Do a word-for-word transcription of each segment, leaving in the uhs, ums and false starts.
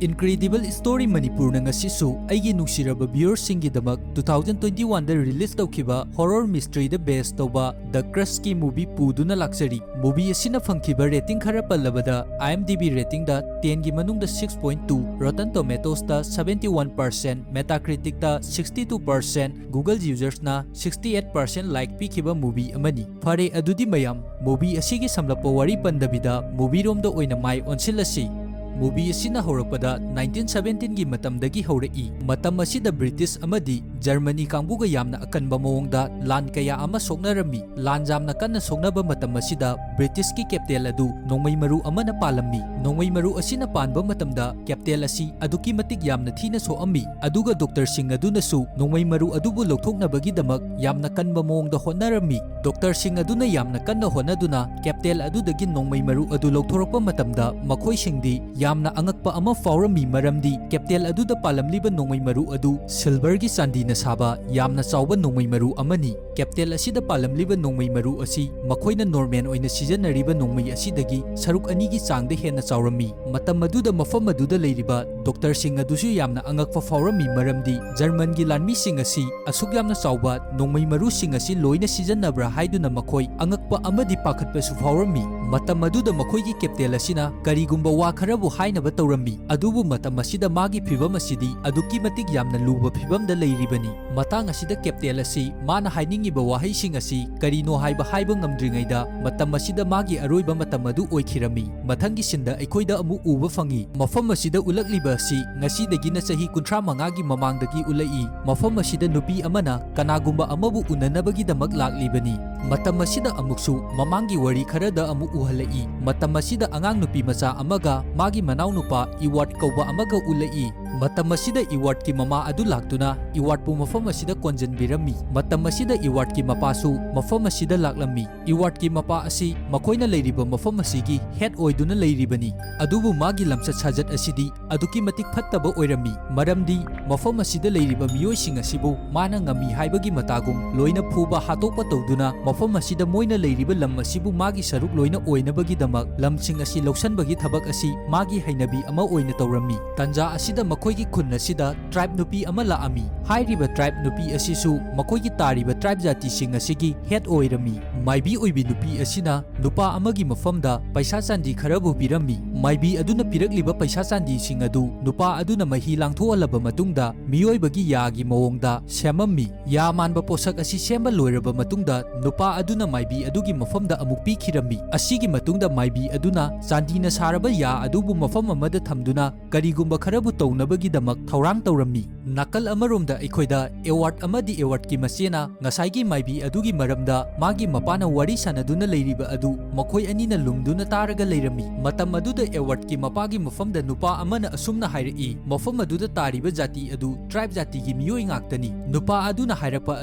Incredible Story ꯃꯅꯤꯄꯨꯔꯅ ꯉꯁꯤꯁꯨ ꯑꯩꯒꯤ ꯅꯨꯡꯁꯤꯔꯕ viewersꯁꯤꯡꯒꯤꯗꯃꯛ two thousand twenty-oneꯗ release ꯇꯧꯈꯤꯕ horror mysteryꯗ base ꯇꯧꯕ The Crushꯀꯤ movie ꯄꯨꯗꯨꯅ ꯂꯥꯛꯆꯔꯤ꯫ Movie ꯑꯁꯤꯅ ꯐꯪꯈꯤꯕ rating ꯈꯔ ꯄꯜꯂꯕꯗ, IMDb ratingꯗ tenꯒꯤ ꯃꯅꯨꯡꯗ six point two, Rotten Tomatoesꯇ seventy-one percent, Metacriticꯇ sixty-two percent, Google usersꯅ sixty-eight percent like ꯄꯤꯈꯤꯕ movie ꯑꯃꯅꯤ꯫ ꯐꯔꯦ, ꯑꯗꯨꯗꯤ ꯃꯌꯥꯝ, movie ꯑꯁꯤꯒꯤ ꯁꯝꯂꯞꯄ ꯋꯥꯔꯤ ꯄꯟꯗꯕꯤꯗ movieꯔꯣꯝꯗ ꯑꯣꯏꯅ ꯃꯥꯏ ꯑꯣꯟꯁꯤꯜꯂꯁꯤ꯫ Movie ꯑꯁꯤꯅ ꯍꯧꯔꯛꯄꯗ nineteen seventeenꯒꯤ ꯃꯇꯝꯗꯒꯤ ꯍꯧꯔꯛꯏ꯫ ꯃꯇꯝ ꯑꯁꯤꯗ British ꯑꯃꯗꯤ Germany ꯀꯥꯡꯕꯨꯒ ꯌꯥꯝꯅ ꯑꯀꯟꯕ ꯃꯑꯣꯡꯗ ꯂꯥꯟ ꯀꯌꯥ ꯑꯃ ꯁꯣꯛꯅꯔꯝꯃꯤ꯫ ꯂꯥꯟ ꯌꯥꯝꯅ ꯀꯟꯅ ꯁꯣꯛꯅꯕ ꯃꯇꯝ ꯑꯁꯤꯗ Britishꯀꯤ capital ꯑꯗꯨ ꯅꯣꯡꯃꯩ ꯃꯔꯨ ꯑꯃꯅ ꯄꯥꯜꯂꯝꯃꯤ꯫ ꯅꯣꯡꯃꯩ ꯃꯔꯨ ꯑꯁꯤꯅ ꯄꯥꯟꯕ ꯃꯇꯝꯗ capital ꯑꯁꯤ ꯑꯗꯨꯛꯀꯤ ꯃꯇꯤꯛ ꯌꯥꯝꯅ ꯊꯤꯅ ꯁꯣꯛꯑꯝꯃꯤ꯫ ꯑꯗꯨꯒ doctorꯁꯤꯡ ꯑꯗꯨꯅꯁꯨ ꯅꯣꯡꯃꯩ ꯃꯔꯨ ꯑꯗꯨꯕꯨ ꯂꯧꯊꯣꯛꯅꯕꯒꯤꯗꯃꯛ ꯌꯥꯝꯅ ꯀꯟꯕ ꯃꯑꯣꯡꯗ ꯍꯣꯠꯅꯔꯝꯃꯤ꯫ Doctorꯁꯤꯡ ꯑꯗꯨꯅ ꯌꯥꯝꯅ ꯀꯟꯅ ꯍꯣꯠꯅꯗꯨꯅ capital ꯑꯗꯨꯗꯒꯤ ꯅꯣꯡꯃꯩ ꯃꯔꯨ ꯑꯗꯨ ꯂꯧꯊꯣꯔꯛꯄ ꯃꯇꯝꯗ ꯃꯈꯣꯏꯁꯤꯡꯗꯤ ꯌꯥꯝꯅ ꯑꯉꯛꯄ ꯑꯃ ꯐꯥꯎꯔꯝꯃꯤ, ꯃꯔꯝꯗꯤ capital ꯑꯗꯨꯗ ꯄꯥꯜꯂꯝꯂꯤꯕ ꯅꯣꯡꯃꯩ ꯃꯔꯨ ꯑꯗꯨ silverꯒꯤ, ꯆꯥꯟꯗꯤꯅ ꯁꯥꯕ ꯌꯥꯝꯅ ꯆꯥꯎꯕ ꯅꯣꯡꯃꯩ ꯃꯔꯨ ꯑꯃꯅꯤ꯫ Capital ꯑꯁꯤꯗ ꯄꯥꯜꯂꯝꯂꯤꯕ ꯅꯣꯡꯃꯩ ꯃꯔꯨ ꯑꯁꯤ ꯃꯈꯣꯏꯅ normal ꯑꯣꯏꯅ ꯁꯤꯖꯤꯟꯅꯔꯤꯕ ꯅꯣꯡꯃꯩ ꯑꯁꯤꯗꯒꯤ ꯁꯔꯨꯛ ꯑꯅꯤꯒꯤ ꯆꯥꯡꯗ ꯍꯦꯟꯅ ꯆꯥꯎꯔꯝꯃꯤ꯫ ꯃꯇꯝ ꯑꯗꯨꯗ ꯃꯐꯝ ꯑꯗꯨꯗ ꯂꯩꯔꯤꯕ doctorꯁꯤꯡ ꯑꯗꯨꯁꯨ ꯌꯥꯝꯅ ꯑꯉꯛꯄ ꯐꯥꯎꯔꯝꯃꯤ, ꯃꯔꯝꯗꯤ Germanꯒꯤ ꯂꯥꯟꯃꯤꯁꯤꯡ ꯑꯁꯤ ꯑꯁꯨꯛ ꯌꯥꯝꯅ ꯆꯥꯎꯕ ꯅꯣꯡꯃꯩ ꯃꯔꯨꯁꯤꯡ ꯑꯁꯤ ꯂꯣꯏꯅ ꯁꯤꯖꯤꯟꯅꯕ꯭ꯔꯥ ꯍꯥꯏꯗꯨꯅ ꯃꯈꯣꯏ ꯑꯉꯛꯄ ꯑꯃꯗꯤ ꯄꯥꯈꯠꯄꯁꯨ ꯐꯥꯎꯔꯝꯃꯤ꯫ ꯃꯇꯝ ꯑꯗꯨꯗ ꯃꯈꯣꯏꯒꯤ capital ꯑꯁꯤꯅ ꯀꯔꯤꯒꯨꯝꯕ ꯋꯥ ꯈꯔꯕꯨ ꯍꯥꯏꯅꯕ ꯇꯧꯔꯝꯃꯤ, ꯑꯗꯨꯕꯨ ꯃꯇꯝ ꯑꯁꯤꯗ ꯃꯥꯒꯤ ꯐꯤꯚꯝ ꯑꯁꯤꯗꯤ ꯑꯗꯨꯛꯀꯤ ꯃꯇꯤꯛ ꯌꯥꯝꯅ ꯂꯨꯕ ꯐꯤꯚꯝꯗ ꯂꯩꯔꯤꯕꯅꯤ꯫ ꯃꯇꯥꯡ ꯑꯁꯤꯗ capital ꯑꯁꯤ ꯃꯥꯅ ꯍꯥꯏꯅꯤꯡꯉꯤꯕ ꯋꯥꯍꯩꯁꯤꯡ ꯑꯁꯤ ꯀꯔꯤꯅꯣ ꯍꯥꯏꯕ ꯍꯥꯏꯕ ꯉꯝꯗ꯭ꯔꯤꯉꯩꯗ, ꯃꯇꯝ ꯑꯁꯤꯗ ꯃꯥꯒꯤ ꯑꯔꯣꯏꯕ ꯃꯇꯝ ꯑꯗꯨ ꯑꯣꯏꯈꯤꯔꯝꯃꯤ꯫ ꯃꯊꯪꯒꯤ sceneꯗ ꯑꯩꯈꯣꯏꯗ ꯑꯃꯨꯛ ꯎꯕ ꯐꯪꯉꯤ꯫ ꯃꯐꯝ ꯑꯁꯤꯗ ꯎꯠꯂꯛꯂꯤꯕ ꯑꯁꯤ ꯉꯁꯤꯗꯒꯤꯅ ꯆꯍꯤ ꯀꯨꯟꯊ꯭ꯔꯥ ꯃꯉꯥꯒꯤ ꯃꯃꯥꯡꯗꯒꯤ ꯎꯠꯂꯛꯏ꯫ ꯃꯐꯝ ꯑꯁꯤꯗ ꯅꯨꯄꯤ ꯑꯃꯅ ꯀꯅꯥꯒꯨꯝꯕ ꯑꯃꯕꯨ ꯎꯅꯅꯕꯒꯤꯗꯃꯛ ꯂꯥꯛꯂꯤꯕꯅꯤ꯫ ꯃꯇꯝ ꯑꯁꯤꯗ ꯑꯃꯨꯛꯁꯨ ꯃꯃꯥꯡꯒꯤ ꯋꯥꯔꯤ ꯈꯔꯗ ꯑꯃꯨꯛ ꯎꯍꯜꯂꯛꯏ꯫ ꯃꯇꯝ ꯑꯁꯤꯗ ꯑꯉꯥꯡ ꯅꯨꯄꯤ ꯃꯆꯥ ꯑꯃꯒ ꯃꯥꯒꯤ ꯃꯅꯥꯎꯅꯨꯄꯥ Edward ꯀꯧꯕ ꯑꯃꯒ ꯎꯠꯂꯛꯏ꯫ ꯃꯇꯝ ꯑꯁꯤꯗ Edwardꯀꯤ ꯃꯃꯥ ꯑꯗꯨ ꯂꯥꯛꯇꯨꯅ Edwardꯄꯨ ꯃꯐꯝ ꯑꯁꯤꯗ ꯀꯣꯟꯖꯟꯕꯤꯔꯝꯃꯤ꯫ ꯃꯇꯝ ꯑꯁꯤꯗ Edwardꯀꯤ ꯃꯄꯥꯁꯨ ꯃꯐꯝ ꯑꯁꯤꯗ ꯂꯥꯛꯂꯝꯃꯤ꯫ Edwardꯀꯤ ꯃꯄꯥ ꯑꯁꯤ ꯃꯈꯣꯏꯅ ꯂꯩꯔꯤꯕ ꯃꯐꯝ ꯑꯁꯤꯒꯤ head ꯑꯣꯏꯗꯨꯅ ꯂꯩꯔꯤꯕꯅꯤ꯫ ꯑꯗꯨꯕꯨ ꯃꯥꯒꯤ ꯂꯝꯆꯠ ꯁꯥꯖꯠ ꯑꯁꯤꯗꯤ ꯑꯗꯨꯛꯀꯤ ꯃꯇꯤꯛ ꯐꯠꯇꯕ ꯑꯣꯏꯔꯝꯃꯤ, ꯃꯔꯝꯗꯤ ꯃꯐꯝ ꯑꯁꯤꯗ ꯂꯩꯔꯤꯕ ꯃꯤꯑꯣꯏꯁꯤꯡ ꯑꯁꯤꯕꯨ ꯃꯥꯅ ꯉꯝꯃꯤ ꯍꯥꯏꯕꯒꯤ ꯃꯇꯥꯒꯨꯝ ꯂꯣꯏꯅ ꯐꯨꯕ ꯍꯥꯠꯇꯣꯛꯄ ꯇꯧꯗꯨꯅ ꯃꯐꯝ ꯑꯁꯤꯗ ꯃꯣꯏꯅ ꯂꯩꯔꯤꯕ ꯂꯝ ꯑꯁꯤꯕꯨ ꯃꯥꯒꯤ ꯁꯔꯨꯛ ꯂꯣꯏꯅ ꯑꯣꯏꯅꯕꯒꯤꯗꯃꯛ ꯂꯝꯁꯤꯡ ꯑꯁꯤ ꯂꯧꯁꯟꯕꯒꯤ ꯊꯕꯛ ꯑꯁꯤ ꯃꯥꯒꯤ ꯍꯩꯅꯕꯤ ꯑꯃ ꯑꯣꯏꯅ ꯇꯧꯔꯝꯃꯤ꯫ ꯇꯟꯖꯥ ꯑꯁꯤꯗ ꯃꯈꯣꯏꯒꯤ ꯈꯨꯟ ꯑꯁꯤꯗ tribe ꯅꯨꯄꯤ ꯑꯃ ꯂꯥꯛꯑꯝꯃꯤ꯫ ꯍꯥꯏꯔꯤꯕ tribe ꯅꯨꯄꯤ ꯑꯁꯤꯁꯨ ꯃꯈꯣꯏꯒꯤ ꯇꯥꯔꯤꯕ tribe ꯖꯥꯇꯤꯁꯤꯡ ꯑꯁꯤꯒꯤ head ꯑꯣꯏꯔꯝꯃꯤ꯫ ꯃꯥꯏꯕꯤ ꯑꯣꯏꯕꯤ ꯅꯨꯄꯤ ꯑꯁꯤꯅ ꯅꯨꯄꯥ ꯑꯃꯒꯤ ꯃꯐꯝꯗ ꯄꯩꯁꯥ ꯆꯥꯟꯗꯤ ꯈꯔꯕꯨ ꯄꯤꯔꯝꯃꯤ꯫ ꯃꯥꯏꯕꯤ ꯑꯗꯨꯅ ꯄꯤꯔꯛꯂꯤꯕ ꯄꯩꯁꯥ ꯆꯥꯟꯗꯤꯁꯤꯡ ꯑꯗꯨ ꯅꯨꯄꯥ ꯑꯗꯨꯅ ꯃꯍꯤ ꯂꯥꯡꯊꯣꯛꯍꯜꯂꯕ ꯃꯇꯨꯡꯗ ꯃꯤꯑꯣꯏꯕꯒꯤ ꯌꯥꯒꯤ ꯃꯑꯣꯡꯗ ꯁꯦꯝꯃꯝꯃꯤ꯫ ꯌꯥ ꯃꯥꯟꯕ ꯄꯣꯠꯁꯛ ꯑꯁꯤ ꯁꯦꯝꯕ ꯂꯣꯏꯔꯕ ꯃꯇꯨꯡꯗ ꯅꯨꯄꯥ ꯑꯗꯨꯅ ꯃꯥꯏꯕꯤ ꯑꯗꯨꯒꯤ ꯃꯐꯝꯗ ꯑꯃꯨꯛ ꯄꯤꯈꯤꯔꯝꯃꯤ꯫ ꯑꯁꯤꯒꯤ ꯃꯇꯨꯡꯗ ꯃꯥꯏꯕꯤ ꯑꯗꯨꯅ ꯆꯥꯟꯗꯤꯅ ꯁꯥꯔꯕ ꯌꯥ ꯑꯗꯨꯕꯨ ꯃꯐꯝ ꯑꯃꯗ ꯊꯝꯗꯨꯅ ꯀꯔꯤꯒꯨꯝꯕ ꯈꯔꯕꯨ ꯇꯧꯅꯕꯒꯤꯗꯃꯛ ꯊꯧꯔꯥꯡ ꯇꯧꯔꯝꯃꯤ꯫ ꯅꯥꯀꯜ ꯑꯃꯔꯣꯝꯗ ꯑꯩꯈꯣꯏꯗ Edward ꯑꯃꯗꯤ Edwardꯀꯤ ꯃꯆꯦꯅ ꯉꯁꯥꯏꯒꯤ ꯃꯥꯏꯕꯤ ꯑꯗꯨꯒꯤ ꯃꯔꯝꯗ ꯃꯥꯒꯤ ꯃꯄꯥꯅ ꯋꯥꯔꯤ ꯁꯥꯟꯅꯗꯨꯅ ꯂꯩꯔꯤꯕ ꯑꯗꯨ ꯃꯈꯣꯏ ꯑꯅꯤꯅ ꯂꯨꯝꯗꯨꯅ ꯇꯥꯔꯒ ꯂꯩꯔꯝꯃꯤ꯫ ꯃꯇꯝ ꯑꯗꯨꯗ Edwardꯀꯤ ꯃꯄꯥꯒꯤ ꯃꯐꯝꯗ ꯅꯨꯄꯥ ꯑꯃꯅ ꯑꯁꯨꯝꯅ ꯍꯥꯏꯔꯛꯏ, "ꯃꯐꯝ ꯑꯗꯨꯗ ꯇꯥꯔꯤꯕ ꯖꯥꯇꯤ ꯑꯗꯨ tribe ꯖꯥꯇꯤꯒꯤ ꯃꯤꯑꯣꯏ ꯉꯥꯛꯇꯅꯤ꯫" ꯅꯨꯄꯥ ꯑꯗꯨꯅ ꯍꯥꯏꯔꯛꯄ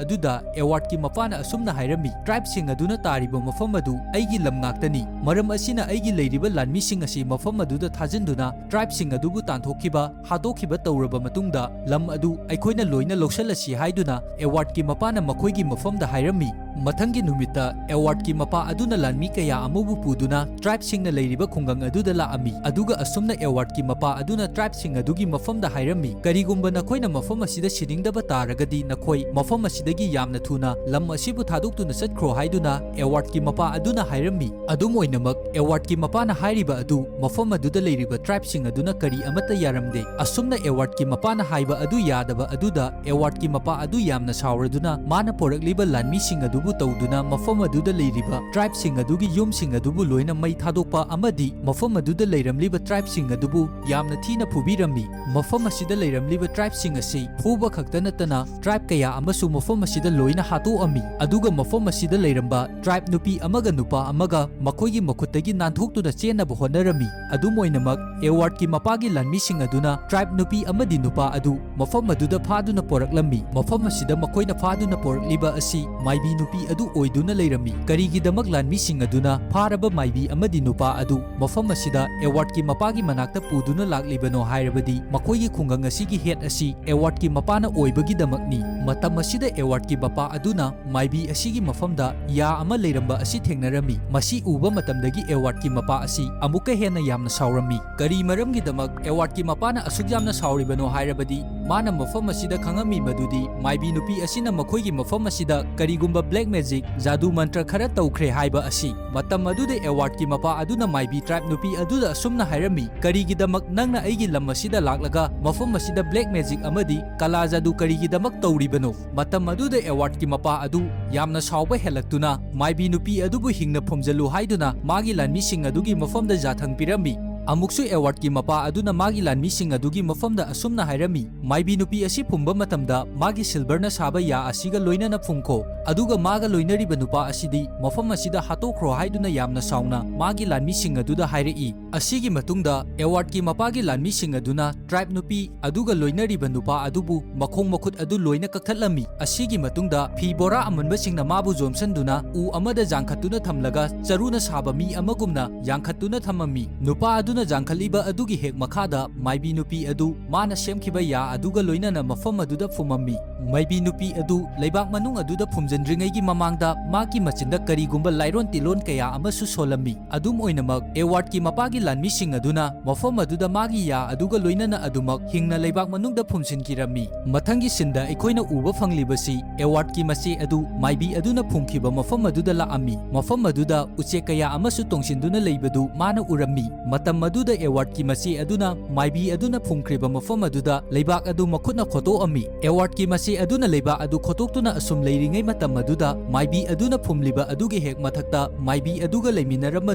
ꯑꯗꯨꯗ Edwardꯀꯤ ꯃꯄꯥꯅ ꯑꯁꯨꯝꯅ ꯍꯥꯏꯔꯝꯃꯤ, "Tribeꯁꯤꯡ ꯑꯗꯨꯅ ꯇꯥꯔꯤꯕ ꯃꯐꯝ ꯑꯗꯨ ꯑꯩꯒꯤ ꯂꯝ ꯉꯥꯛꯇꯅꯤ꯫ ꯃꯔꯝ ꯑꯁꯤꯅ ꯑꯩꯒꯤ ꯂꯩꯔꯤꯕ ꯂꯥꯟꯃꯤꯁꯤꯡ ꯑꯁꯤ ꯃꯐꯝ ꯑꯗꯨꯗ ꯊꯥꯖꯤꯟꯗꯨꯅ tribeꯁꯤꯡ ꯑꯗꯨꯕꯨ ꯇꯥꯟꯊꯣꯛꯈꯤꯕ, ꯍꯥꯠꯇꯣꯛꯈꯤꯕ ꯇꯧꯔꯕ ꯃꯇꯨꯡꯗ ꯂꯝ ꯑꯗꯨ ꯑꯩꯈꯣꯏꯅ ꯂꯣꯏꯅ ꯂꯧꯁꯤꯜꯂꯁꯤ" ꯍꯥꯏꯗꯨꯅ Edwardꯀꯤ ꯃꯄꯥꯅ ꯃꯈꯣꯏꯒꯤ ꯃꯐꯝꯗ ꯍꯥꯏꯔꯝꯃꯤ꯫ ꯃꯊꯪꯒꯤ ꯅꯨꯃꯤꯠꯇ Edwardꯀꯤ ꯃꯄꯥ ꯑꯗꯨꯅ ꯂꯥꯟꯃꯤ ꯀꯌꯥ ꯑꯃꯕꯨ ꯄꯨꯗꯨꯅ tribeꯁꯤꯡꯅ ꯂꯩꯔꯤꯕ ꯈꯨꯡꯒꯪ ꯑꯗꯨꯗ ꯂꯥꯛꯑꯝꯃꯤ꯫ ꯑꯗꯨꯒ ꯑꯁꯨꯝꯅ Edwardꯀꯤ ꯃꯄꯥ ꯑꯗꯨꯅ tribeꯁꯤꯡ ꯑꯗꯨꯒꯤ ꯃꯐꯝꯗ ꯍꯥꯏꯔꯝꯃꯤ, "ꯀꯔꯤꯒꯨꯝꯕ ꯅꯈꯣꯏꯅ ꯃꯐꯝ ꯑꯁꯤꯗ ꯁꯤꯅꯤꯡꯗꯕ ꯇꯥꯔꯒꯗꯤ ꯅꯈꯣꯏ ꯃꯐꯝ ꯑꯁꯤꯗꯒꯤ ꯌꯥꯝꯅ ꯊꯨꯅ ꯂꯝ ꯑꯁꯤꯕꯨ ꯊꯥꯗꯣꯛꯇꯨꯅ ꯆꯠꯈ꯭ꯔꯣ" ꯍꯥꯏꯗꯨꯅ Edwardꯀꯤ ꯃꯄꯥ ꯑꯗꯨꯅ ꯍꯥꯏꯔꯝꯃꯤ꯫ ꯑꯗꯨꯝ ꯑꯣꯏꯅꯃꯛ, Edwardꯀꯤ ꯃꯄꯥꯅ ꯍꯥꯏꯔꯤꯕ ꯑꯗꯨ ꯃꯐꯝ ꯑꯗꯨꯗ ꯂꯩꯔꯤꯕ tribeꯁꯤꯡ ꯑꯗꯨꯅ ꯀꯔꯤ ꯑꯃꯠꯇ ꯌꯥꯔꯝꯗꯦ꯫ ꯑꯁꯨꯝꯅ Edwardꯀꯤ ꯃꯄꯥꯅ ꯍꯥꯏꯕ ꯑꯗꯨ ꯌꯥꯗꯕ ꯑꯗꯨꯗ Edwardꯀꯤ ꯃꯄꯥ ꯑꯗꯨ ꯌꯥꯝꯅ ꯁꯥꯎꯔꯗꯨꯅ ꯃꯥꯅ ꯄꯣꯔꯛꯂꯤꯕ ꯂꯥꯟꯃꯤꯁꯤꯡ ꯑꯗꯨꯕꯨ ꯇꯧꯗꯨꯅ ꯃꯐꯝ ꯑꯗꯨꯗ ꯂꯩꯔꯤꯕ tribeꯁꯤꯡ ꯑꯗꯨꯒꯤ ꯌꯨꯝꯁꯤꯡ ꯑꯗꯨꯕꯨ ꯂꯣꯏꯅ ꯃꯩ ꯊꯥꯗꯣꯛꯄ ꯑꯃꯗꯤ ꯃꯐꯝ ꯑꯗꯨꯗ ꯂꯩꯔꯝꯂꯤꯕ tribeꯁꯤꯡ ꯑꯗꯨꯕꯨ ꯌꯥꯝꯅ ꯊꯤꯅ ꯐꯨꯕꯤꯔꯝꯃꯤ꯫ ꯃꯐꯝ ꯑꯁꯤꯗ ꯂꯩꯔꯝꯂꯤꯕ tribeꯁꯤꯡ ꯑꯁꯤ ꯐꯨꯕ ꯈꯛꯇ ꯅꯠꯇꯅ tribe ꯀꯌꯥ ꯑꯃꯁꯨ ꯃꯐꯝ ꯑꯁꯤꯗ ꯂꯣꯏꯅ ꯍꯥꯠꯇꯣꯛꯑꯝꯃꯤ꯫ ꯑꯗꯨꯒ ꯃꯐꯝ ꯑꯁꯤꯗ ꯂꯩꯔꯝꯕ tribe ꯅꯨꯄꯤ ꯑꯃꯒ ꯅꯨꯄꯥ ꯑꯃꯒ ꯃꯈꯣꯏꯒꯤ ꯃꯈꯨꯠꯇꯒꯤ ꯅꯥꯟꯊꯣꯛꯇꯨꯅ ꯆꯦꯟꯅꯕ ꯍꯣꯠꯅꯔꯝꯃꯤ꯫ ꯑꯗꯨꯝ ꯑꯣꯏꯅꯃꯛ, Edwardꯀꯤ ꯃꯄꯥꯒꯤ ꯂꯥꯟꯃꯤꯁꯤꯡ ꯑꯗꯨꯅ tribe ꯅꯨꯄꯤ ꯑꯃꯗꯤ ꯅꯨꯄꯥ ꯑꯗꯨ ꯃꯐꯝ ꯑꯗꯨꯗ ꯐꯥꯗꯨꯅ ꯄꯣꯔꯛꯂꯝꯃꯤ꯫ ꯃꯐꯝ ꯑꯁꯤꯗ ꯃꯈꯣꯏꯅ ꯐꯥꯗꯨꯅ ꯄꯣꯔꯛꯂꯤꯕ ꯑꯁꯤ ꯃꯥꯏꯕꯤ ꯅꯨꯄꯤ ꯅꯨꯄꯤ ꯑꯗꯨ ꯑꯣꯏꯗꯨꯅ ꯂꯩꯔꯝꯃꯤ꯫ ꯀꯔꯤꯒꯤꯗꯃꯛ ꯂꯥꯟꯃꯤꯁꯤꯡ ꯑꯗꯨꯅ ꯐꯥꯔꯕ ꯃꯥꯏꯕꯤ ꯑꯃꯗꯤ ꯅꯨꯄꯥ ꯑꯗꯨ ꯃꯐꯝ ꯑꯁꯤꯗ ꯑꯦꯋꯥꯔꯗꯀꯤ ꯃꯄꯥꯒꯤ ꯃꯅꯥꯛꯇ ꯄꯨꯗꯨꯅ ꯂꯥꯛꯂꯤꯕꯅꯣ ꯍꯥꯏꯔꯕꯗꯤ, ꯃꯈꯣꯏꯒꯤ ꯈꯨꯡꯒꯪ ꯑꯁꯤꯒꯤ ꯍꯦꯠ ꯑꯁꯤ ꯑꯦꯋꯥꯔꯗꯀꯤ ꯃꯄꯥꯅ ꯑꯣꯏꯕꯒꯤꯗꯃꯛꯅꯤ꯫ ꯃꯇꯝ ꯑꯁꯤꯗ ꯑꯦꯋꯥꯔꯗꯀꯤ ꯃꯄꯥ ꯑꯗꯨꯅ ꯃꯥꯏꯕꯤ ꯑꯁꯤꯒꯤ ꯃꯐꯝꯗ ꯌꯥ ꯑꯃ ꯂꯩꯔꯝꯕ ꯑꯁꯤ ꯊꯦꯡꯅꯔꯝꯃꯤ꯫ ꯃꯁꯤ ꯎꯕ ꯃꯇꯝꯗꯒꯤ ꯑꯦꯋꯥꯔꯗꯀꯤ ꯃꯄꯥ ꯑꯁꯤ ꯑꯃꯨꯛꯀ ꯍꯦꯟꯅ ꯌꯥꯝꯅ ꯁꯥꯎꯔꯝꯃꯤ꯫ ꯀꯔꯤ ꯃꯔꯝꯒꯤꯗꯃꯛ ꯑꯦꯋꯥꯔꯗꯀꯤ ꯃꯄꯥꯅ ꯑꯁꯨꯛ ꯌꯥꯝꯅ ꯁꯥꯎꯔꯤꯕꯅꯣ ꯍꯥꯏꯔꯕꯗꯤ, ꯃꯥꯅ ꯃꯐꯝ ꯑꯁꯤꯗ ꯈꯪꯉꯝꯃꯤ ꯃꯗꯨꯗꯤ ꯃꯥꯏꯕꯤ ꯅꯨꯄꯤ ꯑꯁꯤꯅ ꯃꯈꯣꯏꯒꯤ ꯃꯐꯝ ꯑꯁꯤꯗ ꯀꯔꯤꯒꯨꯝꯕ ꯕ꯭ꯂꯦꯛ ꯃꯦꯖꯤꯛ, ꯖꯥꯗꯨ ꯃꯟꯇ꯭ꯔ ꯈꯔ ꯇꯧꯈ꯭ꯔꯦ ꯍꯥꯏꯕ ꯑꯁꯤ꯫ ꯃꯇꯝ ꯑꯗꯨꯗ ꯑꯦꯋꯥꯔꯗꯀꯤ ꯃꯄꯥ ꯑꯗꯨꯅ ꯃꯥꯏꯕꯤ ꯇ꯭ꯔꯥꯏꯕ ꯅꯨꯄꯤ ꯑꯗꯨꯗ ꯑꯁꯨꯝꯅ ꯍꯥꯏꯔꯝꯃꯤ, "ꯀꯔꯤꯒꯤꯗꯃꯛ ꯅꯪꯅ ꯑꯩꯒꯤ ꯂꯝ ꯑꯁꯤꯗ ꯂꯥꯛꯂꯒ ꯃꯐꯝ ꯑꯁꯤꯗ ꯕ꯭ꯂꯦꯛ ꯃꯦꯖꯤꯛ ꯑꯃꯗꯤ ꯀꯂꯥ ꯖꯥꯗꯨ ꯀꯔꯤꯒꯤꯗꯃꯛ ꯇꯧꯔꯤꯕꯅꯣ?" ꯃꯇꯝ ꯑꯗꯨꯗ ꯑꯦꯋꯥꯔꯗꯀꯤ ꯃꯄꯥ ꯑꯗꯨ ꯌꯥꯝꯅ ꯁꯥꯎꯕ ꯍꯦꯜꯂꯛꯇꯨꯅ ꯃꯥꯏꯕꯤ ꯅꯨꯄꯤ ꯑꯗꯨꯕꯨ ꯍꯤꯡꯅ ꯐꯨꯝꯖꯤꯜꯂꯨ ꯍꯥꯏꯗꯨꯅ ꯃꯥꯒꯤ ꯂꯥꯟꯃꯤꯁꯤꯡ ꯑꯗꯨꯒꯤ ꯃꯐꯝꯗ ꯌꯥꯊꯪ ꯄꯤꯔꯝꯃꯤ꯫ ꯑꯃꯨꯛꯁꯨ ꯑꯦꯋꯥꯔꯗꯀꯤ ꯃꯄꯥ ꯑꯗꯨꯅ ꯃꯥꯒꯤ ꯂꯥꯟꯃꯤꯁꯤꯡ ꯑꯗꯨꯒꯤ ꯃꯐꯝꯗ ꯑꯁꯨꯝꯅ ꯍꯥꯏꯔꯝꯃꯤ, "ꯃꯥꯏꯕꯤ ꯅꯨꯄꯤ ꯑꯁꯤ ꯐꯨꯝꯕ ꯃꯇꯝꯗ ꯃꯥꯒꯤ ꯁꯤꯜꯚꯔꯅ ꯁꯥꯕ ꯌꯥ ꯑꯁꯤꯒ ꯂꯣꯏꯅꯅ ꯐꯨꯝꯈꯣ, ꯑꯗꯨꯒ ꯃꯥꯒ ꯂꯣꯏꯅꯔꯤꯕ ꯅꯨꯄꯥ ꯑꯁꯤꯗꯤ ꯃꯐꯝ ꯑꯁꯤꯗ ꯍꯥꯠꯇꯣꯛꯈ꯭ꯔꯣ" ꯍꯥꯏꯗꯨꯅ ꯌꯥꯝꯅ ꯁꯥꯎꯅ ꯃꯥꯒꯤ ꯂꯥꯟꯃꯤꯁꯤꯡ ꯑꯗꯨꯗ ꯍꯥꯏꯔꯛꯏ꯫ ꯑꯁꯤꯒꯤ ꯃꯇꯨꯡꯗ ꯑꯦꯋꯥꯔꯗꯀꯤ ꯃꯄꯥꯒꯤ ꯂꯥꯟꯃꯤꯁꯤꯡ ꯑꯗꯨꯅ ꯇ꯭ꯔꯥꯏꯕ ꯅꯨꯄꯤ ꯑꯗꯨꯒ ꯂꯣꯏꯅꯔꯤꯕ ꯅꯨꯄꯥ ꯑꯗꯨꯕꯨ ꯃꯈꯣꯡ ꯃꯈꯨꯠ ꯑꯗꯨ ꯂꯣꯏꯅ ꯀꯛꯊꯠꯂꯝꯃꯤ꯫ ꯑꯁꯤꯒꯤ ꯃꯇꯨꯡꯗ ꯐꯤ ꯕꯣꯔꯥ ꯑꯃꯟꯕꯁꯤꯡꯅ ꯃꯥꯕꯨ ꯌꯣꯝꯁꯟꯗꯨꯅ ꯎ ꯑꯃꯗ ꯌꯥꯡꯈꯠꯇꯨꯅ ꯊꯝꯂꯒ ꯆꯔꯨꯅ ꯁꯥꯕ ꯃꯤ ꯑꯃꯒꯨꯝꯅ ꯌꯥꯡꯈꯠꯇꯨꯅ ꯊꯝꯃꯝꯃꯤ꯫ ꯅꯨꯄꯥ ꯑꯗꯨꯅ ꯌꯥꯡꯈꯠꯂꯤꯕ ꯑꯗꯨꯒꯤ ꯍꯦꯛ ꯃꯈꯥꯗ ꯃꯥꯏꯕꯤ ꯅꯨꯄꯤ ꯑꯗꯨ ꯃꯥꯅ ꯁꯦꯝꯈꯤꯕ ꯌꯥ ꯑꯗꯨꯒ ꯂꯣꯏꯅꯅ ꯃꯐꯝ ꯑꯗꯨꯗ ꯐꯨꯝꯃꯝꯃꯤ꯫ ꯃꯥꯏꯕꯤ ꯅꯨꯄꯤ ꯑꯗꯨ ꯂꯩꯕꯥꯛ ꯃꯅꯨꯡ ꯑꯗꯨꯗ ꯐꯨꯝꯖꯤꯟꯗ꯭ꯔꯤꯉꯩꯒꯤ ꯃꯃꯥꯡꯗ ꯃꯥꯒꯤ ꯃꯆꯤꯟꯗ ꯀꯔꯤꯒꯨꯝꯕ ꯂꯥꯏꯔꯣꯟ ꯇꯤꯂꯣꯟ ꯀꯌꯥ ꯑꯃꯁꯨ ꯁꯣꯜꯂꯝꯃꯤ꯫ ꯑꯗꯨꯝ ꯑꯣꯏꯅꯃꯛ, ꯑꯦꯋꯥꯔꯗꯀꯤ ꯃꯄꯥꯒꯤ ꯂꯥꯟꯃꯤꯁꯤꯡ ꯑꯗꯨꯅ ꯃꯐꯝ ꯑꯗꯨꯗ ꯃꯥꯒꯤ ꯌꯥ ꯑꯗꯨꯒ ꯂꯣꯏꯅꯅ ꯑꯗꯨꯃꯛ ꯍꯤꯡꯅ ꯂꯩꯕꯥꯛ ꯃꯅꯨꯡꯗ ꯐꯨꯝꯖꯤꯟꯈꯤꯔꯝꯃꯤ꯫ ꯃꯊꯪꯒꯤ ꯁꯤꯟꯗ ꯑꯩꯈꯣꯏꯅ ꯎꯕ ꯐꯪꯂꯤꯕꯁꯤ ꯑꯦꯋꯥꯔꯗꯀꯤ ꯃꯆꯦ ꯑꯗꯨ ꯃꯥꯏꯕꯤ ꯑꯗꯨꯅ ꯐꯨꯝꯈꯤꯕ ꯃꯐꯝ ꯑꯗꯨꯗ ꯂꯥꯛꯑꯝꯃꯤ꯫ ꯃꯐꯝ ꯑꯗꯨꯗ ꯎꯆꯦꯛ ꯀꯌꯥ ꯑꯃꯁꯨ ꯇꯣꯡꯁꯤꯟꯗꯨꯅ ꯂꯩꯕꯗꯨ ꯃꯥꯅ ꯎꯔꯝꯃꯤ꯫ ꯃꯇꯝ ꯑꯗꯨꯗ ꯑꯦꯋꯥꯔꯗꯀꯤ ꯃꯆꯦ ꯑꯗꯨꯅ ꯃꯥꯏꯕꯤ ꯑꯗꯨꯅ ꯐꯨꯝꯈ꯭ꯔꯤꯕ ꯃꯐꯝ ꯑꯗꯨꯗ ꯂꯩꯕꯥꯛ ꯑꯗꯨ ꯃꯈꯨꯠꯅ ꯈꯣꯠꯇꯣꯛꯑꯝꯃꯤ꯫ ꯑꯦꯋꯥꯔꯗꯀꯤ ꯃꯆꯦ ꯑꯗꯨꯅ ꯂꯩꯕꯥꯛ ꯑꯗꯨ ꯈꯣꯠꯇꯣꯛꯇꯨꯅ ꯑꯁꯨꯝ ꯂꯩꯔꯤꯉꯩ ꯃꯇꯝ ꯑꯗꯨꯗ ꯃꯥꯏꯕꯤ ꯑꯗꯨꯅ ꯐꯨꯝꯂꯤꯕ ꯑꯗꯨꯒꯤ ꯍꯦꯛ ꯃꯊꯛꯇ ꯃꯥꯏꯕꯤ ꯑꯗꯨꯒ ꯂꯩꯃꯤꯟꯅꯔꯝꯕ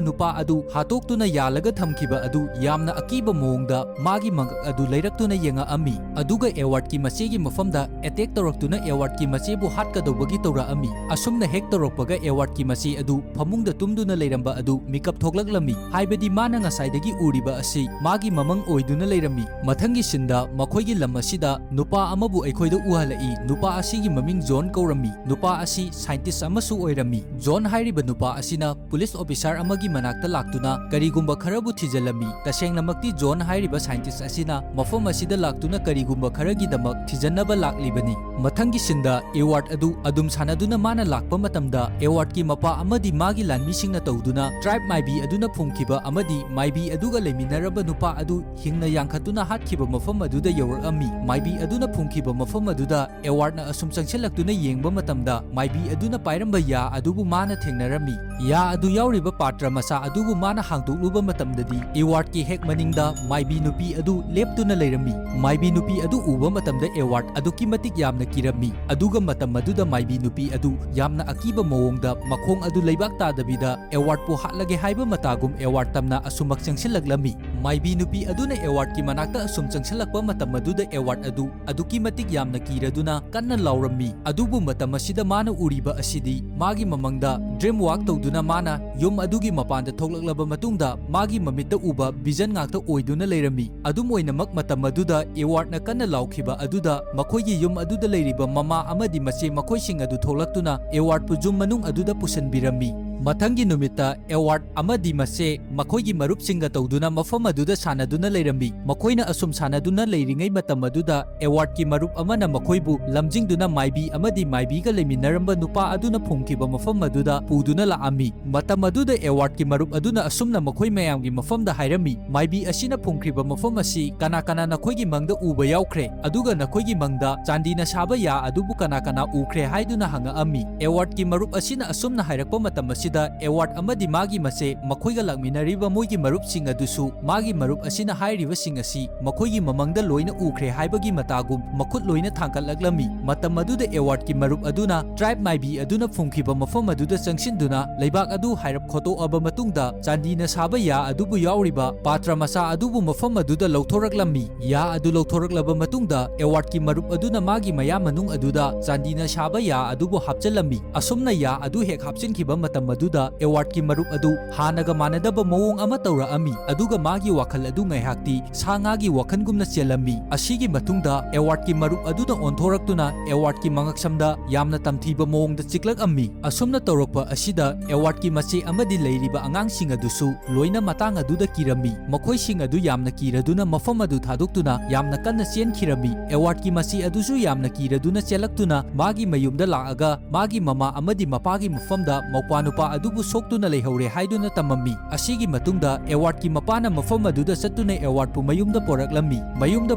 ꯅꯨꯄꯥ ꯑꯗꯨ ꯍꯥꯠꯇꯣꯛꯇꯨꯅ ꯌꯥꯜꯂꯒ ꯊꯝꯈꯤꯕ ꯑꯗꯨ ꯌꯥꯝꯅ ꯑꯀꯤꯕ ꯃꯑꯣꯡꯗ ꯃꯥꯒꯤ ꯃꯉꯛ ꯑꯗꯨ ꯂꯩꯔꯛꯇꯨꯅ ꯌꯦꯡꯉꯛꯑꯝꯃꯤ꯫ ꯑꯗꯨꯒ ꯑꯦꯋꯥꯔꯗꯀꯤ ꯃꯆꯦꯒꯤ ꯃꯐꯝꯗ ꯑꯦꯇꯦꯛ ꯇꯧꯔꯛꯇꯨꯅ ꯑꯦꯋꯥꯔꯗꯀꯤ ꯃꯆꯦꯕꯨ ꯍꯥꯠꯀꯗꯧꯕꯒꯤ ꯇꯧꯔꯛꯑꯝꯃꯤ꯫ ꯑꯁꯨꯝꯅ ꯍꯦꯛ ꯇꯧꯔꯛꯄꯒ ꯑꯦꯋꯥꯔꯗꯀꯤ ꯃꯆꯦ ꯑꯗꯨ ꯐꯃꯨꯡꯗ ꯇꯨꯝꯗꯨꯅ ꯂꯩꯔꯝꯕ ꯑꯗꯨ ꯃꯤꯀꯞ ꯊꯣꯛꯂꯛꯂꯝꯃꯤ꯫ ꯍꯥꯏꯕꯗꯤ ꯃꯥꯅ ꯉꯁꯥꯏꯗꯒꯤ ꯎꯔꯤꯕ ꯑꯁꯤ ꯃꯥꯒꯤ ꯃꯃꯪ ꯑꯣꯏꯗꯨꯅ ꯂꯩꯔꯝꯃꯤ꯫ ꯃꯊꯪꯒꯤ ꯁꯤꯟꯗ ꯃꯈꯣꯏꯒꯤ ꯂꯝ ꯑꯁꯤꯗ ꯅꯨꯄꯥ ꯑꯃꯕꯨ ꯑꯩꯈꯣꯏꯗ ꯎꯍꯜꯂꯛꯏ꯫ ꯅꯨꯄꯥ ꯑꯁꯤꯒꯤ ꯃꯃꯤꯡ ꯖꯣꯟ ꯀꯧꯔꯝꯃꯤ꯫ ꯅꯨꯄꯥ ꯑꯁꯤ ꯁꯥꯏꯟꯇꯤꯁ ꯑꯃꯁꯨ ꯑꯣꯏꯔꯝꯃꯤ꯫ ꯖꯣꯟ ꯍꯥꯏꯔꯤꯕ ꯅꯨꯄꯥ ꯑꯁꯤꯅ ꯄꯨꯂꯤꯁ ꯑꯣꯐꯤꯁꯥꯔ ꯑꯃꯒꯤ ꯃꯅꯥꯛꯇ ꯂꯥꯛꯇꯨꯅ ꯀꯔꯤꯒꯨꯝꯕ ꯈꯔꯕꯨ ꯊꯤꯖꯤꯜꯂꯝꯃꯤ꯫ ꯇꯁꯦꯡꯅꯃꯛꯇꯤ ꯖꯣꯟ ꯍꯥꯏꯔꯤꯕ ꯁꯥꯏꯟꯇꯤꯁ ꯑꯁꯤꯅ ꯃꯐꯝ ꯑꯁꯤꯗ ꯂꯥꯛꯇꯨꯅ ꯀꯔꯤꯒꯨꯝꯕ ꯈꯔꯒꯤꯗꯃꯛ ꯊꯤꯖꯤꯟꯅꯕ ꯂꯥꯛꯂꯤꯕꯅꯤ꯫ ꯃꯊꯪꯒꯤ ꯁꯤꯟꯗ ꯑꯦꯋꯥꯔꯗ ꯑꯗꯨ ꯑꯗꯨꯝ ꯁꯥꯟꯅꯗꯨꯅ ꯃꯥꯅ ꯂꯥꯛꯄ ꯃꯇꯝꯗ, ꯑꯦꯋꯥꯔꯗꯀꯤ ꯃꯄꯥ ꯑꯃꯗꯤ ꯃꯥꯒꯤ ꯂꯥꯟꯃꯤꯁꯤꯡꯅ ꯇꯧꯗꯨꯅ ꯇ꯭ꯔꯥꯏꯕ ꯃꯥꯏꯕꯤ ꯑꯗꯨꯅ ꯐꯨꯝꯈꯤꯕ ꯑꯃꯗꯤ ꯃꯥꯏꯕꯤ ꯑꯗꯨꯒ ꯂꯩꯃꯤꯟꯅꯔꯝꯕ ꯅꯨꯄꯥ ꯑꯗꯨ ꯍꯤꯡꯅ ꯌꯥꯡꯈꯠꯇꯨꯅ ꯍꯥꯠꯈꯤꯕ ꯃꯐꯝ ꯑꯗꯨꯗ ꯌꯧꯔꯛꯂꯝꯃꯤ꯫ ꯃꯥꯏꯕꯤ ꯑꯗꯨꯅ ꯐꯨꯝꯈꯤꯕ ꯃꯐꯝ ꯑꯗꯨꯗ ꯑꯦꯋꯥꯔꯗꯅ ꯑꯁꯨꯝ ꯆꯪꯁꯤꯜꯂꯛꯇꯨꯅ ꯌꯦꯡꯕ ꯃꯇꯝꯗ, ꯃꯥꯏꯕꯤ ꯑꯗꯨꯅ ꯄꯥꯏꯔꯝꯕ ꯌꯥ ꯑꯗꯨꯕꯨ ꯃꯥꯅ ꯊꯦꯡꯅꯔꯝꯃꯤ꯫ ꯌꯥ ꯑꯗꯨ ꯌꯥꯎꯔꯤꯕ ꯄꯥꯇ꯭ꯔ ꯃꯆꯥ ꯑꯗꯨꯕꯨ ꯃꯥꯅ ꯍꯥꯡꯗꯣꯛꯂꯨꯕ ꯃꯇꯝꯗꯗꯤ, ꯑꯦꯋꯥꯔꯗꯀꯤ ꯍꯦꯛ ꯃꯅꯤꯡꯗ ꯃꯥꯏꯕꯤ ꯅꯨꯄꯤ ꯑꯗꯨ ꯂꯦꯞꯇꯨꯅ ꯂꯩꯔꯝꯃꯤ꯫ ꯃꯥꯏꯕꯤ ꯅꯨꯄꯤ ꯑꯗꯨ ꯎꯕ ꯃꯇꯝꯗ ꯑꯦꯋꯥꯔꯗ ꯑꯗꯨꯛꯀꯤ ꯃꯇꯤꯛ ꯌꯥꯝꯅ ꯀꯤꯔꯝꯃꯤ꯫ ꯑꯗꯨꯒ ꯃꯇꯝ ꯑꯗꯨꯗ ꯃꯥꯏꯕꯤ ꯅꯨꯄꯤ ꯑꯗꯨ ꯌꯥꯝꯅ ꯑꯀꯤꯕ ꯃꯑꯣꯡꯗ ꯃꯈꯣꯡ ꯑꯗꯨ ꯂꯩꯕꯥꯛ ꯇꯥꯗꯕꯤꯗ ꯑꯦꯋꯥꯔꯗꯄꯨ ꯍꯥꯠꯂꯒꯦ ꯍꯥꯏꯕ ꯃꯇꯥꯒꯨꯝ ꯑꯦꯋꯥꯔꯗ ꯇꯝꯅ ꯑꯁꯨꯃꯛ ꯆꯪꯁꯤꯜꯂꯛꯂꯝꯃꯤ꯫ ꯃꯥꯏꯕꯤ ꯅꯨꯄꯤ ꯑꯗꯨꯅ ꯑꯦꯋꯥꯔꯗꯀꯤ ꯃꯅꯥꯛꯇ ꯑꯁꯨꯝ ꯆꯪꯁꯤꯜꯂꯛꯄ ꯃꯇꯝ ꯑꯗꯨꯗ ꯑꯦꯋꯥꯔꯗ ꯑꯗꯨ ꯑꯗꯨꯛꯀꯤ ꯃꯇꯤꯛ ꯌꯥꯝꯅ ꯀꯤꯔꯗꯨꯅ ꯀꯟꯅ ꯂꯥꯎꯔꯝꯃꯤ꯫ ꯑꯗꯨꯕꯨ ꯃꯇꯝ ꯑꯁꯤꯗ ꯃꯥꯅ ꯎꯔꯤꯕ ꯑꯁꯤꯗꯤ ꯃꯥꯒꯤ ꯃꯃꯪꯗ ꯗ꯭ꯔꯤꯝ ꯋꯥꯛ ꯇꯧꯗꯨꯅ ꯃꯥꯅ ꯌꯨꯝ ꯑꯗꯨꯒꯤ ꯃꯄꯥꯟꯗ ꯊꯣꯛꯂꯛꯂꯕ ꯃꯇꯨꯡꯗ ꯃꯥꯒꯤ ꯃꯃꯤꯠꯇ ꯎꯕ ꯚꯤꯖꯟ ꯉꯥꯛꯇ ꯑꯣꯏꯗꯨꯅ ꯂꯩꯔꯝꯃꯤ꯫ ꯑꯗꯨꯝ ꯑꯣꯏꯅꯃꯛ, ꯃꯇꯝ ꯑꯗꯨꯗ ꯑꯦꯋꯥꯔꯗꯅ ꯀꯟꯅ ꯂꯥꯎꯈꯤꯕ ꯑꯗꯨꯗ ꯃꯈꯣꯏꯒꯤ ꯌꯨꯝ ꯑꯗꯨꯗ ꯂꯩꯔꯤꯕ ꯃꯃꯥ ꯑꯃꯗꯤ ꯃꯆꯦ ꯃꯈꯣꯏꯁꯤꯡ ꯑꯗꯨ ꯊꯣꯛꯂꯛꯇꯨꯅ ꯑꯦꯋꯥꯔꯗꯄꯨ ꯌꯨꯝ ꯃꯅꯨꯡ ꯑꯗꯨꯗ ꯄꯨꯁꯤꯟꯕꯤꯔꯝꯃꯤ꯫ ꯃꯊꯪꯒꯤ ꯅꯨꯃꯤꯠꯇ ꯑꯦꯋꯥꯔꯗ ꯑꯃꯗꯤ ꯃꯆꯦ ꯃꯈꯣꯏꯒꯤ ꯃꯔꯨꯞꯁꯤꯡꯒ ꯇꯧꯗꯨꯅ ꯃꯐꯝ ꯑꯗꯨꯗ ꯁꯥꯟꯅꯗꯨꯅ ꯂꯩꯔꯝꯃꯤ꯫ ꯃꯈꯣꯏꯅ ꯑꯁꯨꯝ ꯁꯥꯟꯅꯗꯨꯅ ꯂꯩꯔꯤꯉꯩ ꯃꯇꯝ ꯑꯗꯨꯗ ꯑꯦꯋꯥꯔꯗꯀꯤ ꯃꯔꯨꯞ ꯑꯃꯅ ꯃꯈꯣꯏꯕꯨ ꯂꯝꯖꯤꯡꯗꯨꯅ ꯃꯥꯏꯕꯤ ꯑꯃꯗꯤ ꯃꯥꯏꯕꯤꯒ ꯂꯩꯃꯤꯟꯅꯔꯝꯕ ꯅꯨꯄꯥ ꯑꯗꯨꯅ ꯐꯨꯝꯈꯤꯕ ꯃꯐꯝ ꯑꯗꯨꯗ ꯄꯨꯗꯨꯅ ꯂꯥꯛꯂꯝꯃꯤ꯫ ꯃꯇꯝ ꯑꯗꯨꯗ ꯑꯦꯋꯥꯔꯗꯀꯤ ꯃꯔꯨꯞ ꯑꯗꯨꯅ ꯑꯁꯨꯝꯅ ꯃꯈꯣꯏ ꯃꯌꯥꯝꯒꯤ ꯃꯐꯝꯗ ꯍꯥꯏꯔꯝꯃꯤ, "ꯃꯥꯏꯕꯤ ꯑꯁꯤꯅ ꯐꯨꯝꯈ꯭ꯔꯤꯕ ꯃꯐꯝ ꯑꯁꯤ ꯀꯅꯥ ꯀꯅꯥ ꯅꯈꯣꯏꯒꯤ ꯃꯪꯗ ꯎꯕ ꯌꯥꯎꯈ꯭ꯔꯦ? ꯑꯗꯨꯒ ꯅꯈꯣꯏꯒꯤ ꯃꯪꯗ ꯆꯥꯟꯗꯤꯅ ꯁꯥꯕ ꯌꯥ ꯑꯗꯨꯕꯨ ꯀꯅꯥ ꯀꯅꯥ ꯎꯈ꯭ꯔꯦ?" ꯍꯥꯏꯗꯨꯅ ꯍꯪꯂꯛꯂꯝꯃꯤ꯫ ꯑꯦꯋꯥꯔꯗꯀꯤ ꯃꯔꯨꯞ ꯑꯁꯤꯅ ꯑꯁꯨꯝꯅ ꯍꯥꯏꯔꯛꯄ ꯃꯇꯝ ꯑꯁꯤꯗ ꯑꯦꯋꯥꯔꯗ ꯑꯃꯗꯤ ꯃꯥꯒꯤ ꯃꯆꯦ, ꯃꯈꯣꯏꯒ ꯂꯥꯛꯃꯤꯟꯅꯔꯤꯕ ꯃꯣꯏꯒꯤ ꯃꯔꯨꯞꯁꯤꯡ ꯑꯗꯨꯁꯨ ꯃꯥꯒꯤ ꯃꯔꯨꯞ ꯑꯁꯤꯅ ꯍꯥꯏꯔꯤꯕꯁꯤꯡ ꯑꯁꯤ ꯃꯈꯣꯏꯒꯤ ꯃꯃꯪꯗ ꯂꯣꯏꯅ ꯎꯈ꯭ꯔꯦ ꯍꯥꯏꯕꯒꯤ ꯃꯇꯥꯒꯨꯝ ꯃꯈꯨꯠ ꯂꯣꯏꯅ ꯊꯥꯡꯒꯠꯂꯛꯂꯝꯃꯤ꯫ ꯃꯇꯝ ꯑꯗꯨꯗ ꯑꯦꯋꯥꯔꯗꯀꯤ ꯃꯔꯨꯞ ꯑꯗꯨꯅ ꯇ꯭ꯔꯥꯏꯕ ꯃꯥꯏꯕꯤ ꯑꯗꯨꯅ ꯐꯨꯝꯈꯤꯕ ꯃꯐꯝ ꯑꯗꯨꯗ ꯆꯪꯁꯤꯟꯗꯨꯅ ꯂꯩꯕꯥꯛ ꯑꯗꯨ ꯍꯥꯏꯔꯞ ꯈꯣꯠꯇꯣꯛꯂꯕ ꯃꯇꯨꯡꯗ ꯆꯥꯟꯗꯤꯅ ꯁꯥꯕ ꯌꯥ ꯑꯗꯨꯕꯨ ꯌꯥꯎꯔꯤꯕ ꯄꯥꯇ꯭ꯔ ꯃꯆꯥ ꯑꯗꯨꯕꯨ ꯃꯐꯝ ꯑꯗꯨꯗ ꯂꯧꯊꯣꯔꯛꯂꯝꯃꯤ꯫ ꯌꯥ ꯑꯗꯨ ꯂꯧꯊꯣꯔꯛꯂꯕ ꯃꯇꯨꯡꯗ ꯑꯦꯋꯥꯔꯗꯀꯤ ꯃꯔꯨꯞ ꯑꯗꯨꯅ ꯃꯥꯒꯤ ꯃꯌꯥ ꯃꯅꯨꯡ ꯑꯗꯨꯗ ꯆꯥꯟꯗꯤꯅ ꯁꯥꯕ ꯌꯥ ꯑꯗꯨꯕꯨ ꯍꯥꯞꯆꯤꯜꯂꯝꯃꯤ꯫ ꯑꯁꯨꯝꯅ ꯌꯥ ꯑꯗꯨ ꯍꯦꯛ ꯍꯥꯞꯆꯤꯟꯈꯤꯕ ꯃꯇꯝ ꯑꯗꯨꯗ ꯑꯦꯋꯥꯔꯗꯀꯤ ꯃꯔꯨꯞ ꯑꯗꯨ ꯍꯥꯟꯅꯒ ꯃꯥꯟꯅꯗꯕ ꯃꯑꯣꯡ ꯑꯃ ꯇꯧꯔꯛꯑꯝꯃꯤ, ꯑꯗꯨꯒ ꯃꯥꯒꯤ ꯋꯥꯈꯜ ꯑꯗꯨ ꯉꯥꯏꯍꯥꯛꯇꯤ ꯁꯥ ꯉꯥꯒꯤ ꯋꯥꯈꯜꯒꯨꯝꯅ ꯆꯦꯜꯂꯝꯃꯤ꯫ ꯑꯁꯤꯒꯤ ꯃꯇꯨꯡꯗ ꯑꯦꯋꯥꯔꯗꯀꯤ ꯃꯔꯨꯞ ꯑꯗꯨꯅ ꯑꯣꯟꯊꯣꯔꯛꯇꯨꯅ ꯑꯦꯋꯥꯔꯗꯀꯤ ꯃꯉꯛꯁꯝꯗ ꯌꯥꯝꯅ ꯇꯝꯊꯤꯕ ꯃꯑꯣꯡꯗ ꯆꯤꯛꯂꯛꯑꯝꯃꯤ꯫ ꯑꯁꯨꯝꯅ ꯇꯧꯔꯛꯄ ꯑꯁꯤꯗ ꯑꯦꯋꯥꯔꯗꯀꯤ ꯃꯆꯦ ꯑꯃꯗꯤ ꯂꯩꯔꯤꯕ ꯑꯉꯥꯡꯁꯤꯡ ꯑꯗꯨꯁꯨ ꯂꯣꯏꯅ ꯃꯇꯥꯡ ꯑꯗꯨꯗ ꯀꯤꯔꯝꯃꯤ꯫ ꯃꯈꯣꯏꯁꯤꯡ ꯑꯗꯨ ꯌꯥꯝꯅ ꯀꯤꯔꯗꯨꯅ ꯃꯐꯝ ꯑꯗꯨ ꯊꯥꯗꯣꯛꯇꯨꯅ ꯌꯥꯝꯅ ꯀꯟꯅ ꯆꯦꯟꯈꯤꯔꯝꯃꯤ꯫ ꯑꯦꯋꯥꯔꯗꯀꯤ ꯃꯆꯦ ꯑꯗꯨꯁꯨ ꯌꯥꯝꯅ ꯀꯤꯔꯗꯨꯅ ꯆꯦꯜꯂꯛꯇꯨꯅ ꯃꯥꯒꯤ ꯃꯌꯨꯝꯗ ꯂꯥꯛꯑꯒ ꯃꯥꯒꯤ ꯃꯃꯥ ꯑꯃꯗꯤ ꯃꯄꯥꯒꯤ ꯃꯐꯝꯗ ꯃꯧꯄ꯭ꯋꯥ ꯅꯨꯄꯥ ꯑꯗꯨꯕꯨ ꯁꯣꯛꯇꯨꯅ ꯂꯩꯍꯧꯔꯦ ꯍꯥꯏꯗꯨꯅ ꯇꯝꯃꯝꯃꯤ꯫ ꯑꯁꯤꯒꯤ ꯃꯇꯨꯡꯗ ꯑꯦꯋꯥꯔꯗꯀꯤ ꯃꯄꯥꯅ ꯃꯐꯝ ꯑꯗꯨꯗ ꯆꯠꯇꯨꯅ ꯑꯦꯋꯥꯔꯗꯄꯨ ꯃꯌꯨꯝꯗ ꯄꯣꯔꯛꯂꯝꯃꯤ꯫ ꯃꯌꯨꯝꯗ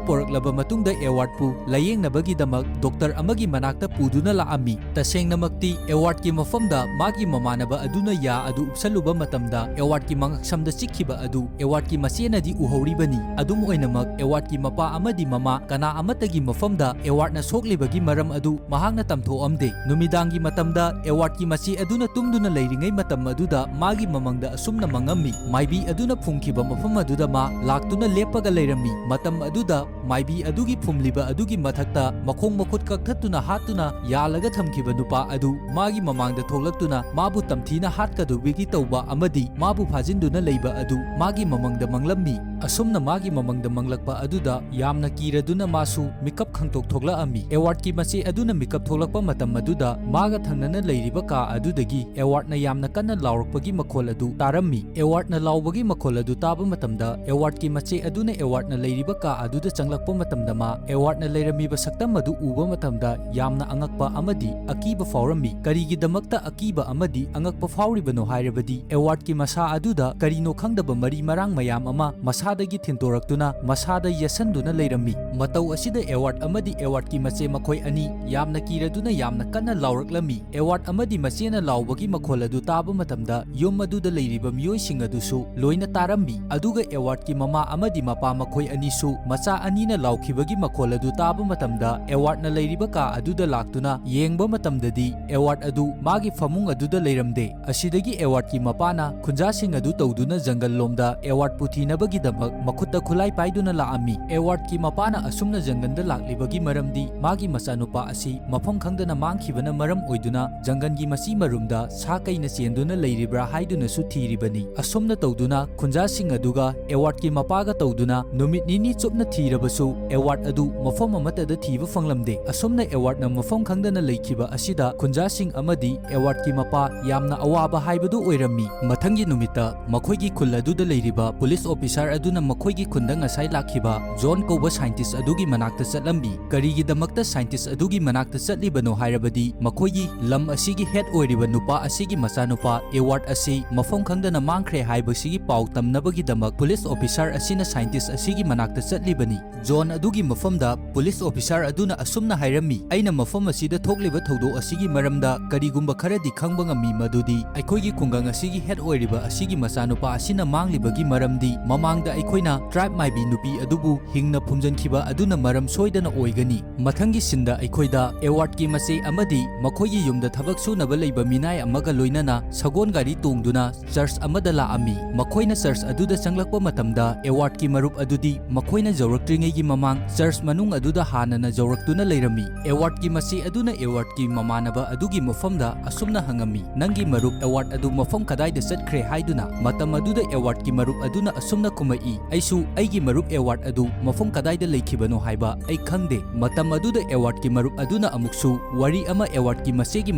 ꯄꯣꯔꯛꯂꯕ ꯃꯇꯨꯡꯗ ꯑꯦꯋꯥꯔꯗꯄꯨ ꯂꯥꯌꯦꯡꯅꯕꯒꯤꯗꯃꯛ ꯗꯣꯛꯇꯔ ꯑꯃꯒꯤ ꯃꯅꯥꯛꯇ ꯄꯨꯗꯨꯅ ꯂꯥꯛꯑꯝꯃꯤ꯫ ꯇꯁꯦꯡꯅꯃꯛꯇꯤ ꯑꯦꯋꯥꯔꯗꯀꯤ ꯃꯐꯝꯗ ꯃꯥꯒꯤ ꯃꯃꯥꯟꯅꯕ ꯑꯗꯨꯅ ꯌꯥ ꯑꯗꯨ ꯎꯞꯁꯜꯂꯨꯕ ꯃꯇꯝꯗ ꯑꯦꯋꯥꯔꯗꯀꯤ ꯃꯉꯛꯁꯝꯗ ꯆꯤꯛꯈꯤꯕ ꯑꯗꯨ ꯑꯦꯋꯥꯔꯗꯀꯤ ꯃꯆꯦꯅꯗꯤ ꯎꯍꯧꯔꯤꯕꯅꯤ꯫ ꯑꯗꯨꯝ ꯑꯣꯏꯅꯃꯛ, ꯑꯦꯋꯥꯔꯗꯀꯤ ꯃꯄꯥ ꯑꯃꯗꯤ ꯃꯃꯥ ꯀꯅꯥ ꯑꯃꯠꯇꯒꯤ ꯃꯐꯝꯗ ꯑꯦꯋꯥꯔꯗꯅ ꯁꯣꯛꯂꯤꯕꯒꯤ ꯃꯔꯝ ꯑꯗꯨ ꯃꯍꯥꯛꯅ ꯇꯝꯊꯣꯛꯑꯝꯗꯦ꯫ ꯅꯨꯃꯤꯗꯥꯡꯒꯤ ꯃꯇꯝꯗ ꯑꯦꯋꯥꯔꯗꯀꯤ ꯃꯆꯦ ꯑꯗꯨꯅ ꯇꯨꯝꯗꯨꯅ ꯂꯩꯔꯤꯉꯩ ꯃꯇꯝ ꯑꯗꯨꯗ ꯃꯥꯒꯤ ꯃꯃꯪꯗ ꯑꯁꯨꯝꯅ ꯃꯪꯉꯝꯃꯤ, ꯃꯥꯏꯕꯤ ꯑꯗꯨꯅ ꯐꯨꯝꯈꯤꯕ ꯃꯐꯝ ꯑꯗꯨꯗ ꯃꯥ ꯂꯥꯛꯇꯨꯅ ꯂꯦꯞꯄꯒ ꯂꯩꯔꯝꯃꯤ꯫ ꯃꯇꯝ ꯑꯗꯨꯗ ꯃꯥꯏꯕꯤ ꯑꯗꯨꯒꯤ ꯐꯨꯝꯂꯤꯕ ꯑꯗꯨꯒꯤ ꯃꯊꯛꯇ ꯃꯈꯣꯡ ꯃꯈꯨꯠ ꯀꯛꯊꯠꯇꯨꯅ ꯍꯥꯠꯇꯨꯅ ꯌꯥꯜꯂꯒ ꯊꯝꯈꯤꯕ ꯅꯨꯄꯥ ꯑꯗꯨ ꯃꯥꯒꯤ ꯃꯃꯥꯡꯗ ꯊꯣꯛꯂꯛꯇꯨꯅ ꯃꯥꯕꯨ ꯇꯝꯊꯤꯅ ꯍꯥꯠꯀꯗꯧꯕꯒꯤ ꯇꯧꯕ ꯑꯃꯗꯤ ꯃꯥꯕꯨ ꯐꯥꯖꯤꯟꯗꯨꯅ ꯂꯩꯕ ꯑꯗꯨ ꯃꯥꯒꯤ ꯃꯃꯪꯗ ꯃꯪꯂꯝꯃꯤ꯫ ꯑꯁꯨꯝꯅ ꯃꯥꯒꯤ ꯃꯃꯪꯗ ꯃꯪꯂꯛꯄ ꯑꯗꯨꯗ ꯌꯥꯝꯅ ꯀꯤꯔꯗꯨꯅ ꯃꯥꯁꯨ ꯃꯤꯀꯞ ꯈꯪꯇꯣꯛ ꯊꯣꯛꯂꯛꯑꯝꯃꯤ꯫ ꯑꯦꯋꯥꯔꯗꯀꯤ ꯃꯆꯦ ꯑꯗꯨꯅ ꯃꯤꯀꯞ ꯊꯣꯛꯂꯛꯄ ꯃꯇꯝ ꯑꯗꯨꯗ ꯃꯥꯒ ꯊꯪꯅꯅ ꯂꯩꯔꯤꯕ ꯀꯥ ꯑꯗꯨꯗꯒꯤ ꯑꯦꯋꯥꯔꯗꯅ ꯌꯥꯝꯅ ꯀꯟꯅ ꯂꯥꯎꯔꯛꯄꯒꯤ ꯃꯈꯣꯜ ꯑꯗꯨ ꯇꯥꯔꯝꯃꯤ꯫ ꯑꯦꯋꯥꯔꯗꯅ ꯂꯥꯎꯕꯒꯤ ꯃꯈꯣꯜ ꯑꯗꯨ ꯇꯥꯕ ꯃꯇꯝꯗ ꯑꯦꯋꯥꯔꯗꯀꯤ ꯃꯆꯦ ꯑꯗꯨꯅ ꯑꯦꯋꯥꯔꯗꯅ ꯂꯩꯔꯤꯕ ꯀꯥ ꯑꯗꯨꯗ ꯆꯪꯂꯛꯄ ꯃꯇꯝꯗ ꯃꯥ ꯑꯦꯋꯥꯔꯗꯅ ꯂꯩꯔꯝꯃꯤꯕ ꯁꯛꯇꯝ ꯑꯗꯨ ꯎꯕ ꯃꯇꯝꯗ ꯌꯥꯝꯅ ꯑꯉꯛꯄ ꯑꯃꯗꯤ ꯑꯀꯤꯕ ꯐꯥꯎꯔꯝꯃꯤ꯫ ꯀꯔꯤꯒꯤꯗꯃꯛꯇ ꯑꯀꯤꯕ ꯑꯃꯗꯤ ꯑꯉꯛꯄ ꯐꯥꯎꯔꯤꯕꯅꯣ ꯍꯥꯏꯔꯕꯗꯤ ꯑꯦꯋꯥꯔꯗꯀꯤ ꯃꯁꯥ ꯑꯗꯨꯗ ꯀꯔꯤꯅꯣ ꯈꯪꯗꯕ ꯃꯔꯤ ꯃꯔꯥꯡ ꯃꯌꯥꯝ ꯑꯃ ꯃꯁꯥꯗꯒꯤ ꯊꯤꯟꯗꯣꯔꯛꯇꯨꯅ ꯃꯁꯥꯗ ꯌꯦꯠꯁꯟꯗꯨꯅ ꯂꯩꯔꯝꯃꯤ꯫ ꯃꯇꯧ ꯑꯁꯤꯗ ꯑꯦꯋꯥꯔꯗ ꯑꯃꯗꯤ ꯑꯦꯋꯥꯔꯗꯀꯤ ꯃꯆꯦ ꯃꯈꯣꯏ ꯑꯅꯤ ꯌꯥꯝꯅ ꯀꯤꯔꯗꯨꯅ ꯌꯥꯝꯅ ꯀꯟꯅ ꯂꯥꯎꯔꯛꯂꯝꯃꯤ꯫ ꯑꯦꯋꯥꯔꯗ ꯑꯃꯗꯤ ꯃꯆꯦꯅ ꯂꯥꯎꯕꯒꯤ ꯃꯈꯣꯜ ꯑꯗꯨ ꯇꯥꯕ ꯃꯇꯝꯗ ꯌꯨꯝ ꯑꯗꯨꯗ ꯂꯩꯔꯤꯕ ꯃꯤꯑꯣꯏꯁꯤꯡ ꯑꯗꯨꯁꯨ ꯂꯣꯏꯅ ꯇꯥꯔꯝꯃꯤ꯫ ꯑꯗꯨꯒ ꯑꯦꯋꯥꯔꯗꯀꯤ ꯃꯃꯥ ꯑꯃꯗꯤ ꯃꯄꯥ ꯃꯈꯣꯏ ꯑꯅꯤꯁꯨ ꯃꯆꯥ ꯑꯅꯤꯅ ꯂꯥꯎꯈꯤꯕꯒꯤ ꯃꯈꯣꯜ ꯑꯗꯨ ꯇꯥꯕ ꯃꯇꯝꯗ ꯑꯦꯋꯥꯔꯗꯅ ꯂꯩꯔꯤꯕ ꯀꯥ ꯑꯗꯨꯗ ꯂꯥꯛꯇꯨꯅ ꯌꯦꯡꯕ ꯃꯇꯝꯗꯗꯤ ꯑꯦꯋꯥꯔꯗ ꯑꯗꯨ ꯃꯥꯒꯤ ꯐꯃꯨꯡ ꯑꯗꯨꯗ ꯂꯩꯔꯝꯗꯦ꯫ ꯑꯁꯤꯗꯒꯤ ꯑꯦꯋꯥꯔꯗꯀꯤ ꯃꯄꯥꯅ ꯈꯨꯟꯖꯥꯁꯤꯡ ꯑꯗꯨ ꯇꯧꯗꯨꯅ ꯖꯪꯒꯜ ꯂꯣꯝꯗ ꯑꯦꯋꯥꯔꯗꯄꯨ ꯊꯤꯅꯕꯒꯤꯗꯃꯛ ꯃꯈꯨꯠꯇ ꯈꯨꯠꯂꯥꯏ ꯄꯥꯏꯗꯨꯅ ꯂꯥꯛꯑꯝꯃꯤ꯫ ꯑꯦꯋꯥꯔꯗꯀꯤ ꯃꯄꯥꯅ ꯑꯁꯨꯝꯅ ꯖꯪꯒꯟꯗ ꯂꯥꯛꯂꯤꯕꯒꯤ ꯃꯔꯝꯗꯤ ꯃꯥꯒꯤ ꯃꯆꯥꯅꯨꯄꯥ ꯑꯁꯤ ꯃꯐꯝ ꯈꯪꯗꯅ ꯃꯥꯡꯈꯤꯕꯅ ꯃꯔꯝ ꯑꯣꯏꯗꯨꯅ ꯖꯪꯒꯟꯒꯤ ꯃꯆꯤ ꯃꯔꯨꯝꯗ ꯁꯥ ꯀꯩꯅ ꯆꯦꯟꯗꯨꯅ ꯂꯩꯔꯤꯕ꯭ꯔꯥ ꯍꯥꯏꯗꯨꯅꯁꯨ ꯊꯤꯔꯤꯕꯅꯤ꯫ ꯑꯁꯨꯝꯅ ꯇꯧꯗꯨꯅ ꯈꯨꯟꯖꯥꯁꯤꯡ ꯑꯗꯨꯒ ꯑꯦꯋꯥꯔꯗꯀꯤ ꯃꯄꯥꯒ ꯇꯧꯗꯨꯅ ꯅꯨꯃꯤꯠ ꯅꯤꯅꯤ ꯆꯨꯞꯅ ꯊꯤꯔꯕꯁꯨ ꯑꯦꯋꯥꯔꯗ ꯑꯗꯨ ꯃꯐꯝ ꯑꯃꯠꯇꯗ ꯊꯤꯕ ꯐꯪꯂꯝꯗꯦ꯫ ꯑꯁꯨꯝꯅ ꯑꯦꯋꯥꯔꯗꯅ ꯃꯐꯝ ꯈꯪꯗꯅ ꯂꯩꯈꯤꯕ ꯑꯁꯤꯗ ꯈꯨꯟꯖꯥꯁꯤꯡ ꯑꯃꯗꯤ ꯑꯦꯋꯥꯔꯗꯀꯤ ꯃꯄꯥ ꯌꯥꯝꯅ ꯑꯋꯥꯕ ꯍꯥꯏꯕꯗꯨ ꯑꯣꯏꯔꯝꯃꯤ꯫ ꯃꯊꯪꯒꯤ ꯅꯨꯃꯤꯠꯇ ꯃꯈꯣꯏꯒꯤ ꯈꯨꯜ ꯑꯗꯨꯗ ꯂꯩꯔꯤꯕ ꯄꯨꯂꯤꯁ ꯑꯣꯐꯤꯁꯥꯔ ꯑꯗꯨꯅ ꯃꯈꯣꯏꯒꯤ ꯈꯨꯟꯗ ꯉꯁꯥꯏ ꯂꯥꯛꯈꯤꯕ ꯖꯣꯟ ꯀꯧꯕ ꯁꯥꯏꯟꯇꯤꯁ ꯑꯗꯨꯒꯤ ꯃꯅꯥꯛꯇ ꯆꯠꯂꯝꯃꯤ꯫ ꯀꯔꯤꯒꯤꯗꯃꯛꯇ ꯁꯥꯏꯟꯇꯤꯁ ꯑꯗꯨꯒꯤ ꯃꯅꯥꯛꯇ ꯆꯠꯂꯤꯕꯅꯣ ꯍꯥꯏꯔꯕꯗꯤ ꯃꯈꯣꯏꯒꯤ ꯂꯝ ꯑꯁꯤꯒꯤ ꯍꯦꯗ ꯑꯣꯏꯔꯤꯕ ꯅꯨꯄꯥ ꯑꯁꯤꯒꯤ ꯃꯆꯥꯅꯨꯄꯥ ꯑꯦꯋꯥꯔꯗ ꯑꯁꯤ ꯃꯐꯝ ꯈꯪꯗꯅ ꯃꯥꯡꯈ꯭ꯔꯦ ꯍꯥꯏꯕꯁꯤꯒꯤ ꯄꯥꯎ ꯇꯝꯅꯕꯒꯤꯗꯃꯛ ꯄꯨꯂꯤꯁ ꯑꯣꯐꯤꯁꯥꯔ ꯑꯁꯤꯅ ꯁꯥꯏꯟꯇꯤꯁ ꯑꯁꯤꯒꯤ ꯃꯅꯥꯛꯇ ꯆꯠꯂꯤꯕꯅꯤ꯫ ꯖꯣꯟ ꯑꯗꯨꯒꯤ ꯃꯐꯝꯗ ꯄꯨꯂꯤꯁ ꯑꯣꯐꯤꯁꯥꯔ ꯑꯗꯨꯅ ꯑꯁꯨꯝꯅ ꯍꯥꯏꯔꯝꯃꯤ, "ꯑꯩꯅ ꯃꯐꯝ ꯑꯁꯤꯗ ꯊꯣꯛꯂꯤꯕ ꯊꯧꯗꯣꯛ ꯑꯁꯤꯒꯤ ꯃꯔꯝꯗ ꯀꯔꯤꯒꯨꯝꯕ ꯈꯔꯗꯤ ꯈꯪꯕ ꯉꯝꯃꯤ, ꯃꯗꯨꯗꯤ ꯑꯩꯈꯣꯏꯒꯤ ꯈꯨꯡꯒꯪ ꯑꯁꯤꯒꯤ ꯍꯦꯗ ꯑꯣꯏꯔꯤꯕ ꯑꯁꯤꯒꯤ ꯃꯆꯥꯅꯨꯄꯥ ꯑꯁꯤꯅ ꯃꯥꯡꯂꯤꯕꯒꯤ ꯃꯔꯝꯗꯤ ꯃꯃꯥꯡꯗ ꯑꯩꯈꯣꯏꯅ ꯇ꯭ꯔꯥꯏꯕ ꯃꯥꯏꯕꯤ ꯅꯨꯄꯤ ꯑꯗꯨꯕꯨ ꯍꯤꯡꯅ ꯐꯨꯝꯖꯤꯟꯈꯤꯕ ꯑꯗꯨꯅ ꯃꯔꯝ ꯁꯣꯏꯗꯅ ꯑꯣꯏꯒꯅꯤ꯫" ꯃꯊꯪꯒꯤ ꯁꯤꯟꯗ ꯑꯩꯈꯣꯏꯗ ꯑꯦꯋꯥꯔꯗꯀꯤ ꯃꯆꯦ ꯑꯃꯗꯤ ꯃꯈꯣꯏꯒꯤ ꯌꯨꯝꯗ ꯊꯕꯛ ꯁꯨꯅꯕ ꯂꯩꯕ ꯃꯤꯅꯥꯏ ꯑꯃꯒ ꯂꯣꯏꯅꯅ ꯁꯒꯣꯜ ꯒꯥꯔꯤ ꯇꯣꯡꯗꯨꯅ ꯆꯔꯆ ꯑꯃꯗ ꯂꯥꯛꯑꯝꯃꯤ꯫ ꯃꯈꯣꯏꯅ ꯆꯔꯆ ꯑꯗꯨꯗ ꯆꯪꯂꯛꯄ ꯃꯇꯝꯗ ꯑꯦꯋꯥꯔꯗꯀꯤ ꯃꯔꯨꯞ ꯑꯗꯨꯗꯤ ꯃꯈꯣꯏꯅ ꯌꯧꯔꯛꯇ꯭ꯔꯤꯉꯩꯒꯤ ꯃꯃꯥꯡ ꯆꯔꯆ ꯃꯅꯨꯡ ꯑꯗꯨꯗ ꯍꯥꯟꯅꯅ ꯌꯧꯔꯛꯇꯨꯅ ꯂꯩꯔꯝꯃꯤ꯫ ꯑꯦꯋꯥꯔꯗꯀꯤ ꯃꯆꯦ ꯑꯗꯨꯅ ꯑꯦꯋꯥꯔꯗꯀꯤ ꯃꯃꯥꯟꯅꯕ ꯑꯗꯨꯒꯤ ꯃꯐꯝꯗ ꯑꯁꯨꯝꯅ ꯍꯪꯉꯝꯃꯤ, "ꯅꯪꯒꯤ ꯃꯔꯨꯞ ꯑꯦꯋꯥꯔꯗ ꯑꯗꯨ ꯃꯐꯝ ꯀꯗꯥꯏꯗ ꯆꯠꯈ꯭ꯔꯦ?" ꯍꯥꯏꯗꯨꯅ꯫ ꯃꯇꯝ ꯑꯗꯨꯗ ꯑꯦꯋꯥꯔꯗꯀꯤ ꯃꯔꯨꯞ ꯑꯗꯨꯅ ꯑꯁꯨꯝꯅ ꯈꯨꯝꯃꯛꯏ, "ꯑꯩꯁꯨ ꯑꯩꯒꯤ ꯃꯔꯨꯞ ꯑꯦꯋꯥꯔꯗ ꯑꯗꯨ ꯃꯐꯝ ꯀꯗꯥꯏꯗ ꯂꯩꯈꯤꯕꯅꯣ ꯍꯥꯏꯕ ꯑꯩ ꯈꯪꯗꯦ꯫" ꯃꯇꯝ ꯑꯗꯨꯗ ꯑꯦꯋꯥꯔꯗꯀꯤ ꯃꯔꯨꯞ ꯑꯗꯨꯅ ꯑꯃꯨꯛꯁꯨ ꯋꯥꯔꯤ ꯑꯃ ꯑꯦꯋꯥꯔꯗꯀꯤ ꯃꯆꯦꯒꯤ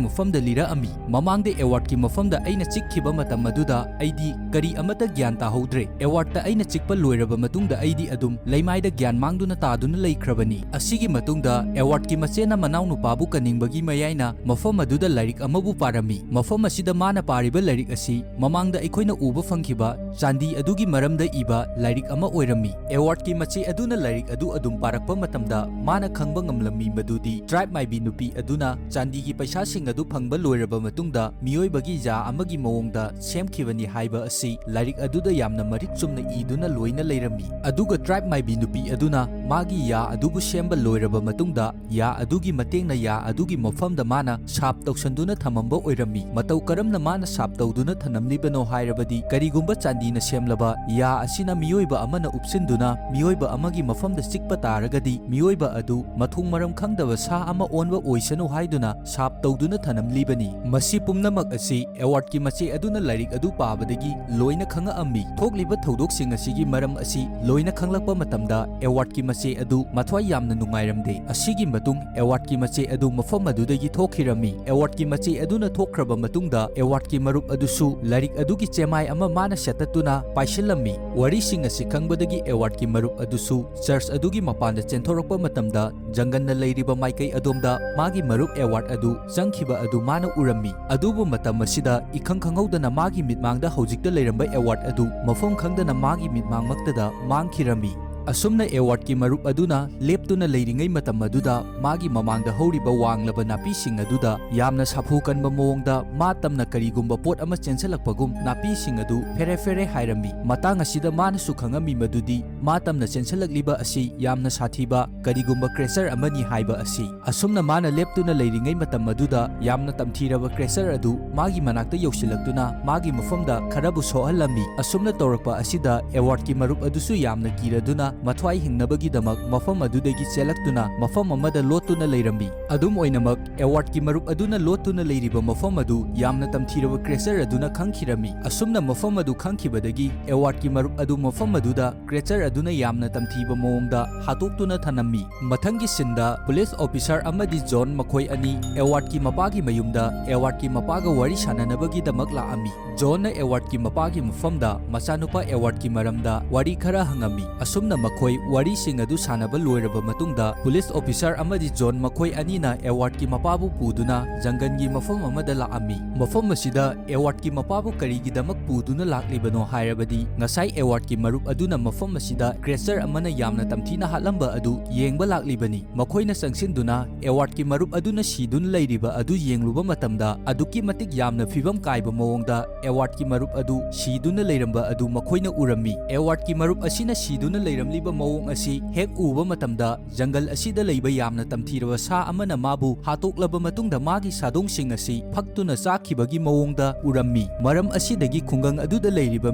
ꯃꯐꯝꯗ ꯂꯤꯔꯛꯑꯝꯃꯤ꯫ ꯃꯃꯥꯡꯗ ꯑꯦꯋꯥꯔꯗꯀꯤ ꯃꯐꯝꯗ ꯑꯩꯅ ꯆꯤꯛꯈꯤꯕ ꯃꯇꯝ ꯑꯗꯨꯗ ꯑꯩꯗꯤ ꯀꯔꯤ ꯑꯃꯠꯇ ꯒ꯭ꯌꯥꯟ ꯇꯥꯍꯧꯗ꯭ꯔꯦ꯫ ꯑꯦꯋꯥꯔꯗꯇ ꯑꯩꯅ ꯆꯤꯛꯄ ꯂꯣꯏꯔꯕ ꯃꯇꯨꯡꯗ ꯑꯩꯗꯤ ꯑꯗꯨꯝ ꯂꯩꯃꯥꯏꯗ ꯒ꯭ꯌꯥꯟ ꯃꯥꯡꯗꯨꯅ ꯇꯥꯗꯨꯅ ꯂꯩꯈ꯭ꯔꯕꯅꯤ꯫ ꯑꯁꯤꯒꯤ ꯃꯇꯨꯡꯗ ꯑꯦꯋꯥꯔꯗꯀꯤ ꯃꯆꯦꯅ ꯃꯅꯥꯎꯅꯨꯄꯥꯕꯨ ꯀꯟꯅꯤꯡꯕꯒꯤ ꯃꯌꯥꯏꯅ ꯃꯐꯝ ꯑꯗꯨꯗ ꯂꯥꯏꯔꯤꯛ ꯑꯃꯕꯨ ꯄꯥꯔꯝꯃꯤ꯫ ꯃꯐꯝ ꯑꯁꯤꯗ ꯃꯥꯅ ꯄꯥꯔꯤꯕ ꯂꯥꯏꯔꯤꯛ ꯑꯁꯤ ꯃꯃꯥꯡꯗ ꯑꯩꯈꯣꯏꯅ ꯎꯕ ꯐꯪꯈꯤꯕ ꯆꯥꯟꯗꯤ ꯑꯗꯨꯒꯤ ꯃꯔꯝꯗ ꯏꯕ ꯂꯥꯏꯔꯤꯛ ꯑꯃ ꯑꯣꯏꯔꯝꯃꯤ꯫ ꯑꯦꯋꯥꯔꯗꯀꯤ ꯃꯆꯦ ꯑꯗꯨꯅ ꯂꯥꯏꯔꯤꯛ ꯑꯗꯨ ꯑꯗꯨꯝ ꯄꯥꯔꯛꯄ ꯃꯇꯝꯗ ꯃꯥꯅ ꯈꯪꯕ ꯉꯝꯂꯝꯃꯤ ꯃꯗꯨꯗꯤ ꯇ꯭ꯔꯥꯏꯕ ꯃꯥꯏꯕꯤ ꯅꯨꯄꯤ ꯑꯗꯨꯅ ꯆꯥꯟꯗꯤꯒꯤ ꯄꯩꯁꯥꯁꯤꯡ ꯑꯗꯨ ꯐꯪꯕ ꯂꯣꯏꯔꯕ ꯃꯇꯨꯡꯗ ꯃꯤꯑꯣꯏꯕꯒꯤ ꯌꯥ ꯑꯃꯒꯤ ꯃꯑꯣꯡꯗ ꯁꯦꯝꯈꯤꯕꯅꯤ ꯍꯥꯏꯕ ꯑꯁꯤ ꯂꯥꯏꯔꯤꯛ ꯑꯗꯨꯗ ꯌꯥꯝꯅ ꯃꯔꯤꯛ ꯆꯨꯝꯅ ꯏꯗꯨꯅ ꯂꯣꯏꯅ ꯂꯩꯔꯝꯃꯤ꯫ ꯑꯗꯨꯒ ꯇ꯭ꯔꯥꯏꯕ ꯃꯥꯏꯕꯤ ꯅꯨꯄꯤ ꯑꯗꯨꯅ ꯃꯥꯒꯤ ꯌꯥ ꯑꯗꯨꯕꯨ ꯁꯦꯝꯕ ꯂꯣꯏꯔꯕ ꯃꯇꯨꯡꯗ ꯌꯥ ꯑꯗꯨꯒꯤ ꯃꯇꯦꯡꯅ ꯌꯥ ꯑꯗꯨꯒꯤ ꯃꯐꯝꯗ ꯃꯥꯅ ꯁꯥꯞ ꯇꯧꯁꯟꯗꯨꯅ ꯊꯝꯃꯝꯕ ꯑꯣꯏꯔꯝꯃꯤ꯫ ꯃꯇꯧ ꯀꯔꯝꯅ ꯃꯥꯅ ꯁꯥꯞ ꯇꯧꯗꯨꯅ ꯊꯝꯂꯝꯂꯤꯕꯅꯣ ꯍꯥꯏꯔꯕꯗꯤ ꯀꯔꯤꯒꯨꯝꯕ ꯆꯥꯟꯗꯤꯅ ꯁꯦꯝꯂꯕ ꯌꯥ ꯑꯁꯤꯅ ꯃꯤꯑꯣꯏꯕ ꯑꯃꯅ ꯎꯞꯁꯤꯟꯗꯨꯅ ꯃꯤꯑꯣꯏꯕ ꯑꯃꯒꯤ ꯃꯐꯝꯗ ꯆꯤꯛꯄ ꯇꯥꯔꯒꯗꯤ, ꯃꯤꯑꯣꯏꯕ ꯑꯗꯨ ꯃꯊꯣꯡ ꯃꯔꯝ ꯈꯪꯗꯕ ꯁꯥ ꯑꯃ ꯑꯣꯟꯕ ꯑꯣꯏꯁꯅꯨ ꯍꯥꯏꯗꯨꯅ ꯁꯥꯞ ꯇꯧꯗꯨꯅ ꯊꯅꯝꯂꯤꯕꯅꯤ꯫ ꯃꯁꯤ ꯄꯨꯝꯅꯃꯛ ꯑꯁꯤ ꯑꯦꯋꯥꯔꯗꯀꯤ ꯃꯆꯦ ꯑꯗꯨꯅ ꯂꯥꯏꯔꯤꯛ ꯑꯗꯨ ꯄꯥꯕꯗꯒꯤ ꯂꯣꯏꯅ ꯈꯪꯉꯛꯑꯝꯃꯤ꯫ ꯊꯣꯛꯂꯤꯕ ꯊꯧꯗꯣꯛꯁꯤꯡ ꯑꯁꯤꯒꯤ ꯃꯔꯝ ꯑꯁꯤ ꯂꯣꯏꯅ ꯈꯪꯂꯛꯄ ꯃꯇꯝꯗ ꯑꯦꯋꯥꯔꯗꯀꯤ ꯃꯆꯦ ꯑꯗꯨ ꯃꯊ꯭ꯋꯥꯏ ꯌꯥꯝꯅ ꯅꯨꯡꯉꯥꯏꯔꯝꯗꯦ꯫ ꯑꯁꯤꯒꯤ ꯃꯇꯨꯡ ꯑꯦꯋꯥꯔꯗꯀꯤ ꯃꯆꯦ ꯑꯗꯨ ꯃꯐꯝ ꯑꯗꯨꯗꯒꯤ ꯊꯣꯛꯈꯤꯔꯝꯃꯤ꯫ ꯑꯦꯋꯥꯔꯗꯀꯤ ꯃꯆꯦ ꯑꯗꯨꯅ ꯊꯣꯛꯈ꯭ꯔꯕ ꯃꯇꯨꯡꯗ ꯑꯦꯋꯥꯔꯗꯀꯤ ꯃꯔꯨꯞ ꯑꯗꯨꯁꯨ ꯂꯥꯏꯔꯤꯛ ꯑꯗꯨꯒꯤ ꯆꯦꯃꯥꯏ ꯑꯃ ꯃꯥꯅ ꯁꯦꯠꯇꯠꯇꯨꯅ ꯄꯥꯏꯁꯤꯜꯂꯝꯃꯤ꯫ ꯋꯥꯔꯤꯁꯤꯡ ꯑꯁꯤ ꯈꯪꯕꯗꯒꯤ ꯑꯦꯋꯥꯔꯗꯀꯤ ꯃꯔꯨꯞ ꯑꯗꯨꯁꯨ ꯆꯔꯆ ꯑꯗꯨꯒꯤ ꯃꯄꯥꯟꯗ ꯆꯦꯟꯊꯣꯔꯛꯄ ꯃꯇꯝꯗ ꯖꯪꯒꯟꯅ ꯂꯩꯔꯤꯕ ꯃꯥꯏꯀꯩ ꯑꯗꯣꯝꯗ ꯃꯥꯒꯤ ꯃꯔꯨꯞ ꯑꯦꯋꯥꯔꯗ ꯑꯗꯨ ꯆꯪꯈꯤꯕ ꯑꯗꯨ ꯃꯥꯅ ꯎꯔꯝꯃꯤ꯫ ꯑꯗꯨꯕꯨ ꯃꯇꯝ ꯑꯁꯤꯗ ꯏꯈꯪ ꯈꯪꯍꯧꯗꯅ ꯃꯥꯒꯤ ꯃꯤꯠꯃꯥꯡꯗ ꯍꯧꯖꯤꯛꯇ ꯂꯩꯔꯝꯕ ꯑꯦꯋꯥꯔꯗ ꯑꯗꯨ ꯃꯐꯝ ꯈꯪꯗꯅ ꯃꯥꯒꯤ ꯃꯤꯠꯃꯥꯡꯃꯛꯇꯗ ꯃꯥꯡꯈꯤꯔꯝꯃꯤ꯫ ꯑꯁꯨꯝꯅ ꯑꯦꯋꯥꯔꯗꯀꯤ ꯃꯔꯨꯞ ꯑꯗꯨꯅ ꯂꯦꯞꯇꯨꯅ ꯂꯩꯔꯤꯉꯩ ꯃꯇꯝ ꯑꯗꯨꯗ ꯃꯥꯒꯤ ꯃꯃꯥꯡꯗ ꯍꯧꯔꯤꯕ ꯋꯥꯡꯂꯕ ꯅꯥꯄꯤꯁꯤꯡ ꯑꯗꯨꯗ ꯌꯥꯝꯅ ꯁꯥꯐꯨ ꯀꯟꯕ ꯃꯑꯣꯡꯗ ꯃꯥ ꯇꯝꯅ ꯀꯔꯤꯒꯨꯝꯕ ꯄꯣꯠ ꯑꯃ ꯆꯦꯟꯁꯤꯜꯂꯛꯄꯒꯨꯝ ꯅꯥꯄꯤꯁꯤꯡ ꯑꯗꯨ ꯐꯦꯔꯦ ꯐꯦꯔꯦ ꯍꯥꯏꯔꯝꯃꯤ꯫ ꯃꯇꯥꯡ ꯑꯁꯤꯗ ꯃꯥꯅꯁꯨ ꯈꯪꯉꯝꯃꯤ ꯃꯗꯨꯗꯤ ꯃꯥ ꯇꯝꯅ ꯆꯦꯟꯁꯤꯜꯂꯛꯂꯤꯕ ꯑꯁꯤ ꯌꯥꯝꯅ ꯁꯥꯊꯤꯕ ꯀꯔꯤꯒꯨꯝꯕ ꯀ꯭ꯔꯦꯆꯔ ꯑꯃꯅꯤ ꯍꯥꯏꯕ ꯑꯁꯤ꯫ ꯑꯁꯨꯝꯅ ꯃꯥꯅ ꯂꯦꯞꯇꯨꯅ ꯂꯩꯔꯤꯉꯩ ꯃꯇꯝ ꯑꯗꯨꯗ ꯌꯥꯝꯅ ꯇꯝꯊꯤꯔꯕ ꯀ꯭ꯔꯦꯆꯔ ꯑꯗꯨ ꯃꯥꯒꯤ ꯃꯅꯥꯛꯇ ꯌꯧꯁꯤꯜꯂꯛꯇꯨꯅ ꯃꯥꯒꯤ ꯃꯐꯝꯗ ꯈꯔꯕꯨ ꯁꯣꯛꯍꯜꯂꯝꯃꯤ꯫ ꯑꯁꯨꯝꯅ ꯇꯧꯔꯛꯄ ꯑꯁꯤꯗ ꯑꯦꯋꯥꯔꯗꯀꯤ ꯃꯔꯨꯞ ꯑꯗꯨꯁꯨ ꯌꯥꯝꯅ ꯀꯤꯔꯗꯨꯅ ꯃꯊ꯭ꯋꯥꯏ ꯍꯤꯡꯅꯕꯒꯤꯗꯃꯛ ꯃꯐꯝ ꯑꯗꯨꯗꯒꯤ ꯆꯦꯜꯂꯛꯇꯨꯅ ꯃꯐꯝ ꯑꯃꯗ ꯂꯣꯠꯇꯨꯅ ꯂꯩꯔꯝꯃꯤ꯫ ꯑꯗꯨꯝ ꯑꯣꯏꯅꯃꯛ, ꯑꯦꯋꯥꯔꯗꯀꯤ ꯃꯔꯨꯞ ꯑꯗꯨꯅ ꯂꯣꯠꯇꯨꯅ ꯂꯩꯔꯤꯕ ꯃꯐꯝ ꯑꯗꯨ ꯌꯥꯝꯅ ꯇꯝꯊꯤꯔꯕ ꯀ꯭ꯔꯦꯆꯔ ꯑꯗꯨꯅ ꯈꯪꯈꯤꯔꯝꯃꯤ꯫ ꯑꯁꯨꯝꯅ ꯃꯐꯝ ꯑꯗꯨ ꯈꯪꯈꯤꯕꯗꯒꯤ ꯑꯦꯋꯥꯔꯗꯀꯤ ꯃꯔꯨꯞ ꯑꯗꯨ ꯃꯐꯝ ꯑꯗꯨꯗ ꯀ꯭ꯔꯦꯆꯔ ꯑꯗꯨꯅ ꯌꯥꯝꯅ ꯇꯝꯊꯤꯕ ꯃꯑꯣꯡꯗ ꯍꯥꯠꯇꯣꯛꯇꯨꯅ ꯊꯅꯝꯃꯤ꯫ ꯃꯊꯪꯒꯤ ꯁꯤꯟꯗ ꯄꯨꯂꯤꯁ ꯑꯣꯐꯤꯁꯥꯔ ꯑꯃꯗꯤ ꯖꯣꯟ ꯃꯈꯣꯏ ꯑꯅꯤ ꯑꯦꯋꯥꯔꯗꯀꯤ ꯃꯄꯥꯒꯤ ꯃꯌꯨꯝꯗ ꯑꯦꯋꯥꯔꯗꯀꯤ ꯃꯄꯥꯒ ꯋꯥꯔꯤ ꯁꯥꯟꯅꯅꯕꯒꯤꯗꯃꯛ ꯂꯥꯛꯑꯝꯃꯤ꯫ ꯖꯣꯟꯅ ꯑꯦꯋꯥꯔꯗꯀꯤ ꯃꯄꯥꯒꯤ ꯃꯐꯝꯗ ꯃꯆꯥꯅꯨꯄꯥ ꯑꯦꯋꯥꯔꯗꯀꯤ ꯃꯔꯝꯗ ꯋꯥꯔꯤ ꯈꯔ ꯍꯪꯉꯝꯃꯤ꯫ ꯑꯁꯨꯝꯅ ꯃꯈꯣꯏ ꯋꯥꯔꯤꯁꯤꯡ ꯑꯗꯨ ꯁꯥꯟꯅꯕ ꯂꯣꯏꯔꯕ ꯃꯇꯨꯡꯗ ꯄꯨꯂꯤꯁ ꯑꯣꯐꯤꯁꯥꯔ ꯑꯃꯗꯤ ꯖꯣꯟ ꯃꯈꯣꯏ ꯑꯅꯤꯅ ꯑꯦꯋꯥꯔꯗꯀꯤ ꯃꯄꯥꯕꯨ ꯄꯨꯗꯨꯅ ꯖꯪꯒꯟꯒꯤ ꯃꯐꯝ ꯑꯃꯗ ꯂꯥꯛꯑꯝꯃꯤ꯫ ꯃꯐꯝ ꯑꯁꯤꯗ ꯑꯦꯋꯥꯔꯗꯀꯤ ꯃꯄꯥꯕꯨ ꯀꯔꯤꯒꯤꯗꯃꯛ ꯄꯨꯗꯨꯅ ꯂꯥꯛꯂꯤꯕꯅꯣ ꯍꯥꯏꯔꯕꯗꯤ ꯉꯁꯥꯏ ꯑꯦꯋꯥꯔꯗꯀꯤ ꯃꯔꯨꯞ ꯑꯗꯨꯅ ꯃꯐꯝ ꯑꯁꯤꯗ ꯀ꯭ꯔꯦꯆꯔ ꯑꯃꯅ ꯌꯥꯝꯅ ꯇꯝꯊꯤꯅ ꯍꯥꯠꯂꯝꯕ ꯑꯗꯨ ꯌꯦꯡꯕ ꯂꯥꯛꯂꯤꯕꯅꯤ꯫ ꯃꯈꯣꯏꯅ ꯆꯪꯁꯤꯟꯗꯨꯅ ꯑꯦꯋꯥꯔꯗꯀꯤ ꯃꯔꯨꯞ ꯑꯗꯨꯅ ꯁꯤꯗꯨꯅ ꯂꯩꯔꯤꯕ ꯑꯗꯨ ꯌꯦꯡꯂꯨꯕ ꯃꯇꯝꯗ ꯑꯗꯨꯛꯀꯤ ꯃꯇꯤꯛ ꯌꯥꯝꯅ ꯐꯤꯕꯝ ꯀꯥꯏꯕ ꯃꯑꯣꯡꯗ ꯑꯦꯋꯥꯔꯗꯀꯤ ꯃꯔꯨꯞ ꯑꯗꯨ ꯁꯤꯗꯨꯅ ꯂꯩꯔꯝꯕ ꯑꯗꯨ ꯃꯈꯣꯏꯅ ꯎꯔꯝꯃꯤ꯫ ꯑꯦꯋꯥꯔꯗꯀꯤ ꯃꯔꯨꯞ ꯑꯁꯤꯅ ꯁꯤꯗꯨꯅ ꯂꯩꯔꯝꯂꯤꯕ ꯂꯤꯕ ꯃꯑꯣꯡ ꯑꯁꯤ ꯍꯦꯛ ꯎꯕ ꯃꯇꯝꯗ, ꯖꯪꯒꯜ ꯑꯁꯤꯗ ꯂꯩꯕ ꯌꯥꯝꯅ ꯇꯝꯊꯤꯔꯕ ꯁꯥ ꯑꯃꯅ ꯃꯥꯕꯨ ꯍꯥꯠꯇꯣꯛꯂꯕ ꯃꯇꯨꯡꯗ ꯃꯥꯒꯤ ꯁꯥꯗꯣꯡꯁꯤꯡ ꯑꯁꯤ ꯐꯛꯇꯨꯅ ꯆꯥꯈꯤꯕꯒꯤ ꯃꯑꯣꯡꯗ ꯎꯔꯝꯃꯤ꯫ ꯃꯔꯝ ꯑꯁꯤꯗꯒꯤ ꯈꯨꯡꯒꯪ ꯑꯗꯨꯗ ꯂꯩꯔꯤꯕ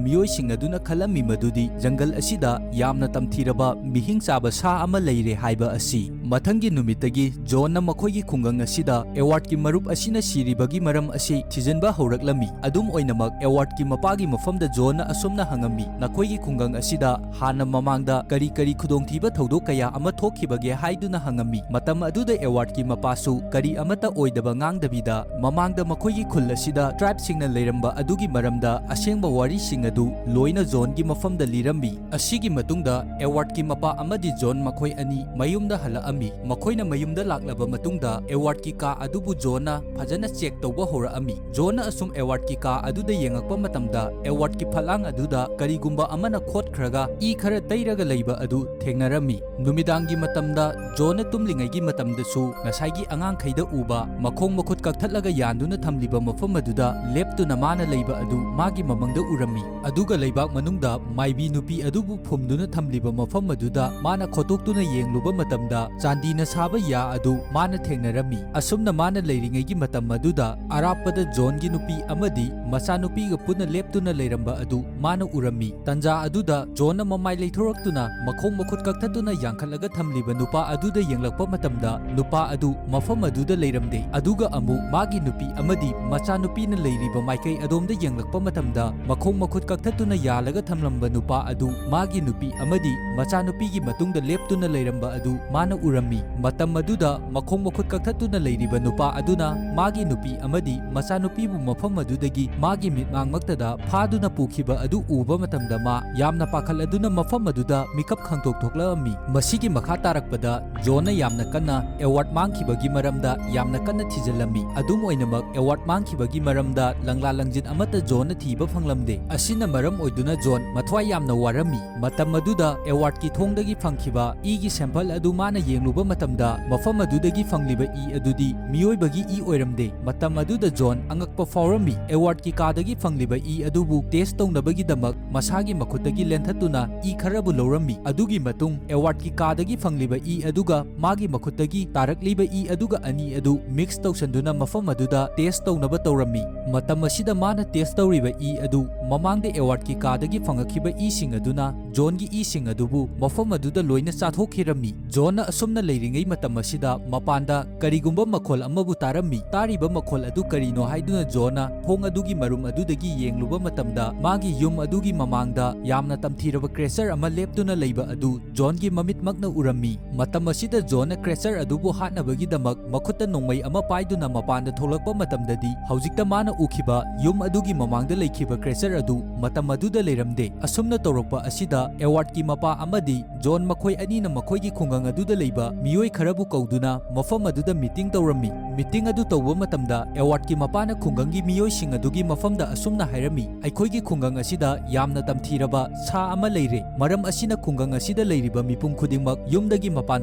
ꯃꯤꯑꯣꯏꯁꯤꯡ ꯑꯗꯨꯅ ꯈꯜꯂꯝꯃꯤ ꯃꯗꯨꯗꯤ ꯖꯪꯒꯜ ꯑꯁꯤꯗ ꯌꯥꯝꯅ ꯇꯝꯊꯤꯔꯕ ꯃꯤꯍꯤꯡ ꯆꯥꯕ ꯁꯥ ꯑꯃ ꯂꯩꯔꯦ ꯍꯥꯏꯕ ꯑꯁꯤ꯫ ꯃꯊꯪꯒꯤ ꯅꯨꯃꯤꯠꯇꯒꯤ ꯖꯣꯟꯅ ꯃꯈꯣꯏꯒꯤ ꯈꯨꯡꯒꯪ ꯑꯁꯤꯗ ꯑꯦꯋꯥꯔꯗꯀꯤ ꯃꯔꯨꯞ ꯑꯁꯤꯅ ꯁꯤꯔꯤꯕꯒꯤ ꯃꯔꯝ ꯑꯁꯤ ꯊꯤꯖꯤꯟꯕ ꯍꯧꯔꯛꯂꯝꯃꯤ꯫ ꯑꯗꯨꯝ ꯑꯣꯏꯅꯃꯛ, ꯑꯦꯋꯥꯔꯗꯀꯤ ꯃꯄꯥꯒꯤ ꯃꯐꯝꯗ ꯖꯣꯟꯅ ꯑꯁꯨꯝꯅ ꯍꯪꯉꯝꯃꯤ, "ꯅꯈꯣꯏꯒꯤ ꯈꯨꯡꯒꯪ ꯑꯁꯤꯗ ꯍꯥꯟꯅ ꯃꯃꯥꯡꯗ ꯀꯔꯤ ꯀꯔꯤ ꯈꯨꯗꯣꯡꯊꯤꯕ ꯊꯧꯗꯣꯛ ꯀꯌꯥ ꯑꯃ ꯊꯣꯛꯈꯤꯕꯒꯦ?" ꯍꯥꯏꯗꯨꯅ ꯍꯪꯉꯝꯃꯤ꯫ ꯃꯇꯝ ꯑꯗꯨꯗ ꯑꯦꯋꯥꯔꯗꯀꯤ ꯃꯄꯥꯁꯨ ꯀꯔꯤ ꯑꯃꯠꯇ ꯑꯣꯏꯗꯕ ꯉꯥꯡꯗꯕꯤꯗ, ꯃꯃꯥꯡꯗ ꯃꯈꯣꯏꯒꯤ ꯈꯨꯜ ꯑꯁꯤꯗ ꯇ꯭ꯔꯥꯏꯕꯁꯤꯡꯅ ꯂꯩꯔꯝꯕ ꯑꯗꯨꯒꯤ ꯃꯔꯝꯗ ꯑꯁꯦꯡꯕ ꯋꯥꯔꯤꯁꯤꯡ ꯑꯗꯨ ꯂꯣꯏꯅ ꯖꯣꯟꯒꯤ ꯃꯐꯝꯗ ꯂꯤꯔꯝꯃꯤ꯫ ꯑꯁꯤꯒꯤ ꯃꯇꯨꯡꯗ ꯑꯦꯋꯥꯔꯗꯀꯤ ꯃꯄꯥ ꯑꯃꯗꯤ ꯖꯣꯟ ꯃꯈꯣꯏ ꯑꯅꯤ ꯃꯌꯨꯝꯗ ꯍꯜꯂꯛꯑꯝꯃꯤ꯫ ꯃꯈꯣꯏꯅ ꯃꯌꯨꯝꯗ ꯂꯥꯛꯂꯕ ꯃꯇꯨꯡꯗ, ꯑꯦꯋꯥꯔꯗꯀꯤ ꯀꯥ ꯑꯗꯨꯕꯨ ꯖꯣꯟꯅ ꯐꯖꯅ ꯆꯦꯛ ꯇꯧꯕ ꯍꯧꯔꯛꯑꯝꯃꯤ꯫ ꯖꯣꯟꯅ ꯑꯁꯨꯝ ꯑꯦꯋꯥꯔꯗꯀꯤ ꯀꯥ ꯑꯗꯨꯗ ꯌꯦꯡꯉꯛꯄ ꯃꯇꯝꯗ, ꯑꯦꯋꯥꯔꯗꯀꯤ ꯐꯠꯂꯥꯡ ꯑꯗꯨꯗ ꯀꯔꯤꯒꯨꯝꯕ ꯑꯃꯅ ꯈꯣꯠꯈ꯭ꯔꯒ ꯏ ꯈꯔ ꯇꯩꯔꯒ ꯂꯩꯕ ꯑꯗꯨ ꯊꯦꯡꯅꯔꯝꯃꯤ꯫ ꯅꯨꯃꯤꯗꯥꯡꯒꯤ ꯃꯇꯝꯗ ꯖꯣꯟꯅ ꯇꯨꯝꯂꯤꯉꯩꯒꯤ ꯃꯇꯝꯗꯁꯨ ꯉꯁꯥꯏꯒꯤ ꯑꯉꯥꯡꯈꯩꯗ ꯎꯕ ꯃꯈꯣꯡ ꯃꯈꯨꯠ ꯀꯛꯊꯠꯂꯒ ꯌꯥꯟꯗꯨꯅ ꯊꯝꯂꯤꯕ ꯃꯐꯝ ꯑꯗꯨꯗ ꯂꯦꯞꯇꯨꯅ ꯃꯥꯅ ꯂꯩꯕ ꯑꯗꯨ ꯃꯥꯒꯤ ꯃꯃꯪꯗ ꯎꯔꯝꯃꯤ꯫ ꯑꯗꯨꯒ ꯂꯩꯕꯥꯛ ꯃꯅꯨꯡꯗ ꯃꯥꯏꯕꯤ ꯅꯨꯄꯤ ꯑꯗꯨꯕꯨ ꯐꯨꯝꯗꯨꯅ ꯊꯝꯂꯤꯕ ꯃꯐꯝ ꯑꯗꯨꯗ ꯃꯥꯅ ꯈꯣꯠꯇꯣꯛꯇꯨꯅ ꯌꯦꯡꯂꯨꯕ ꯃꯇꯝꯗ, ꯆꯥꯟꯗꯤꯅ ꯁꯥꯕ ꯌꯥ ꯑꯗꯨ ꯃꯥꯅ ꯊꯦꯡꯅꯔꯝꯃꯤ꯫ ꯑꯁꯨꯝꯅ ꯃꯥꯅ ꯂꯩꯔꯤꯉꯩꯒꯤ ꯃꯇꯝ ꯑꯗꯨꯗ, ꯑꯔꯥꯞꯄꯗ ꯖꯣꯟꯒꯤ ꯅꯨꯄꯤ ꯑꯃꯗꯤ ꯃꯆꯥꯅꯨꯄꯤꯒ ꯄꯨꯟꯅ ꯂꯦꯞꯇꯨꯅ ꯂꯩꯔꯝꯕ ꯑꯗꯨ ꯃꯥꯅ ꯎꯔꯝꯃꯤ꯫ ꯇꯟꯖꯥ ꯑꯗꯨꯗ ꯖꯣꯟꯅ ꯃꯃꯥꯏ ꯂꯩꯊꯣꯔꯛꯇꯨꯅ ꯃꯈꯣꯡ ꯃꯈꯨꯠ ꯀꯛꯊꯠꯇꯨꯅ ꯌꯥꯡꯈꯠꯂꯒ ꯊꯝꯂꯤꯕ ꯅꯨꯄꯥ ꯑꯗꯨꯗ ꯌꯦꯡꯂꯛꯄ ꯃꯇꯝꯗ, ꯅꯨꯄꯥ ꯑꯗꯨ ꯃꯐꯝ ꯑꯗꯨꯗ ꯂꯩꯔꯝꯗꯦ꯫ ꯑꯗꯨꯒ ꯑꯃꯨꯛ ꯃꯥꯒꯤ ꯅꯨꯄꯤ ꯑꯃꯗꯤ ꯃꯆꯥꯅꯨꯄꯤꯅ ꯂꯩꯔꯤꯕ ꯃꯥꯏꯀꯩ ꯑꯗꯣꯝꯗ ꯌꯦꯡꯂꯛꯄ ꯃꯇꯝꯗ, ꯃꯈꯣꯡ ꯃꯈꯨꯠ ꯀꯛꯊꯠꯇꯨꯅ ꯌꯥꯜꯂꯒ ꯊꯝꯂꯝꯕ ꯅꯨꯄꯥ ꯑꯗꯨ ꯃꯥꯒꯤ ꯅꯨꯄꯤ ꯑꯃꯗꯤ ꯃꯆꯥꯅꯨꯄꯤꯒꯤ ꯃꯇꯨꯡꯗ ꯂꯦꯞꯇꯨꯅ ꯂꯩꯔꯝꯕ ꯑꯗꯨ ꯃꯥꯅ ꯎꯔꯝꯃꯤ꯫ ꯃꯇꯝ ꯑꯗꯨꯗ ꯃꯈꯣꯡ ꯃꯈꯨꯠ ꯀꯛꯊꯠꯇꯨꯅ ꯂꯩꯔꯤꯕ ꯅꯨꯄꯥ ꯑꯗꯨꯅ ꯃꯥꯒꯤ ꯅꯨꯄꯤ ꯑꯃꯗꯤ ꯃꯆꯥꯅꯨꯄꯤꯕꯨ ꯃꯐꯝ ꯑꯗꯨꯗꯒꯤ ꯃꯥꯒꯤ ꯃꯤꯠꯃꯥꯡꯃꯛꯇꯗ ꯐꯥꯗꯨꯅ ꯄꯨꯈꯤꯕ ꯑꯗꯨ ꯎꯕ ꯃꯇꯝꯗ, ꯃꯥ ꯌꯥꯝꯅ ꯄꯥꯈꯠꯂꯗꯨꯅ ꯃꯐꯝ ꯑꯗꯨꯗ ꯃꯤꯀꯞ ꯈꯪꯇꯣꯛ ꯊꯣꯛꯂꯛꯑꯝꯃꯤ꯫ ꯃꯁꯤꯒꯤ ꯃꯈꯥ ꯇꯥꯔꯛꯄꯗ ꯖꯣꯟꯅ ꯌꯥꯝꯅ ꯀꯟꯅ ꯑꯦꯋꯥꯔꯗ ꯃꯥꯡꯈꯤꯕꯒꯤ ꯃꯔꯝꯗ ꯌꯥꯝꯅ ꯀꯟꯅ ꯊꯤꯖꯤꯜꯂꯝꯃꯤ꯫ ꯑꯗꯨꯝ ꯑꯣꯏꯅꯃꯛ, ꯑꯦꯋꯥꯔꯗ ꯃꯥꯡꯈꯤꯕꯒꯤ ꯃꯔꯝꯗ ꯂꯪꯂꯥ ꯂꯪꯖꯤꯟ ꯑꯃꯠꯇ ꯖꯣꯟꯅ ꯊꯤꯕ ꯐꯪꯂꯝꯗꯦ꯫ ꯑꯁꯤꯅ ꯃꯔꯝ ꯑꯣꯏꯗꯨꯅ ꯖꯣꯟ ꯃꯊ꯭ꯋꯥꯏ ꯌꯥꯝꯅ ꯋꯥꯔꯝꯃꯤ꯫ ꯃꯇꯝ ꯑꯗꯨꯗ ꯑꯦꯋꯥꯔꯗꯀꯤ ꯊꯣꯡꯗꯒꯤ ꯐꯪꯈꯤꯕ ꯏꯒꯤ ꯁꯦꯝꯄꯜ ꯑꯗꯨ ꯃꯥꯅ ꯌꯦꯡꯂꯨꯕ ꯃꯇꯝꯗ, ꯃꯐꯝ ꯑꯗꯨꯗꯒꯤ ꯐꯪꯂꯤꯕ ꯏ ꯑꯗꯨꯗꯤ ꯃꯤꯑꯣꯏꯕꯒꯤ ꯏ ꯑꯣꯏꯔꯝꯗꯦ꯫ ꯃꯇꯝ ꯑꯗꯨꯗ ꯖꯣꯟ ꯑꯉꯛꯄ ꯐꯥꯎꯔꯝꯃꯤ꯫ ꯑꯦꯋꯥꯔꯗꯀꯤ ꯀꯥꯗꯒꯤ ꯐꯪꯂꯤꯕ ꯏ ꯑꯗꯨꯕꯨ ꯇꯦꯁ ꯇꯧꯅꯕꯒꯤꯗꯃꯛ ꯃꯁꯥꯒꯤ ꯃꯈꯨꯠꯇꯒꯤ ꯂꯦꯟꯊꯠꯇꯨꯅ ꯏ ꯈꯔꯕꯨ ꯂꯧꯔꯝꯃꯤ꯫ ꯃꯤ ꯑꯗꯨꯒꯤ ꯃꯇꯨꯡ ꯑꯦꯋꯥꯔꯗꯀꯤ ꯀꯥꯗꯒꯤ ꯐꯪꯂꯤꯕ ꯏ ꯑꯗꯨꯒ ꯃꯥꯒꯤ ꯃꯈꯨꯠꯇꯒꯤ ꯇꯥꯔꯛꯂꯤꯕ ꯏ ꯑꯗꯨꯒ ꯑꯅꯤ ꯑꯗꯨ ꯃꯤꯛꯁ ꯇꯧꯁꯟꯗꯨꯅ ꯃꯐꯝ ꯑꯗꯨꯗ ꯇꯦꯁ ꯇꯧꯅꯕ ꯇꯧꯔꯝꯃꯤ꯫ ꯃꯇꯝ ꯑꯁꯤꯗ ꯃꯥꯅ ꯇꯦꯁ ꯇꯧꯔꯤꯕ ꯏ ꯑꯗꯨ ꯃꯃꯥꯡꯗ ꯑꯦꯋꯥꯔꯗꯀꯤ ꯀꯥꯗꯒꯤ ꯐꯪꯉꯛꯈꯤꯕ ꯏꯁꯤꯡ ꯑꯗꯨꯅ ꯖꯣꯟꯒꯤ ꯏꯁꯤꯡ ꯑꯗꯨꯕꯨ ꯃꯐꯝ ꯑꯗꯨꯗ ꯂꯣꯏꯅ ꯆꯥꯊꯣꯛꯈꯤꯔꯝꯃꯤ꯫ ꯖꯣꯟꯅ ꯑꯁꯨꯝꯅ ꯂꯩꯔꯤꯉꯩ ꯃꯇꯝ ꯑꯁꯤꯗ ꯃꯄꯥꯟꯗ ꯀꯔꯤꯒꯨꯝꯕ ꯃꯈꯣꯜ ꯑꯃꯕꯨ ꯇꯥꯔꯝꯃꯤ꯫ ꯇꯥꯔꯤꯕ ꯃꯈꯣꯜ ꯑꯗꯨ ꯀꯔꯤꯅꯣ ꯍꯥꯏꯗꯨꯅ ꯖꯣꯟꯅ ꯊꯣꯡ ꯑꯗꯨꯒꯤ ꯃꯔꯨꯝ ꯑꯗꯨꯗꯒꯤ ꯌꯦꯡꯂꯨꯕ ꯃꯇꯝꯗ ꯃꯥꯒꯤ ꯌꯨꯝ ꯑꯗꯨꯒꯤ ꯃꯃꯥꯡꯗ ꯌꯥꯝꯅ ꯇꯝꯊꯤꯔꯕ ꯀ꯭ꯔꯦꯆꯔ ꯑꯃ ꯂꯦꯞꯇꯨꯅ ꯂꯩꯕ ꯑꯗꯨ ꯖꯣꯟꯒꯤ ꯃꯃꯤꯠꯃꯛꯅ ꯎꯔꯝꯃꯤ꯫ ꯃꯇꯝ ꯑꯁꯤꯗ ꯖꯣꯟꯅ ꯀ꯭ꯔꯦꯆꯔ ꯑꯗꯨꯕꯨ ꯍꯥꯠꯅꯕꯒꯤꯗꯃꯛ ꯃꯈꯨꯠꯇ ꯅꯣꯡꯃꯩ ꯑꯃ ꯄꯥꯏꯗꯨꯅ ꯃꯄꯥꯟꯗ ꯊꯣꯛꯂꯛꯄ ꯃꯇꯝꯗꯗꯤ ꯍꯧꯖꯤꯛꯇ ꯃꯥꯅ ꯎꯈꯤꯕ ꯌꯨꯝ ꯑꯗꯨꯒꯤ ꯃꯃꯥꯡꯗ ꯂꯩꯈꯤꯕ ꯀ꯭ꯔꯦꯆꯔ ꯑꯗꯨ ꯃꯇꯝ ꯑꯗꯨꯗ ꯂꯩꯔꯝꯗꯦ꯫ ꯑꯁꯨꯝꯅ ꯇꯧꯔꯛꯄ ꯑꯁꯤꯗ ꯑꯦꯋꯥꯔꯗꯀꯤ ꯃꯄꯥ ꯑꯃꯗꯤ ꯖꯣꯟ ꯃꯈꯣꯏ ꯑꯅꯤꯅ ꯃꯈꯣꯏꯒꯤ ꯈꯨꯡꯒꯪ ꯑꯗꯨꯗ ꯂꯩꯕ ꯃꯤꯑꯣꯏ ꯈꯔꯕꯨ ꯀꯧꯗꯨꯅ ꯃꯐꯝ ꯑꯗꯨꯗ ꯃꯤꯇꯤꯡ ꯇꯧꯔꯝꯃꯤ꯫ ꯃꯤꯇꯤꯡ ꯑꯗꯨ ꯇꯧꯕ ꯃꯇꯝꯗ ꯑꯦꯋꯥꯔꯗꯀꯤ ꯃꯄꯥꯅ ꯈꯨꯡꯒꯪꯒꯤ ꯃꯤꯑꯣꯏꯁꯤꯡ ꯑꯗꯨꯒꯤ ꯃꯐꯝꯗ ꯑꯁꯨꯝꯅ ꯍꯥꯏꯔꯝꯃꯤ, "ꯑꯩꯈꯣꯏꯒꯤ ꯈꯨꯡꯒꯪ ꯑꯁꯤꯗ ꯌꯥꯝꯅ ꯇꯝꯊꯤꯔꯕ ꯁꯥ ꯑꯃ ꯂꯩꯔꯦ꯫ ꯃꯔꯝ ꯑꯁꯤꯅ ꯈꯨꯡꯒꯪ ꯑꯁꯤꯗ ꯂꯩꯔꯤꯕ ꯃꯤꯄꯨꯝ ꯈꯨꯗꯤꯡꯃꯛ ꯌꯨꯝꯗꯒꯤ ꯃꯄꯥꯟ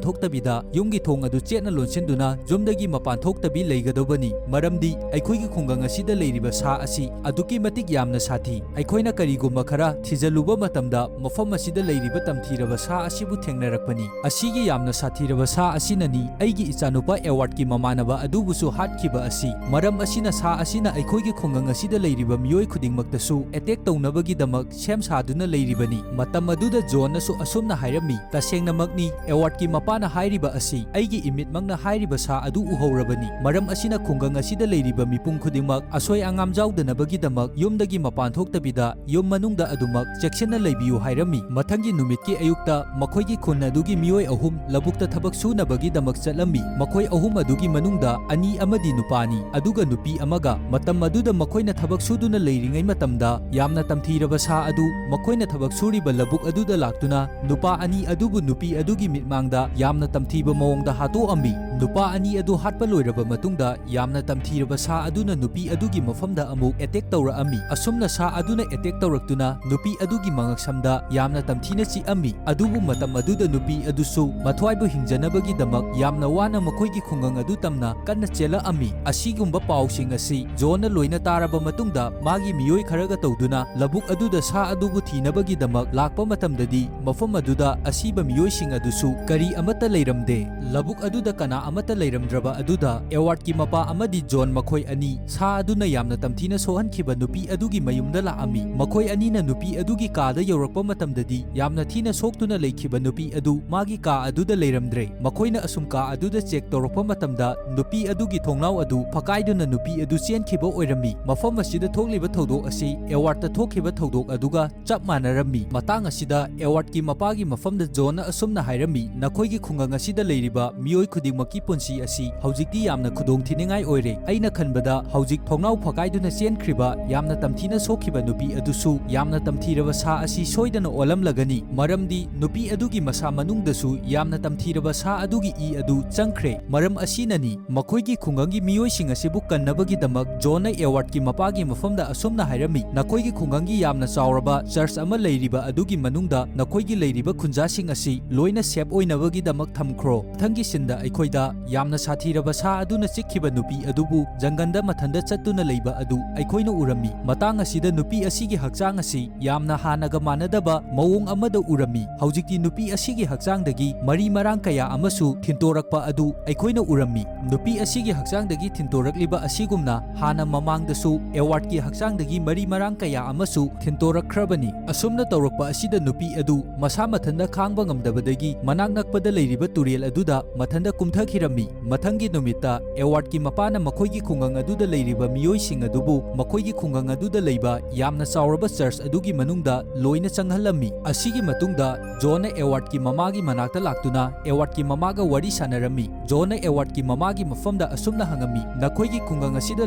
ꯊꯣꯛꯇꯕꯤꯗ ꯌꯨꯝꯒꯤ ꯊꯣꯡ ꯑꯗꯨ ꯆꯦꯠꯅ ꯂꯣꯟꯁꯤꯟꯗꯨꯅ ꯌꯨꯝꯗꯒꯤ ꯃꯄꯥꯟ ꯊꯣꯛꯇꯕꯤ ꯂꯩꯒꯗꯧꯕꯅꯤ꯫ ꯃꯔꯝꯗꯤ ꯑꯩꯈꯣꯏꯒꯤ ꯈꯨꯡꯒꯪ ꯑꯁꯤꯗ ꯂꯩꯔꯤꯕ ꯁꯥ ꯑꯁꯤ ꯑꯗꯨꯛꯀꯤ ꯃꯇꯤꯛ ꯌꯥꯝꯅ ꯁꯥꯊꯤ꯫ ꯑꯩꯈꯣꯏꯅ ꯀꯔꯤꯒꯨꯝꯕ ꯈꯔ ꯊꯤꯖꯤꯜꯂꯨꯕ ꯃꯇꯝꯗ ꯃꯐꯝ ꯑꯁꯤꯗ ꯂꯩꯔꯤꯕ ꯇꯝꯊꯤꯔꯕ ꯁꯥ ꯑꯁꯤꯕꯨ ꯊꯦꯡꯅꯔꯛꯄꯅꯤ꯫ ꯑꯁꯤꯒꯤ ꯌꯥꯝꯅ ꯁꯥꯊꯤꯔꯕ ꯁꯥ ꯑꯁꯤꯅꯅꯤ ꯑꯩꯒꯤ ꯏꯆꯥꯅꯨꯄꯥ ꯑꯦꯋꯥꯔꯗꯀꯤ ꯃꯃꯥꯟꯅꯕ ꯑꯗꯨꯕꯨꯁꯨ ꯍꯥꯠꯈꯤꯕ ꯑꯁꯤ꯫ ꯃꯔꯝ ꯑꯁꯤꯅ ꯁꯥ ꯑꯁꯤꯅ ꯑꯩꯈꯣꯏꯒꯤ ꯈꯨꯡꯒꯪ ꯑꯁꯤꯗ ꯂꯩꯔꯤꯕ ꯃꯤꯑꯣꯏ ꯈꯨꯗꯤꯡꯃꯛꯇꯁꯨ ꯑꯦꯇꯦꯛ ꯇꯧꯅꯕꯒꯤꯗꯃꯛ ꯁꯦꯝ ꯁꯥꯗꯨꯅ ꯂꯩꯔꯤꯕꯅꯤ꯫" ꯃꯇꯝ ꯑꯗꯨꯗ ꯖꯣꯟꯅꯁꯨ ꯑꯁꯨꯝꯅ ꯍꯥꯏꯔꯝꯃꯤ, "ꯇꯁꯦꯡꯅꯃꯛꯅꯤ, ꯑꯦꯋꯥꯔꯗꯀꯤ ꯃꯄꯥꯅ ꯍꯥꯏꯔꯤꯕ ꯑꯁꯤ꯫ ꯑꯩꯒꯤ ꯏꯃꯤꯠꯃꯛꯅ ꯍꯥꯏꯔꯤꯕ ꯁꯥ ꯑꯗꯨ ꯎꯍꯧꯔꯕꯅꯤ꯫ ꯃꯔꯝ ꯑꯁꯤꯅ ꯈꯨꯡꯒꯪ ꯑꯁꯤꯗ ꯂꯩꯔꯤꯕ ꯃꯤꯄꯨꯝ ꯈꯨꯗꯤꯡꯃꯛ ꯑꯁꯣꯏ ꯑꯉꯥꯝ ꯌꯥꯎꯗꯅꯕꯒꯤꯗꯃꯛ ꯌꯨꯝꯗꯒꯤ ꯃꯄꯥꯟ ꯊꯣꯛꯇꯕꯤꯗ ꯌꯨꯝ ꯃꯅꯨꯡꯗ ꯑꯗꯨꯃꯛ ꯆꯦꯛꯁꯤꯟꯅ ꯂꯩꯕꯤꯌꯨ" ꯍꯥꯏꯔꯝꯃꯤ꯫ ꯃꯊꯪꯒꯤ ꯅꯨꯃꯤꯠꯀꯤ ꯑꯌꯨꯛꯇ ꯃꯈꯣꯏꯒꯤ ꯈꯨꯟ ꯑꯗꯨꯒꯤ ꯃꯤꯑꯣꯏ ꯑꯍꯨꯝ ꯂꯧꯕꯨꯛꯇ ꯊꯕꯛ ꯁꯨꯅꯕꯒꯤꯗꯃꯛ ꯆꯠꯂꯝꯃꯤ꯫ ꯃꯈꯣꯏ ꯑꯍꯨꯝ ꯑꯗꯨꯒꯤ ꯃꯅꯨꯡꯗ ꯑꯅꯤ ꯑꯃꯗꯤ ꯅꯨꯄꯥꯅꯤ, ꯑꯗꯨꯒ ꯅꯨꯄꯤ ꯑꯃꯒ꯫ ꯃꯇꯝ ꯑꯗꯨꯗ ꯃꯈꯣꯏꯅ ꯊꯕꯛ ꯁꯨꯗꯨꯅ ꯂꯩꯔꯤꯉꯩ ꯃꯇꯝꯗ ꯌꯥꯝꯅ ꯇꯝꯊꯤꯔꯕ ꯁꯥ ꯑꯗꯨ ꯃꯈꯣꯏꯅ ꯊꯕꯛ ꯁꯨꯔꯤꯕ ꯂꯧꯕꯨꯛ ꯑꯗꯨꯗ ꯂꯥꯛꯇꯨꯅ ꯅꯨꯄꯥ ꯑꯅꯤ ꯑꯗꯨꯕꯨ ꯅꯨꯄꯤ ꯑꯗꯨꯒꯤ ꯃꯤꯠꯃꯥꯡꯗ ꯌꯥꯝꯅ ꯇꯝꯊꯤꯕ ꯃꯑꯣꯡꯗ ꯍꯥꯠꯇꯣꯛꯑꯝꯃꯤ꯫ ꯅꯨꯄꯥ ꯑꯅꯤ ꯑꯗꯨ ꯍꯥꯠꯄ ꯂꯣꯏꯔꯕ ꯃꯇꯨꯡꯗ ꯌꯥꯝꯅ ꯇꯝꯊꯤꯔꯕ ꯁꯥ ꯑꯗꯨꯅ ꯅꯨꯄꯤ ꯑꯗꯨꯒꯤ ꯃꯐꯝꯗ ꯑꯃꯨꯛ ꯑꯦꯇꯦꯛ ꯇꯧꯔꯛꯑꯝꯃꯤ꯫ ꯑꯁꯨꯝꯅ ꯁꯥ ꯑꯗꯨꯅ ꯑꯦꯇꯦꯛ ꯇꯧꯔꯛꯇꯨꯅ ꯅꯨꯄꯤ ꯑꯗꯨꯒꯤ ꯃꯉꯛꯁꯝꯗ ꯌꯥꯝꯅ ꯇꯝꯊꯤꯅ ꯆꯤꯛꯑꯝꯃꯤ꯫ ꯑꯗꯨꯕꯨ ꯃꯇꯝ ꯑꯗꯨꯗ ꯅꯨꯄꯤ ꯑꯗꯨꯁꯨ ꯃꯊ꯭ꯋꯥꯏꯕꯨ ꯍꯤꯡꯖꯅꯕꯒꯤꯗꯃꯛ ꯌꯥꯝꯅ ꯋꯥꯅ ꯃꯈꯣꯏꯒꯤ ꯈꯨꯡꯒꯪ ꯑꯗꯨ ꯇꯝꯅ ꯀꯟꯅ ꯆꯦꯜꯂꯛꯑꯝꯃꯤ꯫ ꯑꯁꯤꯒꯨꯝꯕ ꯄꯥꯎꯁꯤꯡ ꯑꯁꯤ ꯖꯣꯟꯅ ꯂꯣꯏꯅ ꯇꯥꯔꯕ ꯃꯇꯨꯡꯗ ꯃꯥꯒꯤ ꯃꯤꯑꯣꯏ ꯈꯔꯒ ꯇꯧꯗꯨꯅ ꯂꯧꯕꯨꯛ ꯑꯗꯨꯗ ꯁꯥ ꯑꯗꯨꯕꯨ ꯊꯤꯅꯕꯒꯤꯗꯃꯛ ꯂꯥꯛꯄ ꯃꯇꯝꯗꯗꯤ ꯃꯐꯝ ꯑꯗꯨꯗ ꯑꯁꯤꯕ ꯃꯤꯑꯣꯏꯁꯤꯡ ꯑꯗꯨꯁꯨ ꯀꯔꯤ ꯑꯃꯠꯇ ꯂꯩꯔꯝꯗꯦ꯫ ꯂꯧꯕꯨꯛ ꯑꯗꯨꯗ ꯀꯅꯥ ꯑꯃꯠꯇ ꯂꯩꯔꯝꯗ꯭ꯔꯕ ꯑꯗꯨꯗ, ꯑꯦꯋꯥꯔꯗꯀꯤ ꯃꯄꯥ ꯑꯃꯗꯤ ꯖꯣꯟ, ꯃꯈꯣꯏ ꯑꯅꯤ ꯁꯥ ꯑꯗꯨꯅ ꯌꯥꯝꯅ ꯇꯝꯊꯤꯅ ꯁꯣꯛꯍꯟꯈꯤꯕ ꯅꯨꯄꯤ ꯑꯗꯨꯒꯤ ꯃꯌꯨꯝꯗ ꯂꯥꯛꯑꯝꯃꯤ꯫ ꯃꯈꯣꯏ ꯑꯅꯤꯅ ꯅꯨꯄꯤ ꯑꯗꯨꯒꯤ ꯀꯥꯗ ꯌꯧꯔꯛꯄ ꯃꯇꯝꯗꯗꯤ, ꯌꯥꯝꯅ ꯊꯤꯅ ꯁꯣꯛꯇꯨꯅ ꯂꯩꯈꯤꯕ ꯅꯨꯄꯤ ꯑꯗꯨ ꯃꯥꯒꯤ ꯀꯥ ꯑꯗꯨꯗ ꯂꯩꯔꯝꯗ꯭ꯔꯦ꯫ ꯃꯈꯣꯏꯅ ꯑꯁꯨꯝ ꯀꯥ ꯑꯗꯨꯗ ꯆꯦꯛ ꯇꯧꯔꯛꯄ ꯃꯇꯝꯗ, ꯅꯨꯄꯤ ꯑꯗꯨꯒꯤ ꯊꯣꯡꯅꯥꯎ ꯑꯗꯨ ꯐꯀꯥꯏꯗꯨꯅ ꯅꯨꯄꯤ ꯑꯗꯨ ꯆꯦꯟꯈꯤꯕ ꯑꯣꯏꯔꯝꯃꯤ꯫ ꯃꯐꯝ ꯑꯁꯤꯗ ꯊꯣꯛꯂꯤꯕ ꯊꯧꯗꯣꯛ ꯑꯁꯤ ꯑꯦꯋꯥꯔꯗꯇ ꯊꯣꯛꯈꯤꯕ ꯊꯧꯗꯣꯛ ꯑꯗꯨꯒ ꯆꯞ ꯃꯥꯟꯅꯔꯝꯃꯤ꯫ ꯃꯇꯥꯡ ꯑꯁꯤꯗ ꯑꯦꯋꯥꯔꯗꯀꯤ ꯃꯄꯥꯒꯤ ꯃꯐꯝꯗ ꯖꯣꯟꯅ ꯑꯁꯨꯝꯅ ꯍꯥꯏꯔꯝꯃꯤ, "ꯅꯈꯣꯏꯒꯤ ꯈꯨꯡꯒꯪ ꯑꯁꯤꯗ ꯂꯩꯔꯤꯕ ꯃꯤꯑꯣꯏ ꯈꯨꯗꯤꯡꯃꯛꯀꯤ ꯄꯨꯟꯁꯤ ꯑꯁꯤ ꯍꯧꯖꯤꯛꯇꯤ ꯌꯥꯝꯅ ꯈꯨꯗꯣꯡꯊꯤꯅꯤꯡꯉꯥꯏ ꯑꯣꯏꯔꯦ꯫ ꯑꯩꯅ ꯈꯟꯕꯗ ꯍꯧꯖꯤꯛ ꯊꯣꯡꯅꯥꯎ ꯐꯀꯥꯏꯗꯨꯅ ꯆꯦꯟꯈ꯭ꯔꯤꯕ, ꯌꯥꯝꯅ ꯇꯝꯊꯤꯅ ꯁꯣꯛꯈꯤꯕ ꯅꯨꯄꯤ ꯑꯗꯨꯁꯨ ꯌꯥꯝꯅ ꯇꯝꯊꯤꯔꯕ ꯁꯥ ꯑꯁꯤ ꯁꯣꯏꯗꯅ ꯑꯣꯜꯂꯝꯂꯒꯅꯤ, ꯃꯔꯝꯗꯤ ꯅꯨꯄꯤ ꯑꯗꯨꯒꯤ ꯃꯁꯥ ꯃꯅꯨꯡꯗꯁꯨ ꯌꯥꯝꯅ ꯇꯝꯊꯤꯔꯕ ꯁꯥ ꯑꯗꯨꯒꯤ ꯏ ꯑꯗꯨ ꯆꯪꯈ꯭ꯔꯦ꯫ ꯃꯔꯝ ꯑꯁꯤꯅꯅꯤ ꯃꯈꯣꯏꯒꯤ ꯈꯨꯡꯒꯪꯒꯤ ꯃꯤꯑꯣꯏꯁꯤꯡ ꯑꯁꯤꯕꯨ ꯀꯟꯅꯕꯒꯤꯗꯃꯛ ꯖꯣꯟꯅ ꯑꯦꯋꯥꯔꯗꯀꯤ ꯃꯄꯥꯒꯤ ꯃꯐꯝꯗ ꯑꯁꯨꯝꯅ ꯍꯥꯏꯔꯝꯃꯤ, ꯅꯈꯣꯏꯒꯤ ꯈꯨꯡꯒꯪꯒꯤ ꯌꯥꯝꯅ ꯆꯥꯎꯔꯕ ꯆꯔꯆ ꯑꯃ ꯂꯩꯔꯤꯕ ꯑꯗꯨꯒꯤ ꯃꯅꯨꯡꯗ ꯅꯈꯣꯏꯒꯤ ꯂꯩꯔꯤꯕ ꯈꯨꯟꯖꯥꯁꯤꯡ ꯑꯁꯤ ꯂꯣꯏꯅ ꯁꯦꯞ ꯑꯣꯏꯅꯕꯒꯤꯗꯃꯛ ꯊꯝꯈ꯭ꯔꯣ꯫ ꯃꯊꯪꯒꯤ ꯁꯤꯟꯗ ꯑꯩꯈꯣꯏꯗ ꯌꯥꯝꯅ ꯁꯥꯊꯤꯔꯕ ꯁꯥ ꯑꯗꯨꯅ ꯆꯤꯛꯈꯤꯕ ꯅꯨꯄꯤ ꯑꯗꯨꯕꯨ ꯖꯪꯒꯜꯗ ꯃꯊꯟꯗ ꯆꯠꯇꯨꯅ ꯂꯩꯕ ꯑꯗꯨ ꯑꯩꯈꯣꯏꯅ ꯎꯔꯝꯃꯤ꯫ ꯃꯇꯥꯡ ꯑꯁꯤꯗ ꯅꯨꯄꯤ ꯑꯁꯤꯒꯤ ꯍꯛꯆꯥꯡ ꯑꯁꯤ ꯌꯥꯝꯅ ꯍꯥꯟꯅꯒ ꯃꯥꯟꯅꯗꯕ ꯃꯑꯣꯡ ꯑꯃꯗ ꯎꯔꯝꯃꯤ꯫ ꯍꯧꯖꯤꯛꯇꯤ ꯅꯨꯄꯤ ꯑꯁꯤꯒꯤ ꯍꯛꯆꯥꯡꯗꯒꯤ ꯃꯔꯤ ꯃꯔꯥꯡ ꯀꯌꯥ ꯑꯃꯁꯨ ꯊꯤꯟꯇꯣꯔꯛꯄ ꯑꯗꯨ ꯑꯩꯈꯣꯏꯅ ꯎꯔꯝꯃꯤ꯫ ꯅꯨꯄꯤ ꯑꯁꯤꯒꯤ ꯍꯛꯆꯥꯡꯗꯒꯤ ꯊꯤꯟꯇꯣꯔꯛꯂꯤꯕ ꯑꯁꯤꯒꯨꯝꯅ ꯍꯥꯟꯅ ꯃꯃꯥꯡꯗꯁꯨ ꯑꯦꯋꯥꯔꯗꯀꯤ ꯍꯛꯆꯥꯡꯗꯒꯤ ꯃꯔꯤ ꯃꯔꯥꯡ ꯀꯌꯥ ꯑꯃꯁꯨ ꯊꯤꯟꯇꯣꯔꯛꯈ꯭ꯔꯕꯅꯤ꯫ ꯑꯁꯨꯝꯅ ꯇꯧꯔꯛꯄ ꯑꯁꯤꯗ ꯅꯨꯄꯤ ꯑꯗꯨ ꯃꯁꯥ ꯃꯊꯟꯇ ꯈꯥꯡꯕ ꯉꯝꯗꯕꯗꯒꯤ ꯃꯅꯥꯛ ꯅꯛꯄꯗ ꯂꯩꯔꯤꯕ ꯇꯨꯔꯦꯜ ꯑꯗꯨꯗ ꯃꯊꯟꯇ ꯀꯨꯝꯊꯈꯤꯔꯝꯃꯤ꯫ ꯃꯊꯪꯒꯤ ꯅꯨꯃꯤꯠꯇ ꯑꯦꯋꯥꯔꯗꯀꯤ ꯃꯄꯥꯅ ꯃꯈꯣꯏꯒꯤ ꯈꯨꯡꯒꯪ ꯑꯗꯨꯗ ꯂꯩꯔꯤꯕ ꯃꯤꯑꯣꯏꯁꯤꯡ ꯑꯗꯨꯕꯨ ꯃꯈꯣꯏꯒꯤ ꯈꯨꯡꯒꯪ ꯑꯗꯨꯗ ꯂꯩꯕ ꯌꯥꯝꯅ ꯆꯥꯎꯔꯕ ꯆꯔꯆ ꯑꯗꯨꯒꯤ ꯃꯅꯨꯡꯗ ꯂꯣꯏꯅ ꯆꯪꯍꯜꯂꯝꯃꯤ꯫ ꯑꯁꯤꯒꯤ ꯃꯇꯨꯡꯗ ꯖꯣꯟꯅ ꯑꯦꯋꯥꯔꯗꯀꯤ ꯃꯃꯥꯒꯤ ꯃꯅꯥꯛꯇ ꯂꯥꯛꯇꯨꯅ ꯑꯦꯋꯥꯔꯗꯀꯤ ꯃꯃꯥꯒ ꯋꯥꯔꯤ ꯁꯥꯟꯅꯔꯝꯃꯤ꯫ ꯖꯣꯟꯅ ꯑꯦꯋꯥꯔꯗꯀꯤ ꯃꯃꯥꯒꯤ ꯃꯐꯝꯗ ꯑꯁꯨꯝꯅ ꯍꯪꯉꯝꯃꯤ, "ꯅꯈꯣꯏꯒꯤ ꯈꯨꯡꯒꯪ ꯑꯁꯤꯗ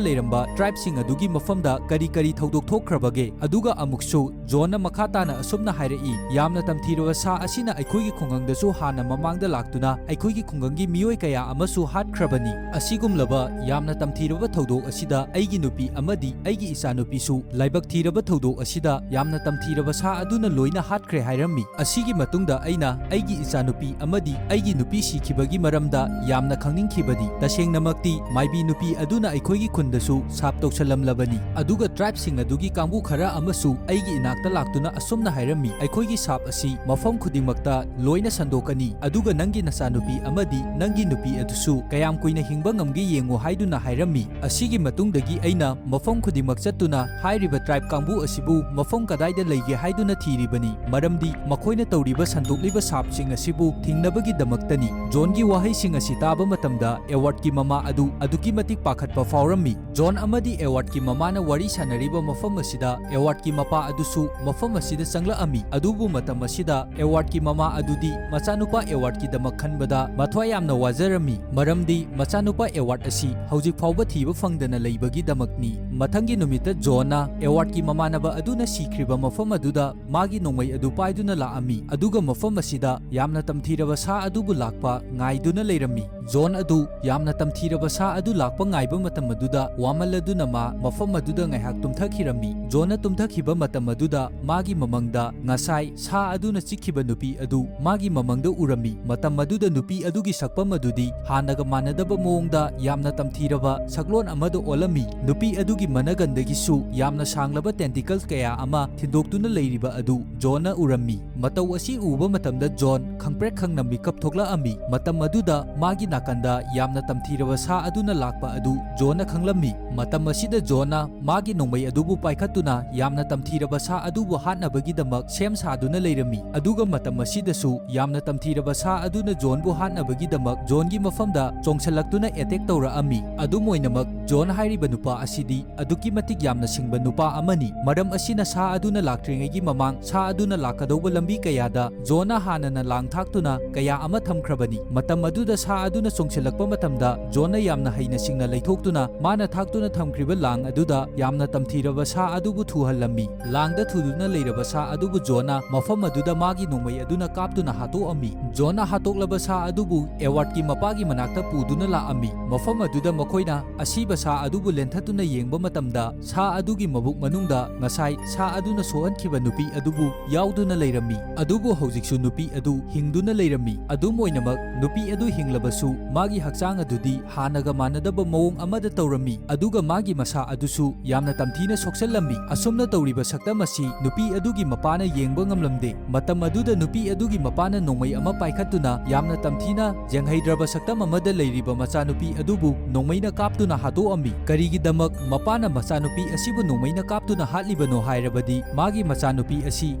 ꯂꯩꯔꯝꯕ ꯇ꯭ꯔꯥꯏꯕꯁꯤꯡ ꯑꯗꯨꯒꯤ ꯃꯐꯝꯗ ꯀꯔꯤ ꯀꯔꯤ ꯊꯧꯗꯣꯛ ꯊꯣꯛꯈ꯭ꯔꯕꯒꯦ?" ꯑꯗꯨꯒ ꯑꯃꯨꯛꯁꯨ ꯖꯣꯟꯅ ꯃꯈꯥ ꯇꯥꯅ ꯑꯁꯨꯝꯅ ꯍꯥꯏꯔꯛꯏ, "ꯌꯥꯝꯅ ꯇꯝꯊꯤꯔꯕ ꯁꯥ ꯑꯁꯤꯅ ꯑꯩꯈꯣꯏꯒꯤ ꯈꯨꯡꯒꯪꯗꯁꯨ ꯍꯥꯟꯅ ꯃꯃꯥꯡꯗ ꯂꯥꯛꯇꯨꯅ ꯑꯩꯈꯣꯏꯒꯤ ꯈꯨꯡꯒꯪꯒꯤ ꯃꯤꯑꯣꯏ ꯀꯌꯥ ꯑꯃꯁꯨ ꯍꯥꯠꯈ꯭ꯔꯕꯅꯤ꯫ ꯑꯁꯤꯒꯨꯝꯂꯕ ꯌꯥꯝꯅ ꯇꯝꯊꯤꯔꯕ ꯊꯧꯗꯣꯛ ꯑꯁꯤꯗ ꯑꯩꯒꯤ ꯅꯨꯄꯤ ꯑꯃꯗꯤ ꯑꯩꯒꯤ ꯏꯆꯥꯅꯨꯄꯤꯁꯨ ꯂꯥꯏꯕꯛ ꯊꯤꯔꯕ ꯊꯧꯗꯣꯛ ꯑꯁꯤꯗ ꯌꯥꯝꯅ ꯇꯝꯊꯤꯔꯕ ꯁꯥ ꯑꯗꯨꯅ ꯂꯣꯏꯅ ꯍꯥꯠꯈ꯭ꯔꯦ" ꯍꯥꯏꯔꯝꯃꯤ꯫ ꯑꯁꯤꯒꯤ ꯃꯇꯨꯡꯗ ꯑꯩꯅ ꯑꯩꯒꯤ ꯏꯆꯥꯅꯨꯄꯤ ꯑꯃꯗꯤ ꯑꯩꯒꯤ ꯅꯨꯄꯤ ꯁꯤꯈꯤꯕꯒꯤ ꯃꯔꯝꯗ ꯌꯥꯝꯅ ꯈꯪꯅꯤꯡꯈꯤꯕꯅꯤ꯫ ꯇꯁꯦꯡꯅꯃꯛꯇꯤ ꯃꯥꯏꯕꯤ ꯅꯨꯄꯤ ꯑꯗꯨꯅ ꯑꯩꯈꯣꯏꯒꯤ ꯈꯨꯟꯗꯁꯨ ꯁꯥꯞ ꯇꯧꯁꯜꯂꯝꯂꯕꯅꯤ꯫ ꯑꯗꯨꯒ ꯇ꯭ꯔꯥꯏꯕꯁꯤꯡ ꯑꯗꯨꯒꯤ ꯀꯥꯡꯕꯨ ꯈꯔ ꯑꯃꯁꯨ ꯑꯩꯒꯤ ꯏꯅꯥꯛꯇ ꯂꯥꯛꯇꯨꯅ ꯑꯁꯨꯝꯅ ꯍꯥꯏꯔꯝꯃꯤ, "ꯑꯩꯈꯣꯏꯒꯤ ꯁꯥꯞ ꯑꯁꯤ ꯃꯐꯝ ꯈꯨꯗꯤꯡꯃꯛꯇ ꯂꯣꯏꯅ ꯁꯟꯗꯣꯛꯀꯅꯤ, ꯑꯗꯨꯒ ꯅꯪꯒꯤ ꯅꯆꯥꯅꯨꯄꯤ ꯑꯃꯗꯤ ꯅꯪꯒꯤ ꯅꯨꯄꯤ ꯑꯗꯨꯁꯨ ꯀꯌꯥꯝ ꯀꯨꯏꯅ ꯍꯤꯡꯕ ꯉꯝꯒꯦ ꯌꯦꯡꯉꯨ" ꯍꯥꯏꯗꯨꯅ ꯍꯥꯏꯔꯝꯃꯤ꯫ ꯑꯁꯤꯒꯤ ꯃꯇꯨꯡꯗꯒꯤ ꯑꯩꯅ ꯃꯐꯝ ꯈꯨꯗꯤꯡꯃꯛ ꯆꯠꯇꯨꯅ ꯍꯥꯏꯔꯤꯕ tribe ꯀꯥꯡꯕꯨ ꯑꯁꯤꯕꯨ ꯃꯐꯝ ꯀꯗꯥꯏꯗ ꯂꯩꯒꯦ ꯍꯥꯏꯗꯨꯅ ꯊꯤꯔꯤꯕꯅꯤ, ꯃꯔꯝꯗꯤ ꯃꯈꯣꯏꯅ ꯇꯧꯔꯤꯕ ꯁꯟꯗꯣꯛꯂꯤꯕ ꯁꯥꯞꯁꯤꯡ ꯑꯁꯤꯕꯨ ꯊꯤꯡꯅꯕꯒꯤꯗꯃꯛꯇꯅꯤ꯫ ꯖꯣꯟꯒꯤ ꯋꯥꯍꯩꯁꯤꯡ ꯑꯁꯤ ꯇꯥꯕ ꯃꯇꯝꯗ ꯑꯦꯋꯥꯔꯗꯀꯤ ꯃꯃꯥ ꯑꯗꯨ ꯑꯗꯨꯛꯀꯤ ꯃꯇꯤꯛ ꯄꯥꯈꯠꯄ ꯐꯥꯎꯔꯝꯃꯤ꯫ ꯖꯣꯟ ꯑꯃꯗꯤ ꯑꯦꯋꯥꯔꯗꯀꯤ ꯃꯃꯥꯅ ꯋꯥꯔꯤ ꯁꯥꯟꯅꯔꯤꯕ ꯃꯐꯝ ꯑꯁꯤꯗ ꯑꯦꯋꯥꯔꯗꯀꯤ ꯃꯄꯥ ꯑꯗꯨꯁꯨ ꯃꯐꯝ ꯑꯁꯤꯗ ꯆꯪꯂꯛꯑꯝꯃꯤ꯫ ꯑꯗꯨꯕꯨ ꯃꯇꯝ ꯑꯁꯤꯗ ꯑꯦꯋꯥꯔꯗꯀꯤ ꯃꯃꯥ ꯑꯗꯨꯗꯤ ꯃꯆꯥꯅꯨꯄꯥ ꯑꯦꯋꯥꯔꯗꯀꯤꯗꯃꯛ ꯈꯟꯕꯗ ꯃꯊ꯭ꯋꯥꯏ ꯌꯥꯝꯅ ꯋꯥꯖꯔꯝꯃꯤ, ꯃꯔꯝꯗꯤ ꯃꯆꯥꯅꯨꯄꯥ ꯑꯦꯋꯥꯔꯗ ꯑꯁꯤ ꯍꯧꯖꯤꯛ ꯐꯥꯎꯕ ꯊꯤꯕ ꯐꯪꯗꯅ ꯂꯩꯕꯒꯤꯗꯃꯛꯅꯤ꯫ ꯃꯊꯪꯒꯤ ꯅꯨꯃꯤꯠꯇ ꯖꯣꯟꯅ ꯑꯦꯋꯥꯔꯗꯀꯤ ꯃꯃꯥꯟꯅꯕ ꯑꯗꯨꯅ ꯁꯤꯈ꯭ꯔꯤꯕ ꯃꯐꯝ ꯑꯗꯨꯗ ꯃꯥꯒꯤ ꯅꯣꯡꯃꯩ ꯑꯗꯨ ꯄꯥꯏꯗꯨꯅ ꯂꯥꯛꯑꯝꯃꯤ, ꯑꯗꯨꯒ ꯃꯐꯝ ꯑꯁꯤꯗ ꯌꯥꯝꯅ ꯇꯝꯊꯤꯔꯕ ꯁꯥ ꯑꯗꯨꯕꯨ ꯂꯥꯛꯄ ꯉꯥꯏꯗꯨꯅ ꯂꯩꯔꯝꯃꯤ꯫ ꯖꯣꯟ ꯑꯗꯨ ꯌꯥꯝꯅ ꯇꯝꯊꯤꯔꯕ ꯁꯥ ꯑꯗꯨ ꯂꯥꯛꯄ ꯉꯥꯏꯕ ꯃꯇꯝ ꯑꯗꯨꯗ ꯋꯥꯃꯜꯂꯗꯨꯅ ꯃꯥ ꯃꯐꯝ ꯑꯗꯨꯗ ꯉꯥꯏꯍꯥꯛ ꯇꯨꯝꯊꯈꯤꯔꯝꯃꯤ꯫ ꯖꯣꯟꯅ ꯇꯨꯝꯊꯈꯤꯕ ꯃꯇꯝ ꯑꯗꯨꯗ ꯃꯥꯒꯤ ꯃꯃꯪꯗ ꯉꯁꯥꯏ ꯁꯥ ꯑꯗꯨꯅ ꯆꯤꯛꯈꯤꯕ ꯅꯨꯄꯤ ꯑꯗꯨ ꯃꯥꯒꯤ ꯃꯃꯪꯗ ꯎꯔꯝꯃꯤ꯫ ꯃꯇꯝ ꯑꯗꯨꯗ ꯅꯨꯄꯤ ꯑꯗꯨꯒꯤ ꯁꯛꯐꯝ ꯑꯗꯨꯗꯤ ꯍꯥꯟꯅꯒ ꯃꯥꯟꯅꯗꯕ ꯃꯑꯣꯡꯗ ꯌꯥꯝꯅ ꯇꯝꯊꯤꯔꯕ ꯁꯛꯂꯣꯟ ꯑꯃꯗ ꯑꯣꯜꯂꯝꯃꯤ꯫ ꯅꯨꯄꯤ ꯑꯗꯨꯒꯤ ꯃꯅꯒꯟꯗꯒꯤꯁꯨ ꯌꯥꯝꯅ ꯁꯥꯡꯂꯕ tentacles ꯀꯌꯥ ꯑꯃ ꯊꯤꯟꯗꯣꯛꯇꯨꯅ ꯂꯩꯔꯤꯕ ꯑꯗꯨ ꯖꯣꯟꯅ ꯎꯔꯝꯃꯤ꯫ ꯃꯇꯧ ꯑꯁꯤ ꯎꯕ ꯃꯇꯝꯗ ꯖꯣꯟ ꯈꯪꯄ꯭ꯔꯦꯛ ꯈꯪꯅ ꯃꯤꯀꯞ ꯊꯣꯛꯂꯛꯑꯝꯃꯤ꯫ ꯃꯇꯝ ꯑꯗꯨꯗ ꯃꯥꯒꯤ ꯅꯥꯀꯟꯗ ꯌꯥꯝꯅ ꯇꯝꯊꯤꯔꯕ ꯁꯥ ꯑꯗꯨꯅ ꯂꯥꯛꯄ ꯑꯗꯨ ꯖꯣꯟꯅ ꯈꯪꯂꯝꯃꯤ꯫ ꯃꯇꯝ ꯑꯁꯤꯗ ꯖꯣꯟꯅ ꯃꯥꯒꯤ ꯅꯣꯡꯃꯩ ꯑꯗꯨꯕꯨ ꯄꯥꯏꯈꯠꯇꯨꯅ ꯌꯥꯝꯅ ꯇꯝꯊꯤꯔꯕ ꯁꯥ ꯑꯗꯨꯕꯨ ꯍꯥꯠꯅꯕꯒꯤꯗꯃꯛ ꯁꯦꯝ ꯁꯥꯗꯨꯅ ꯂꯩꯔꯝꯃꯤ꯫ ꯑꯗꯨꯒ ꯃꯇꯝ ꯑꯁꯤꯗꯁꯨ ꯌꯥꯝꯅ ꯇꯝꯊꯤꯔꯕ ꯁꯥ ꯑꯗꯨꯅ ꯖꯣꯟꯕꯨ ꯍꯥꯠꯅꯕꯒꯤꯗꯃꯛ ꯖꯣꯟꯒꯤ ꯃꯐꯝꯗ ꯆꯣꯡꯁꯤꯜꯂꯛꯇꯨꯅ attack ꯇꯧꯔꯛꯑꯝꯃꯤ꯫ ꯑꯗꯨꯝ ꯑꯣꯏꯅꯃꯛ, ꯖꯣꯟ ꯍꯥꯏꯔꯤꯕ ꯅꯨꯄꯥ ꯑꯁꯤꯗꯤ ꯑꯗꯨꯛꯀꯤ ꯃꯇꯤꯛ ꯌꯥꯝꯅ ꯁꯤꯡꯕ ꯅꯨꯄꯥ ꯑꯃꯅꯤ꯫ ꯃꯔꯝ ꯑꯁꯤꯅ ꯁꯥ ꯑꯗꯨꯅ ꯂꯥꯛꯇ꯭ꯔꯤꯉꯩꯒꯤ ꯃꯃꯥꯡ ꯁꯥ ꯑꯗꯨꯅ ꯂꯥꯛꯀꯗꯧꯕ ꯂꯝꯕꯤ ꯀꯌꯥꯗ ꯖꯣꯟꯅ ꯍꯥꯟꯅꯅ ꯂꯥꯡ ꯊꯥꯛꯇꯨꯅ ꯀꯌꯥ ꯑꯃ ꯊꯝꯈ꯭ꯔꯕꯅꯤ꯫ ꯃꯇꯝ ꯑꯗꯨꯗ ꯁꯥ ꯑꯗꯨꯅ ꯆꯣꯡꯁꯤꯜꯂꯛꯄ ꯃꯇꯝꯗ ꯖꯣꯟꯅ ꯌꯥꯝꯅ ꯍꯩꯅ ꯁꯤꯡꯅ ꯂꯩꯊꯣꯛꯇꯨꯅ ꯃꯥꯅ ꯊꯥꯛꯇꯨꯅ ꯊꯝꯈ꯭ꯔꯤꯕ ꯂꯥꯡ ꯑꯗꯨꯗ ꯌꯥꯝꯅ ꯇꯝꯊꯤꯔꯕ ꯁꯥ ꯑꯗꯨꯕꯨ ꯊꯨꯍꯜꯂꯝꯃꯤ꯫ ꯂꯥꯡꯗ ꯊꯨꯗꯨꯅ ꯂꯩꯔꯕ ꯁꯥ ꯑꯗꯨꯕꯨ ꯖꯣꯟꯅ ꯃꯐꯝ ꯑꯗꯨꯗ ꯃꯥꯒꯤ ꯅꯣꯡꯃꯩ ꯑꯗꯨꯅ ꯀꯥꯞꯇꯨꯅ ꯍꯥꯠꯇꯣꯛꯑꯝꯃꯤ꯫ ꯖꯣꯟꯅ ꯍꯥꯠꯇꯣꯛꯂꯕ ꯁꯥ ꯑꯗꯨꯕꯨ ꯑꯦꯋꯥꯔꯗꯀꯤ ꯃꯄꯥꯒꯤ ꯃꯅꯥꯛꯇ ꯄꯨꯗꯨꯅ ꯂꯥꯛꯑꯝꯃꯤ꯫ ꯃꯐꯝ ꯑꯗꯨꯗ ꯃꯈꯣꯏꯅ ꯑꯁꯤꯕ ꯁꯥ ꯑꯗꯨꯕꯨ ꯂꯦꯟꯊꯠꯇꯨꯅ ꯌꯦꯡꯕ ꯃꯇꯝꯗ, ꯁꯥ ꯑꯗꯨꯒꯤ ꯃꯕꯨꯛ ꯃꯅꯨꯡꯗ ꯉꯁꯥꯏ ꯁꯥ ꯑꯗꯨꯅ ꯁꯣꯛꯍꯟꯈꯤꯕ ꯅꯨꯄꯤ ꯑꯗꯨꯕꯨ ꯌꯥꯎꯗꯨꯅ ꯂꯩꯔꯝꯃꯤ꯫ ꯑꯗꯨꯕꯨ ꯍꯧꯖꯤꯛꯁꯨ ꯅꯨꯄꯤ ꯑꯗꯨ ꯍꯤꯡꯗꯨꯅ ꯂꯩꯔꯝꯃꯤ꯫ ꯑꯗꯨꯝ ꯑꯣꯏꯅꯃꯛ, ꯅꯨꯄꯤ ꯑꯗꯨ ꯍꯤꯡꯂꯕꯁꯨ ꯃꯥꯒꯤ ꯍꯛꯆꯥꯡ ꯑꯗꯨꯗꯤ ꯍꯥꯟꯅꯒ ꯃꯥꯟꯅꯗꯕ ꯃꯑꯣꯡ ꯑꯃꯗ ꯇꯧꯔꯝꯃꯤ, ꯑꯗꯨꯒ ꯃꯥꯒꯤ ꯃꯁꯥ ꯑꯗꯨꯁꯨ ꯌꯥꯝꯅ ꯇꯝꯊꯤꯅ ꯁꯣꯛꯆꯜꯂꯝꯃꯤ꯫ ꯑꯁꯨꯝꯅ ꯇꯧꯔꯤꯕ ꯁꯛꯇꯝ ꯑꯁꯤ ꯅꯨꯄꯤ ꯑꯗꯨꯒꯤ ꯃꯄꯥꯅ ꯌꯦꯡꯕ ꯉꯝꯂꯝꯗꯦ꯫ ꯃꯇꯝ ꯑꯗꯨꯗ ꯅꯨꯄꯤ ꯑꯗꯨꯒꯤ ꯃꯄꯥꯅ ꯅꯣꯡꯃꯩ ꯑꯃ ꯄꯥꯏꯈꯠꯇꯨꯅ ꯌꯥꯝꯅ ꯇꯝꯊꯤꯅ ꯌꯦꯡꯍꯩꯗ꯭ꯔꯕ ꯁꯛꯇꯝ ꯑꯃꯗ ꯂꯩꯔꯤꯕ ꯃꯆꯥꯅꯨꯄꯤ ꯑꯗꯨꯕꯨ ꯅꯣꯡꯃꯩꯅ ꯀꯥꯞꯇꯨꯅ ꯍꯥꯠꯇꯣꯛꯑꯝꯃꯤ꯫ ꯀꯔꯤꯒꯤꯗꯃꯛ ꯃꯄꯥꯅ ꯃꯆꯥꯅꯨꯄꯤ ꯑꯁꯤꯕꯨ ꯅꯣꯡꯃꯩꯅ ꯀꯥꯞꯇꯨꯅ ꯍꯥꯠꯂꯤꯕꯅꯣ ꯍꯥꯏꯔꯕꯗꯤ, ꯃꯥꯒꯤ ꯃꯆꯥꯅꯨꯄꯤ ꯑꯁꯤ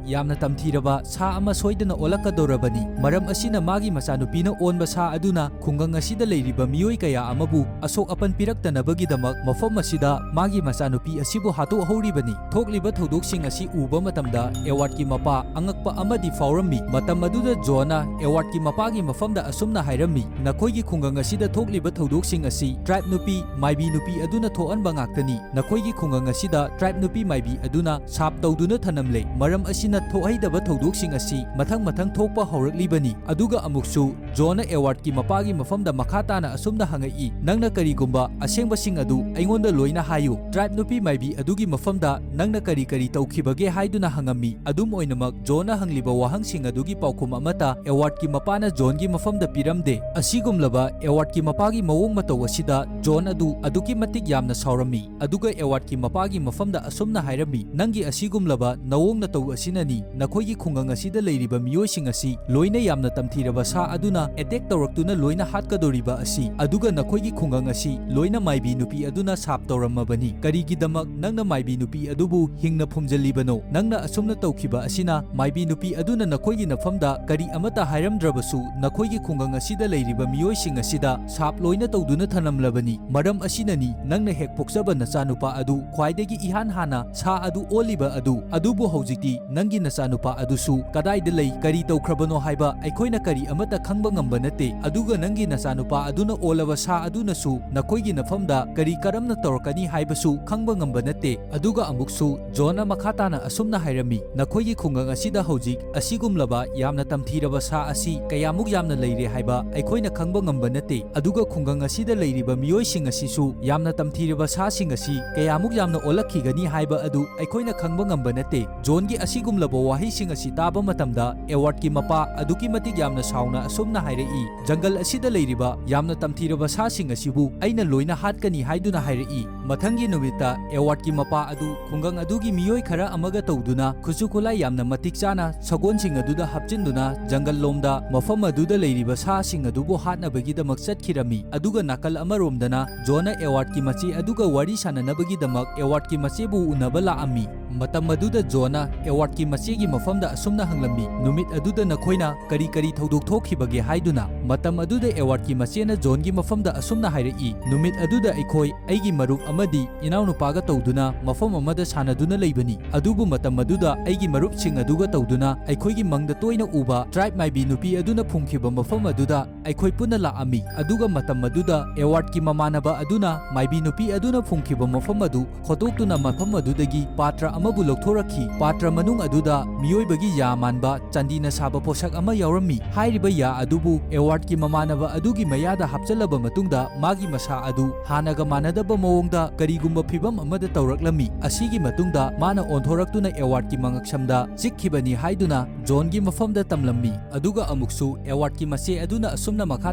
ꯌꯥꯝꯅ ꯇꯝꯊꯤꯔꯕ ꯁꯥ ꯑꯃ ꯁꯣꯏꯗꯅ ꯑꯣꯜꯂꯛꯀꯗꯧꯔꯕꯅꯤ꯫ ꯃꯔꯝ ꯑꯁꯤꯅ ꯃꯥꯒꯤ ꯃꯆꯥꯅꯨꯄꯤꯅ ꯑꯣꯟꯕ ꯁꯥ ꯑꯗꯨꯅ ꯈꯨꯡꯒꯪ ꯑꯁꯤꯗ ꯂꯩꯔꯤꯕ ꯃꯤꯑꯣꯏ ꯀꯌꯥ ꯑꯃꯕꯨ ꯑꯁꯣꯛ ꯑꯄꯟ ꯄꯤꯔꯛꯇꯅꯕꯒꯤꯗꯃꯛ ꯃꯐꯝ ꯑꯁꯤꯗ ꯃꯥꯒꯤ ꯃꯆꯥꯅꯨꯄꯤ ꯑꯁꯤꯕꯨ ꯍꯥꯠꯇꯣꯛꯍꯧꯔꯤꯕꯅꯤ꯫ ꯊꯣꯛꯂꯤꯕ ꯊꯧꯗꯣꯛꯁꯤꯡ ꯑꯁꯤ ꯎꯕ ꯃꯇꯝꯗ ꯑꯦꯋꯥꯔꯗꯀꯤ ꯃꯄꯥ ꯑꯉꯛꯄ ꯑꯃꯗꯤ ꯐꯥꯎꯔꯝꯃꯤ꯫ ꯃꯇꯝ ꯑꯗꯨꯗ ꯖꯣꯟꯅ ꯑꯦꯋꯥꯔꯗꯀꯤ ꯃꯄꯥꯒꯤ ꯃꯐꯝꯗ ꯑꯁꯨꯝꯅ ꯍꯥꯏꯔꯝꯃꯤ, "ꯅꯈꯣꯏꯒꯤ ꯈꯨꯡꯒꯪ ꯑꯁꯤꯗ ꯊꯣꯛꯂꯤꯕ ꯊꯧꯗꯣꯛꯁꯤꯡ ꯑꯁꯤ ꯇ꯭ꯔꯥꯏꯕ ꯅꯨꯄꯤ, ꯃꯥꯏꯕꯤ ꯅꯨꯄꯤ ꯑꯗꯨꯅ ꯊꯣꯛꯍꯟꯕ ꯉꯥꯛꯇꯅꯤ꯫ ꯅꯈꯣꯏꯒꯤ ꯈꯨꯡꯒꯪ ꯑꯁꯤꯗ ꯇ꯭ꯔꯥꯏꯕ ꯅꯨꯄꯤ ꯃꯥꯏꯕꯤ ꯑꯗꯨꯅ ꯁꯥꯞ ꯇꯧꯗꯨꯅ ꯊꯅꯝꯂꯦ꯫ ꯃꯔꯝ ꯑꯁꯤꯅ ꯊꯣꯛꯍꯩꯗꯕ ꯊꯧꯗꯣꯛꯁꯤꯡ ꯑꯁꯤ ꯃꯊꯪ ꯃꯊꯪ ꯊꯣꯛꯄ ꯍꯧꯔꯛꯂꯤꯕꯅꯤ"꯫ ꯑꯗꯨꯒ ꯑꯃꯨꯛꯁꯨ ꯖꯣꯟꯅ ꯑꯦꯋꯥꯔꯗꯀꯤ ꯃꯄꯥꯒꯤ ꯃꯐꯝꯗ ꯃꯈꯥ ꯇꯥꯅ ꯑꯁꯨꯝꯅ ꯍꯪꯉꯛꯏ, "ꯅꯪꯅ ꯀꯔꯤꯒꯨꯝꯕ ꯑꯁꯦꯡꯕꯁꯤꯡ ꯑꯗꯨ ꯑꯩꯉꯣꯟꯗ ꯂꯣꯏꯅ ꯍꯥꯏꯌꯨ꯫ ꯇ꯭ꯔꯥꯏꯕ ꯅꯨꯄꯤ ꯃꯥꯏꯕꯤ ꯑꯗꯨꯒꯤ ꯃꯐꯝꯗ ꯅꯪꯅ ꯀꯔꯤ ꯀꯔꯤ ꯇꯧꯈꯤꯕꯒꯦ?" ꯍꯥꯏꯗꯨꯅ ꯍꯪꯉꯝꯃꯤ꯫ ꯑꯗꯨꯝ ꯑꯣꯏꯅꯃꯛ, ꯖꯣꯟꯅ ꯍꯪꯂꯤꯕ ꯋꯥꯍꯪꯁꯤꯡ ꯑꯗꯨꯒꯤ ꯄꯥꯎꯈꯨꯝ ꯑꯃꯠꯇ ꯑꯦꯋꯥꯔꯗꯀꯤ ꯃꯄꯥꯅ ꯖꯣꯟꯒꯤ ꯃꯐꯝꯗ ꯄꯤꯔꯝꯗꯦ꯫ ꯑꯁꯤꯒꯨꯝꯂꯕ ꯑꯦꯋꯥꯔꯗꯀꯤ ꯃꯄꯥꯒꯤ ꯃꯑꯣꯡ ꯃꯇꯧ ꯑꯁꯤꯗ ꯖꯣꯟ ꯑꯗꯨ ꯑꯗꯨꯛꯀꯤ ꯃꯇꯤꯛ ꯌꯥꯝꯅ ꯁꯥꯎꯔꯝꯃꯤ꯫ ꯑꯗꯨꯒ ꯑꯦꯋꯥꯔꯗꯀꯤ ꯃꯄꯥꯒꯤ ꯃꯐꯝꯗ ꯑꯁꯨꯝꯅ ꯍꯥꯏꯔꯝꯃꯤ, "ꯅꯪꯒꯤ ꯑꯁꯤꯒꯨꯝꯂꯕ ꯅꯑꯣꯡ ꯅꯇꯧ ꯑꯁꯤꯅꯅꯤ ꯅꯈꯣꯏꯒꯤ ꯈꯨꯡꯒꯪ ꯑꯁꯤꯗ ꯂꯩꯔꯤꯕ ꯃꯤꯑꯣꯏꯁꯤꯡ ꯑꯁꯤ ꯂꯣꯏꯅ ꯌꯥꯝꯅ ꯇꯝꯊꯤꯔꯕ ꯁꯥ ꯑꯗꯨꯅ ꯑꯦꯇꯦꯛ ꯇꯧꯔꯛꯇꯨꯅ ꯂꯣꯏꯅ ꯍꯥꯠꯀꯗꯧꯔꯤꯕ ꯑꯁꯤ꯫ ꯑꯗꯨꯒ ꯅꯈꯣꯏꯒꯤ ꯈꯨꯡꯒꯪ ꯑꯁꯤ ꯂꯣꯏꯅ ꯃꯥꯏꯕꯤ ꯅꯨꯄꯤ ꯑꯗꯨꯅ ꯁꯥꯞ ꯇꯧꯔꯝꯃꯕꯅꯤ꯫ ꯀꯔꯤꯒꯤꯗꯃꯛ ꯅꯪꯅ ꯃꯥꯏꯕꯤ ꯅꯨꯄꯤ ꯑꯗꯨꯕꯨ ꯍꯤꯡꯅ ꯐꯨꯝꯖꯤꯜꯂꯤꯕꯅꯣ? ꯅꯪꯅ ꯑꯁꯨꯝꯅ ꯇꯧꯈꯤꯕ ꯑꯁꯤꯅ ꯃꯥꯏꯕꯤ ꯅꯨꯄꯤ ꯑꯗꯨꯅ ꯅꯈꯣꯏꯒꯤ ꯅꯐꯝꯗ ꯀꯔꯤ ꯑꯃꯠꯇ ꯍꯥꯏꯔꯝꯗ꯭ꯔꯕꯁꯨ ꯅꯈꯣꯏꯒꯤ ꯈꯨꯡꯒꯪ ꯑꯁꯤꯗ ꯂꯩꯔꯤꯕ ꯃꯤꯑꯣꯏꯁꯤꯡ ꯑꯁꯤꯗ ꯁꯥꯞ ꯂꯣꯏꯅ ꯇꯧꯗꯨꯅ ꯊꯅꯝꯂꯕꯅꯤ꯫ ꯃꯔꯝ ꯑꯁꯤꯅꯅꯤ ꯅꯪꯅ ꯍꯦꯛ ꯄꯣꯛꯆꯕ ꯅꯆꯥꯅꯨꯄꯥ ꯑꯗꯨ ꯈ꯭ꯋꯥꯏꯗꯒꯤ ꯏꯍꯥꯟ ꯍꯥꯟꯅ ꯁꯥ ꯑꯗꯨ ꯑꯣꯜꯂꯤꯕ ꯑꯗꯨ꯫ ꯑꯗꯨꯕꯨ ꯍꯧꯖꯤꯛꯇꯤ ꯅꯪꯒꯤ ꯅꯆꯥꯅꯨꯄꯥ ꯑꯗꯨꯁꯨ ꯀꯗꯥꯏꯗ ꯂꯩ, ꯀꯔꯤ ꯇꯧꯈ꯭ꯔꯕꯅꯣ ꯍꯥꯏꯕ ꯑꯩꯈꯣꯏꯅ ꯀꯔꯤ ꯑꯃꯠꯇ ꯈꯪꯕ ꯉꯝꯕ ꯅꯠꯇꯦ꯫ ꯑꯗꯨꯒ ꯅꯪꯒꯤ ꯅꯆꯥꯅꯨꯄꯥ ꯑꯗꯨꯅ ꯑꯣꯜꯂꯕ ꯁꯥ ꯑꯗꯨꯅꯁꯨ ꯅꯈꯣꯏꯒꯤ ꯅꯐꯝꯗ ꯀꯔꯤ ꯀꯔꯝꯅ ꯇꯧꯔꯛꯀꯅꯤ ꯍꯥꯏꯕꯁꯨ ꯈꯪꯕ ꯉꯝꯕ ꯅꯠꯇꯦ꯫ ꯑꯗꯨꯒ ꯑꯃꯨꯛꯁꯨ ꯖꯣꯟꯅ ꯃꯈꯥ ꯇꯥꯅ ꯑꯁꯨꯝꯅ ꯍꯥꯏꯔꯝꯃꯤ, "ꯅꯈꯣꯏꯒꯤ ꯈꯨꯡꯒꯪ ꯑꯁꯤꯗ ꯍꯧꯖꯤꯛ ꯑꯁꯤꯒꯨꯝꯂꯕ ꯌꯥꯝꯅ ꯇꯝꯊꯤꯔꯕ ꯁꯥ ꯑꯁꯤ ꯀꯌꯥꯃꯨꯛ ꯌꯥꯝꯅ ꯂꯩꯔꯦ ꯍꯥꯏꯕ ꯑꯩꯈꯣꯏꯅ ꯈꯪꯕ ꯉꯝꯕ ꯅꯠꯇꯦ꯫ ꯑꯗꯨꯒ ꯈꯨꯡꯒꯪ ꯑꯁꯤꯗ ꯂꯩꯔꯤꯕ ꯃꯤꯑꯣꯏꯁꯤꯡ ꯑꯁꯤꯁꯨ ꯌꯥꯝꯅ ꯇꯝꯊꯤꯔꯕ ꯁꯥꯁꯤꯡ ꯑꯁꯤ ꯀꯌꯥꯃꯨꯛ ꯌꯥꯝꯅ ꯑꯣꯜꯂꯛꯈꯤꯒꯅꯤ ꯍꯥꯏꯕ ꯑꯗꯨ ꯑꯩꯈꯣꯏꯅ ꯈꯪꯕ ꯉꯝꯕ ꯅꯠꯇꯦ"꯫ ꯖꯣꯟꯒꯤ ꯑꯁꯤꯒꯨꯝꯂꯕ ꯋꯥꯍꯩꯁꯤꯡ ꯑꯁꯤ ꯇꯥꯕ ꯃꯇꯝꯗ ꯑꯦꯋꯥꯔꯗꯀꯤ ꯃꯄꯥ ꯑꯗꯨꯛꯀꯤ ꯃꯇꯤꯛ ꯌꯥꯝꯅ ꯁꯥꯎꯅ ꯑꯁꯨꯝꯅ ꯍꯥꯏꯔꯛꯏ, "ꯖꯪꯒꯜ ꯑꯁꯤꯗ ꯂꯩꯔꯤꯕ ꯌꯥꯝꯅ ꯇꯝꯊꯤꯔꯕ ꯁꯥꯁꯤꯡ ꯑꯁꯤꯕꯨ ꯑꯩꯅ ꯂꯣꯏꯅ ꯍꯥꯠꯀꯅꯤ" ꯍꯥꯏꯗꯨꯅ ꯍꯥꯏꯔꯛꯏ꯫ ꯃꯊꯪꯒꯤ ꯅꯨꯃꯤꯠꯇ ꯑꯦꯋꯥꯔꯗꯀꯤ ꯃꯄꯥ ꯑꯗꯨ ꯈꯨꯡꯒꯪ ꯑꯗꯨꯒꯤ ꯃꯤꯑꯣꯏ ꯈꯔ ꯑꯃꯒ ꯇꯧꯗꯨꯅ ꯈꯨꯠꯁꯨ ꯈꯨꯠꯂꯥꯏ ꯌꯥꯝꯅ ꯃꯇꯤꯛ ꯆꯥꯅ ꯁꯒꯣꯜꯁꯤꯡ ꯑꯗꯨꯗ ꯍꯥꯞꯆꯤꯟꯗꯨꯅ ꯖꯪꯒꯜ ꯂꯣꯝꯗ ꯃꯐꯝ ꯑꯗꯨꯗ ꯂꯩꯔꯤꯕ ꯁꯥꯁꯤꯡ ꯑꯗꯨꯕꯨ ꯍꯥꯠꯅꯕꯒꯤꯗꯃꯛ ꯆꯠꯈꯤꯔꯝꯃꯤ꯫ ꯑꯗꯨꯒ ꯅꯥꯀꯜ ꯑꯃꯔꯣꯝꯗꯅ ꯖꯣꯟꯅ ꯑꯦꯋꯥꯔꯗꯀꯤ ꯃꯆꯦ ꯑꯗꯨꯒ ꯋꯥꯔꯤ ꯁꯥꯟꯅꯅꯕꯒꯤꯗꯃꯛ ꯑꯦꯋꯥꯔꯗꯀꯤ ꯃꯆꯦꯕꯨ ꯎꯅꯕ ꯂꯥꯛꯑꯝꯃꯤ꯫ ꯃꯇꯝ ꯑꯗꯨꯗ ꯖꯣꯟꯅ ꯑꯦꯋꯥꯔꯗꯀꯤ ꯃꯆꯦꯒꯤ ꯃꯐꯝꯗ ꯑꯁꯨꯝꯅ ꯍꯪꯂꯝꯃꯤ, "ꯅꯨꯃꯤꯠ ꯑꯗꯨꯗ ꯅꯈꯣꯏꯅ ꯀꯔꯤ ꯀꯔꯤ ꯊꯧꯗꯣꯛ ꯊꯣꯛꯈꯤꯕꯒꯦ?" ꯍꯥꯏꯗꯨꯅ꯫ ꯃꯇꯝ ꯑꯗꯨꯗ ꯑꯦꯋꯥꯔꯗꯀꯤ ꯃꯆꯦꯅ ꯖꯣꯟꯒꯤ ꯃꯐꯝꯗ ꯑꯁꯨꯝꯅ ꯍꯥꯏꯔꯛꯏ, "ꯅꯨꯃꯤꯠ ꯑꯗꯨꯗ ꯑꯩꯈꯣꯏ ꯑꯩꯒꯤ ꯃꯔꯨꯞ ꯑꯃꯗꯤ ꯏꯅꯥꯎꯅꯨꯄꯥꯒ ꯇꯧꯗꯨꯅ ꯃꯐꯝ ꯑꯃꯗ ꯁꯥꯟꯅꯗꯨꯅ ꯂꯩꯕꯅꯤ꯫ ꯑꯗꯨꯕꯨ ꯃꯇꯝ ꯑꯗꯨꯗ ꯑꯩꯒꯤ ꯃꯔꯨꯞꯁꯤꯡ ꯑꯗꯨꯒ ꯇꯧꯗꯨꯅ ꯑꯩꯈꯣꯏꯒꯤ ꯃꯪꯗ ꯇꯣꯏꯅ ꯎꯕ ꯇ꯭ꯔꯥꯏꯕ ꯃꯥꯏꯕꯤ ꯅꯨꯄꯤ ꯑꯗꯨꯅ ꯐꯨꯝꯈꯤꯕ ꯃꯐꯝ ꯑꯗꯨꯗ ꯑꯩꯈꯣꯏ ꯄꯨꯟꯅ ꯂꯥꯛꯑꯝꯃꯤ꯫ ꯑꯗꯨꯒ ꯃꯇꯝ ꯑꯗꯨꯗ ꯑꯦꯋꯥꯔꯗꯀꯤ ꯃꯃꯥꯟꯅꯕ ꯑꯗꯨꯅ ꯃꯥꯏꯕꯤ ꯅꯨꯄꯤ ꯑꯗꯨꯅ ꯐꯨꯝꯈꯤꯕ ꯃꯐꯝ ꯑꯗꯨ ꯈꯣꯠꯇꯣꯛꯇꯨꯅ ꯃꯐꯝ ꯑꯗꯨꯗꯒꯤ ꯄꯥꯇ꯭ꯔ ꯑꯃꯕꯨ ꯂꯧꯊꯣꯔꯛꯈꯤ꯫ ꯄꯥꯇ꯭ꯔ ꯃꯅꯨꯡ ꯑꯗꯨꯗ ꯃꯤꯑꯣꯏꯕꯒꯤ ꯌꯥ ꯃꯥꯟꯕ ꯆꯥꯟꯗꯤꯅ ꯁꯥꯕ ꯄꯣꯠꯁꯛ ꯑꯃ ꯌꯥꯎꯔꯝꯃꯤ꯫ ꯍꯥꯏꯔꯤꯕ ꯌꯥ ꯑꯗꯨꯕꯨ ꯑꯦꯋꯥꯔꯗꯀꯤ ꯃꯃꯥꯟꯅꯕ ꯑꯗꯨꯒꯤ ꯃꯌꯥꯗ ꯍꯥꯞꯆꯜꯂꯕ ꯃꯇꯨꯡꯗ ꯃꯥꯒꯤ ꯃꯁꯥ ꯑꯗꯨ ꯍꯥꯟꯅꯒ ꯃꯥꯟꯅꯗꯕ ꯃꯑꯣꯡꯗ ꯀꯔꯤꯒꯨꯝꯕ ꯐꯤꯚꯝ ꯑꯃꯗ ꯇꯧꯔꯛꯂꯝꯃꯤ꯫ ꯑꯁꯤꯒꯤ ꯃꯇꯨꯡꯗ ꯃꯥꯅ ꯑꯣꯟꯊꯣꯔꯛꯇꯨꯅ ꯑꯦꯋꯥꯔꯗꯀꯤ ꯃꯉꯛꯁꯝꯗ ꯆꯤꯛꯈꯤꯕꯅꯤ ꯍꯥꯏꯗꯨꯅ ꯖꯣꯟꯒꯤ ꯃꯐꯝꯗ ꯇꯝꯂꯝꯃꯤ꯫ ꯑꯗꯨꯒ ꯑꯃꯨꯛꯁꯨ ꯑꯦꯋꯥꯔꯗꯀꯤ ꯃꯆꯦ ꯑꯗꯨꯅ ꯑꯁꯨꯝꯅ ꯃꯈꯥ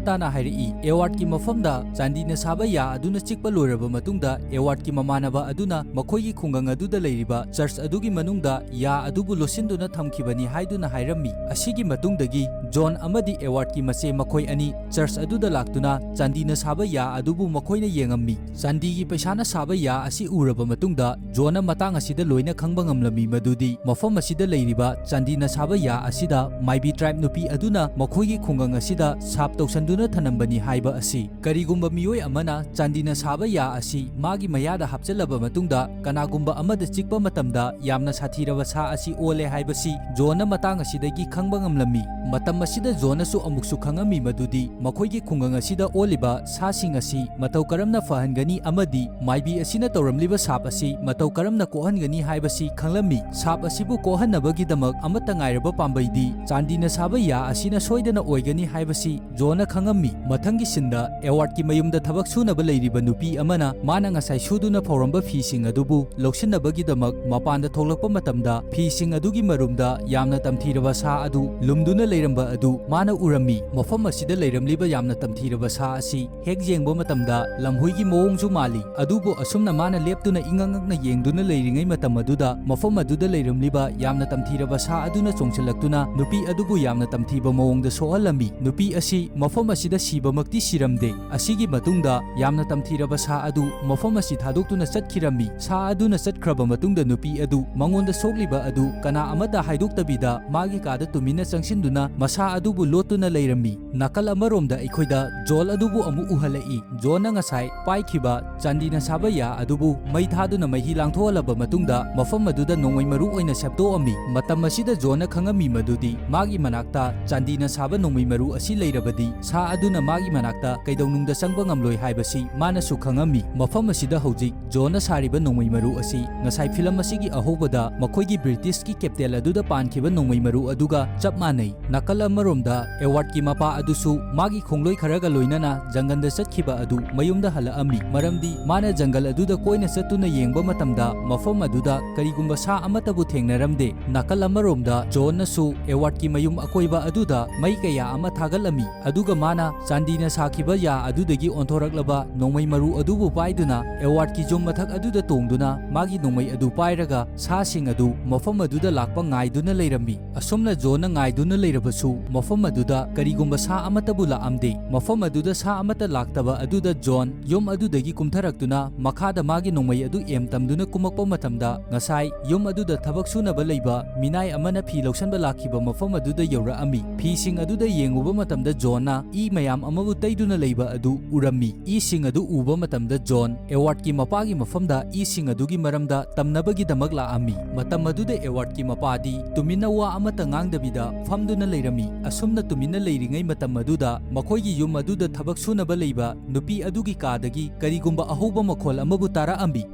ꯇꯥꯅ ꯍꯥꯏꯔꯛꯏ, ꯑꯦꯋꯥꯔꯗꯀꯤ ꯃꯐꯝꯗ ꯆꯥꯟꯗꯤꯅ ꯁꯥꯕ ꯌꯥ ꯑꯗꯨꯅ ꯆꯤꯛꯄ ꯂꯣꯏꯔꯕ ꯃꯇꯨꯡꯗ ꯑꯦꯋꯥꯔꯗꯀꯤ ꯃꯃꯥꯟꯅꯕ ꯑꯗꯨꯅ ꯃꯈꯣꯏꯒꯤ ꯈꯨꯡꯒꯪ ꯑꯗꯨꯗ ꯂꯩꯔꯤꯕ ꯆꯔꯆ ꯑꯗꯨꯒꯤ ꯃꯅꯨꯡꯗ ꯌꯥ ꯑꯗꯨꯕꯨ ꯂꯣꯠꯁꯤꯟꯗꯨꯅ ꯊꯝꯈꯤꯕꯅꯤ ꯍꯥꯏꯗꯨꯅ ꯍꯥꯏꯔꯝꯃꯤ꯫ ꯑꯁꯤꯒꯤ ꯃꯇꯨꯡꯗꯒꯤ ꯖꯣꯟ ꯑꯃꯗꯤ ꯑꯦꯋꯥꯔꯗꯀꯤ ꯃꯆꯦ ꯃꯈꯣꯏ ꯑꯅꯤ ꯆꯔꯆ ꯑꯗꯨꯗ ꯂꯥꯛꯇꯨꯅ ꯆꯥꯟꯗꯤꯅ ꯁꯥꯕ ꯌꯥ ꯑꯗꯨꯕꯨ ꯃꯈꯣꯏꯅ ꯌꯦꯡꯉꯝꯃꯤ꯫ ꯆꯥꯟꯗꯤꯒꯤ ꯄꯩꯁꯥꯅ ꯁꯥꯕ ꯌꯥ ꯑꯁꯤ ꯎꯔꯕ ꯃꯇꯨꯡꯗ ꯖꯣꯟꯅ ꯃꯇꯥꯡ ꯑꯁꯤꯗ ꯂꯣꯏꯅ ꯈꯪꯕ ꯉꯝꯂꯝꯃꯤ, ꯃꯗꯨꯗꯤ ꯃꯐꯝ ꯑꯁꯤꯗ ꯂꯩꯔꯤꯕ ꯆꯥꯟꯗꯤꯅ ꯁꯥꯕ ꯌꯥ ꯑꯁꯤꯗ ꯃꯥꯏꯕꯤ ꯇ꯭ꯔꯥꯏꯕ ꯅꯨꯄꯤ ꯑꯗꯨꯅ ꯃꯈꯣꯏꯒꯤ ꯈꯨꯡꯒꯪ ꯑꯁꯤꯗ ꯁꯥꯞ ꯇꯧꯁꯟꯗꯨꯅ ꯊꯅꯝꯕꯅꯤ ꯍꯥꯏꯕ ꯑꯁꯤ꯫ ꯀꯔꯤꯒꯨꯝꯕ ꯃꯤꯑꯣꯏ ꯑꯃꯅ ꯆꯥꯟꯗꯤꯅ ꯁꯥꯕ ꯌꯥ ꯑꯁꯤ ꯃꯥꯒꯤ ꯃꯌꯥꯗ ꯍꯥꯞꯆꯤꯜꯂꯕ ꯃꯇꯨꯡꯗ ꯀꯅꯥꯒꯨꯝꯕ ꯑꯃꯗ ꯆꯤꯛꯄ ꯃꯇꯝꯗ ꯌꯥꯝꯅ ꯁꯥꯊꯤꯔꯕ ꯁꯥ ꯑꯁꯤ ꯑꯣꯜꯂꯦ ꯍꯥꯏꯕꯁꯤ ꯖꯣꯟꯅ ꯃꯇꯥꯡ ꯑꯁꯤꯗꯒꯤ ꯈꯪꯕ ꯉꯝꯂꯝꯃꯤ꯫ ꯃꯇꯝ ꯑꯁꯤꯗ ꯖꯣꯟꯅꯁꯨ ꯑꯃꯨꯛꯁꯨ ꯈꯪꯉꯝꯃꯤ, ꯃꯗꯨꯗꯤ ꯃꯈꯣꯏꯒꯤ ꯈꯨꯡꯒꯪ ꯑꯁꯤꯗ ꯑꯣꯜꯂꯤꯕ ꯁꯥꯁꯤꯡ ꯑꯁꯤ ꯃꯇꯧ ꯀꯔꯝꯅ ꯐꯍꯟꯒꯅꯤ ꯑꯃꯗꯤ ꯃꯥꯏꯕꯤ ꯑꯁꯤꯅ ꯇꯧꯔꯝꯂꯤꯕ ꯁꯥꯞ ꯑꯁꯤ ꯃꯇꯧ ꯀꯔꯝꯅ ꯀꯣꯛꯍꯟꯒꯅꯤ ꯍꯥꯏꯕꯁꯤ ꯈꯪꯂꯝꯃꯤ꯫ ꯁꯥꯞ ꯑꯁꯤꯕꯨ ꯀꯣꯛꯍꯟꯅꯕꯒꯤꯗꯃꯛ ꯑꯃꯠꯇ ꯉꯥꯏꯔꯕ ꯄꯥꯝꯕꯩꯗꯤ ꯆꯥꯟꯗꯤꯅ ꯁꯥꯕ ꯌꯥ ꯑꯁꯤꯅ ꯁꯣꯏꯗꯅ ꯑꯣꯏꯒꯅꯤ ꯍꯥꯏꯕꯁꯤ ꯖꯣꯟꯅ ꯈꯪꯉꯝꯃꯤ꯫ ꯃꯊꯪꯒꯤ ꯁꯤꯟꯗ ꯑꯦꯋꯥꯔꯗꯀꯤ ꯃꯌꯨꯝꯗ ꯊꯕꯛ ꯁꯨꯅꯕ ꯂꯩꯔꯤꯕ ꯅꯨꯄꯤ ꯑꯃꯅ ꯃꯥꯅ ꯉꯁꯥꯏ ꯁꯨꯗꯨꯅ ꯐꯧꯔꯝꯕ ꯐꯤꯁꯤꯡ ꯑꯗꯨꯕꯨ ꯂꯧꯁꯤꯟꯅꯕꯒꯤꯗꯃꯛ ꯃꯄꯥꯟꯗ ꯊꯣꯛꯂꯛꯄ ꯃꯇꯝꯗ ꯐꯤꯁꯤꯡ ꯑꯗꯨꯒꯤ ꯃꯔꯨꯝꯗ ꯌꯥꯝꯅ ꯇꯝꯊꯤꯔꯕ ꯁꯥ ꯑꯗꯨ ꯂꯨꯝꯗꯨꯅ ꯂꯩꯔꯝꯕ ꯑꯗꯨ ꯃꯥꯅ ꯎꯔꯝꯃꯤ꯫ ꯃꯐꯝ ꯑꯁꯤꯗ ꯂꯩꯔꯝꯂꯤꯕ ꯌꯥꯝꯅ ꯇꯝꯊꯤꯔꯕ ꯁꯥ ꯑꯁꯤ ꯍꯦꯛ ꯌꯦꯡꯕ ꯃꯇꯝꯗ ꯂꯝꯍꯨꯏꯒꯤ ꯃꯑꯣꯡꯁꯨ ꯃꯥꯜꯂꯤ꯫ ꯑꯗꯨꯕꯨ ꯑꯁꯨꯝꯅ ꯃꯥꯅ ꯂꯦꯞꯇꯨꯅ ꯏꯉꯛ ꯉꯛꯅ ꯌꯦꯡꯗꯨꯅ ꯂꯩꯔꯤꯉꯩ ꯃꯇꯝ ꯑꯗꯨꯗ ꯃꯐꯝ ꯑꯗꯨꯗ ꯂꯩꯔꯝꯂꯤꯕ ꯌꯥꯝꯅ ꯇꯝꯊꯤꯔꯕ ꯁꯥ ꯑꯗꯨꯅ ꯆꯣꯡꯁꯤꯜꯂꯛꯇꯨꯅ ꯅꯨꯄꯤ ꯑꯗꯨꯕꯨ ꯌꯥꯝꯅ ꯇꯝꯊꯤꯕ ꯃꯑꯣꯡꯗ ꯁꯣꯛꯍꯜꯂꯝꯃꯤ꯫ ꯅꯨꯄꯤ ꯑꯁꯤ ꯃꯐꯝ ꯑꯁꯤꯗ ꯁꯤꯕꯃꯛꯇꯤ ꯁꯤꯔꯝꯗꯦ꯫ ꯑꯁꯤꯒꯤ ꯃꯇꯨꯡꯗ ꯌꯥꯝꯅ ꯇꯝꯊꯤꯔꯕ ꯁꯥ ꯑꯗꯨ ꯃꯐꯝ ꯑꯁꯤ ꯊꯥꯗꯣꯛꯇꯨꯅ ꯆꯠꯈꯤꯔꯝꯃꯤ꯫ ꯁꯥ ꯑꯗꯨꯅ ꯆꯠꯈ꯭ꯔꯕ ꯃꯇꯨꯡꯗ ꯅꯨꯄꯤ ꯑꯗꯨ ꯃꯉꯣꯟꯗ ꯁꯣꯛꯂꯤꯕ ꯑꯗꯨ ꯀꯅꯥ ꯑꯃꯠꯇ ꯍꯥꯏꯗꯣꯛꯇꯕꯤꯗ ꯃꯥꯒꯤ ꯀꯥꯗ ꯇꯨꯃꯤꯟꯅ ꯆꯪꯁꯤꯟꯗꯨꯅ ꯃꯁꯥ ꯑꯗꯨꯕꯨ ꯂꯣꯠꯇꯨꯅ ꯂꯩꯔꯝꯃꯤ꯫ ꯅꯥꯀꯜ ꯑꯃꯔꯣꯝꯗ ꯑꯩꯈꯣꯏꯗ ꯖꯣꯟ ꯑꯗꯨꯕꯨ ꯑꯃꯨꯛ ꯎꯍꯜꯂꯛꯏ꯫ ꯖꯣꯟꯅ ꯉꯁꯥꯏ ꯄꯥꯏꯈꯤꯕ ꯆꯥꯟꯗꯤꯅ ꯁꯥꯕ ꯌꯥ ꯑꯗꯨꯕꯨ ꯃꯩ ꯊꯥꯗꯨꯅ ꯃꯩꯍꯤ ꯂꯥꯡꯊꯣꯛꯍꯜꯂꯕ ꯃꯇꯨꯡꯗ ꯃꯐꯝ ꯑꯗꯨꯗ ꯅꯣꯡꯃꯩ ꯃꯔꯨ ꯑꯣꯏꯅ ꯁꯦꯝꯗꯣꯛꯑꯝꯃꯤ꯫ ꯃꯇꯝ ꯑꯁꯤꯗ ꯖꯣꯟꯅ ꯈꯪꯉꯝꯃꯤ ꯃꯗꯨꯗꯤ ꯃꯥꯒꯤ ꯃꯅꯥꯛꯇ ꯆꯥꯟꯗꯤꯅ ꯁꯥꯕ ꯅꯣꯡꯃꯩ ꯃꯔꯨ ꯑꯁꯤ ꯂꯩꯔꯕꯗꯤ ꯁꯥ ꯑꯗꯨꯅ ꯃꯥꯒꯤ ꯃꯅꯥꯛꯇ ꯀꯩꯗꯧꯅꯨꯡꯗ ꯆꯪꯕ ꯉꯝꯂꯣꯏ ꯍꯥꯏꯕꯁꯤ ꯃꯥꯅꯁꯨ ꯈꯪꯉꯝꯃꯤ꯫ ꯃꯐꯝ ꯑꯁꯤꯗ ꯍꯧꯖꯤꯛ ꯖꯣꯟꯅ ꯁꯥꯔꯤꯕ ꯅꯣꯡꯃꯩ ꯃꯔꯨ ꯑꯁꯤ ꯉꯁꯥꯏ ꯐꯤꯂꯝ ꯑꯁꯤꯒꯤ ꯑꯍꯧꯕꯗ ꯃꯈꯣꯏꯒꯤ ꯕ꯭ꯔꯤꯇꯤꯁꯀꯤ ꯀꯦꯞꯇꯦꯟ ꯑꯗꯨꯗ ꯄꯥꯟꯈꯤꯕ ꯅꯣꯡꯃꯩ ꯃꯔꯨ ꯑꯗꯨꯒ ꯆꯞ ꯃꯥꯟꯅꯩ꯫ ꯅꯥꯀꯜ ꯑꯃꯔꯣꯝꯗ ꯑꯦꯋꯥꯔꯗꯀꯤ ꯃꯄꯥ ꯑꯗꯨꯁꯨ ꯃꯥꯒꯤ ꯈꯣꯡꯂꯣꯏ ꯈꯔꯒ ꯂꯣꯏꯅꯅ ꯖꯪꯒꯜꯗ ꯆꯠꯈꯤꯕ ꯑꯗꯨ ꯃꯌꯨꯝꯗ ꯍꯜꯂꯛꯑꯝꯃꯤ꯫ ꯃꯔꯝꯗꯤ ꯃꯥꯅ ꯖꯪꯒꯜ ꯑꯗꯨꯗ ꯀꯣꯏꯅ ꯆꯠꯇꯨꯅ ꯌꯦꯡꯕ ꯃꯇꯝꯗ ꯃꯐꯝ ꯑꯗꯨꯗ ꯀꯔꯤꯒꯨꯝꯕ ꯁꯥ ꯑꯃꯠꯇꯕꯨ ꯊꯦꯡꯅꯔꯝꯗꯦ꯫ ꯅꯥꯀꯜ ꯑꯃꯔꯣꯝꯗ ꯖꯣꯟꯅꯁꯨ ꯑꯦꯋꯥꯔꯗꯀꯤ ꯃꯌꯨꯝ ꯑꯀꯣꯏꯕ ꯑꯗꯨꯗ ꯃꯩ ꯀꯌꯥ ꯑꯃ ꯊꯥꯒꯠꯂꯝꯃꯤ꯫ ꯑꯗꯨꯒ ꯃꯥꯅ ꯆꯥꯟꯗꯤꯅ ꯁꯥꯈꯤꯕ ꯌꯥ ꯑꯗꯨꯗꯒꯤ ꯑꯣꯟꯊꯣꯔꯛꯂꯕ ꯅꯣꯡꯃꯩ ꯃꯔꯨ ꯑꯗꯨꯕꯨ ꯄꯥꯏꯗꯨꯅ ꯑꯦꯋꯥꯔꯗꯀꯤ ꯌꯨꯝ ꯃꯊꯛ ꯑꯗꯨꯗ ꯇꯣꯡꯗꯨꯅ ꯃꯥꯒꯤ ꯅꯣꯡꯃꯩ ꯑꯗꯨ ꯄꯥꯏꯔꯒ ꯁꯥꯁꯤꯡ ꯑꯗꯨ ꯃꯐꯝ ꯑꯗꯨꯗ ꯂꯥꯛꯄ ꯉꯥꯏꯗꯨꯅ ꯂꯩꯔꯝꯃꯤ꯫ ꯑꯁꯨꯝꯅ ꯖꯣꯟꯅ ꯉꯥꯏꯗꯨꯅ ꯂꯩꯔꯕꯁꯨ ꯃꯐꯝ ꯑꯗꯨꯗ ꯀꯔꯤꯒꯨꯝꯕ ꯁꯥ ꯑꯃꯠꯇꯕꯨ ꯂꯥꯛꯑꯝꯗꯦ꯫ ꯃꯐꯝ ꯑꯗꯨꯗ ꯁꯥ ꯑꯃꯠꯇ ꯂꯥꯛꯇꯕ ꯑꯗꯨꯗ ꯖꯣꯟ ꯌꯨꯝ ꯑꯗꯨꯗꯒꯤ ꯀꯨꯝꯊꯔꯛꯇꯨꯅ ꯃꯈꯥꯗ ꯃꯥꯒꯤ ꯅꯣꯡꯃꯩ ꯑꯗꯨ ꯑꯦꯝ ꯇꯝꯗꯨꯅ ꯀꯨꯝꯃꯛꯄ ꯃꯇꯝꯗ ꯉꯁꯥꯏ ꯌꯨꯝ ꯑꯗꯨꯗ ꯊꯕꯛ ꯁꯨꯅꯕ ꯂꯩꯕ ꯃꯤꯅꯥꯏ ꯑꯃꯅ ꯐꯤ ꯂꯧꯁꯟꯕ ꯂꯥꯛꯈꯤꯕ ꯃꯐꯝ ꯑꯗꯨꯗ ꯌꯧꯔꯛꯑꯝꯃꯤ꯫ ꯐꯤꯁꯤꯡ ꯑꯗꯨꯗ ꯌꯦꯡꯉꯨꯕ ꯃꯇꯝꯗ ꯖꯣꯟꯅ ꯏ ꯃꯌꯥꯝ ꯑꯃꯕꯨ ꯇꯩꯗꯨꯅ ꯂꯩꯕ ꯑꯗꯨ ꯎꯔꯝꯃꯤ꯫ ꯏꯁꯤꯡ ꯑꯗꯨ ꯎꯕ ꯃꯇꯝꯗ ꯖꯣꯟ ꯑꯦꯋꯥꯔꯗꯀꯤ ꯃꯄꯥꯒꯤ ꯃꯐꯝꯗ ꯏꯁꯤꯡ ꯑꯗꯨꯒꯤ ꯃꯔꯝꯗ ꯇꯝꯅꯕꯒꯤꯗꯃꯛ ꯂꯥꯛꯑꯝꯃꯤ꯫ ꯃꯇꯝ ꯑꯗꯨꯗ ꯑꯦꯋꯥꯔꯗꯀꯤ ꯃꯄꯥꯗꯤ ꯇꯨꯃꯤꯟꯅ ꯋꯥ ꯑꯃꯠꯇ ꯉꯥꯡꯗꯕꯤꯗ ꯐꯝꯗꯨꯅ ꯂꯩꯔꯝꯃꯤ꯫ ꯑꯁꯨꯝꯅ ꯇꯨꯃꯤꯟꯅ ꯂꯩꯔꯤꯉꯩ ꯃꯇꯝ ꯑꯗꯨꯗ ꯃꯈꯣꯏꯒꯤ ꯌꯨꯝ ꯑꯗꯨꯗ ꯊꯕꯛ ꯁꯨꯅꯕ ꯂꯩꯕ ꯅꯨꯄꯤ ꯑꯗꯨꯒꯤ ꯀꯥꯗꯒꯤ ꯀꯔꯤꯒꯨꯝꯕ ꯑꯍꯧꯕ ꯃꯈꯣꯜ ꯑꯃꯕꯨ ꯇꯥꯔꯛꯑꯝꯃꯤ꯫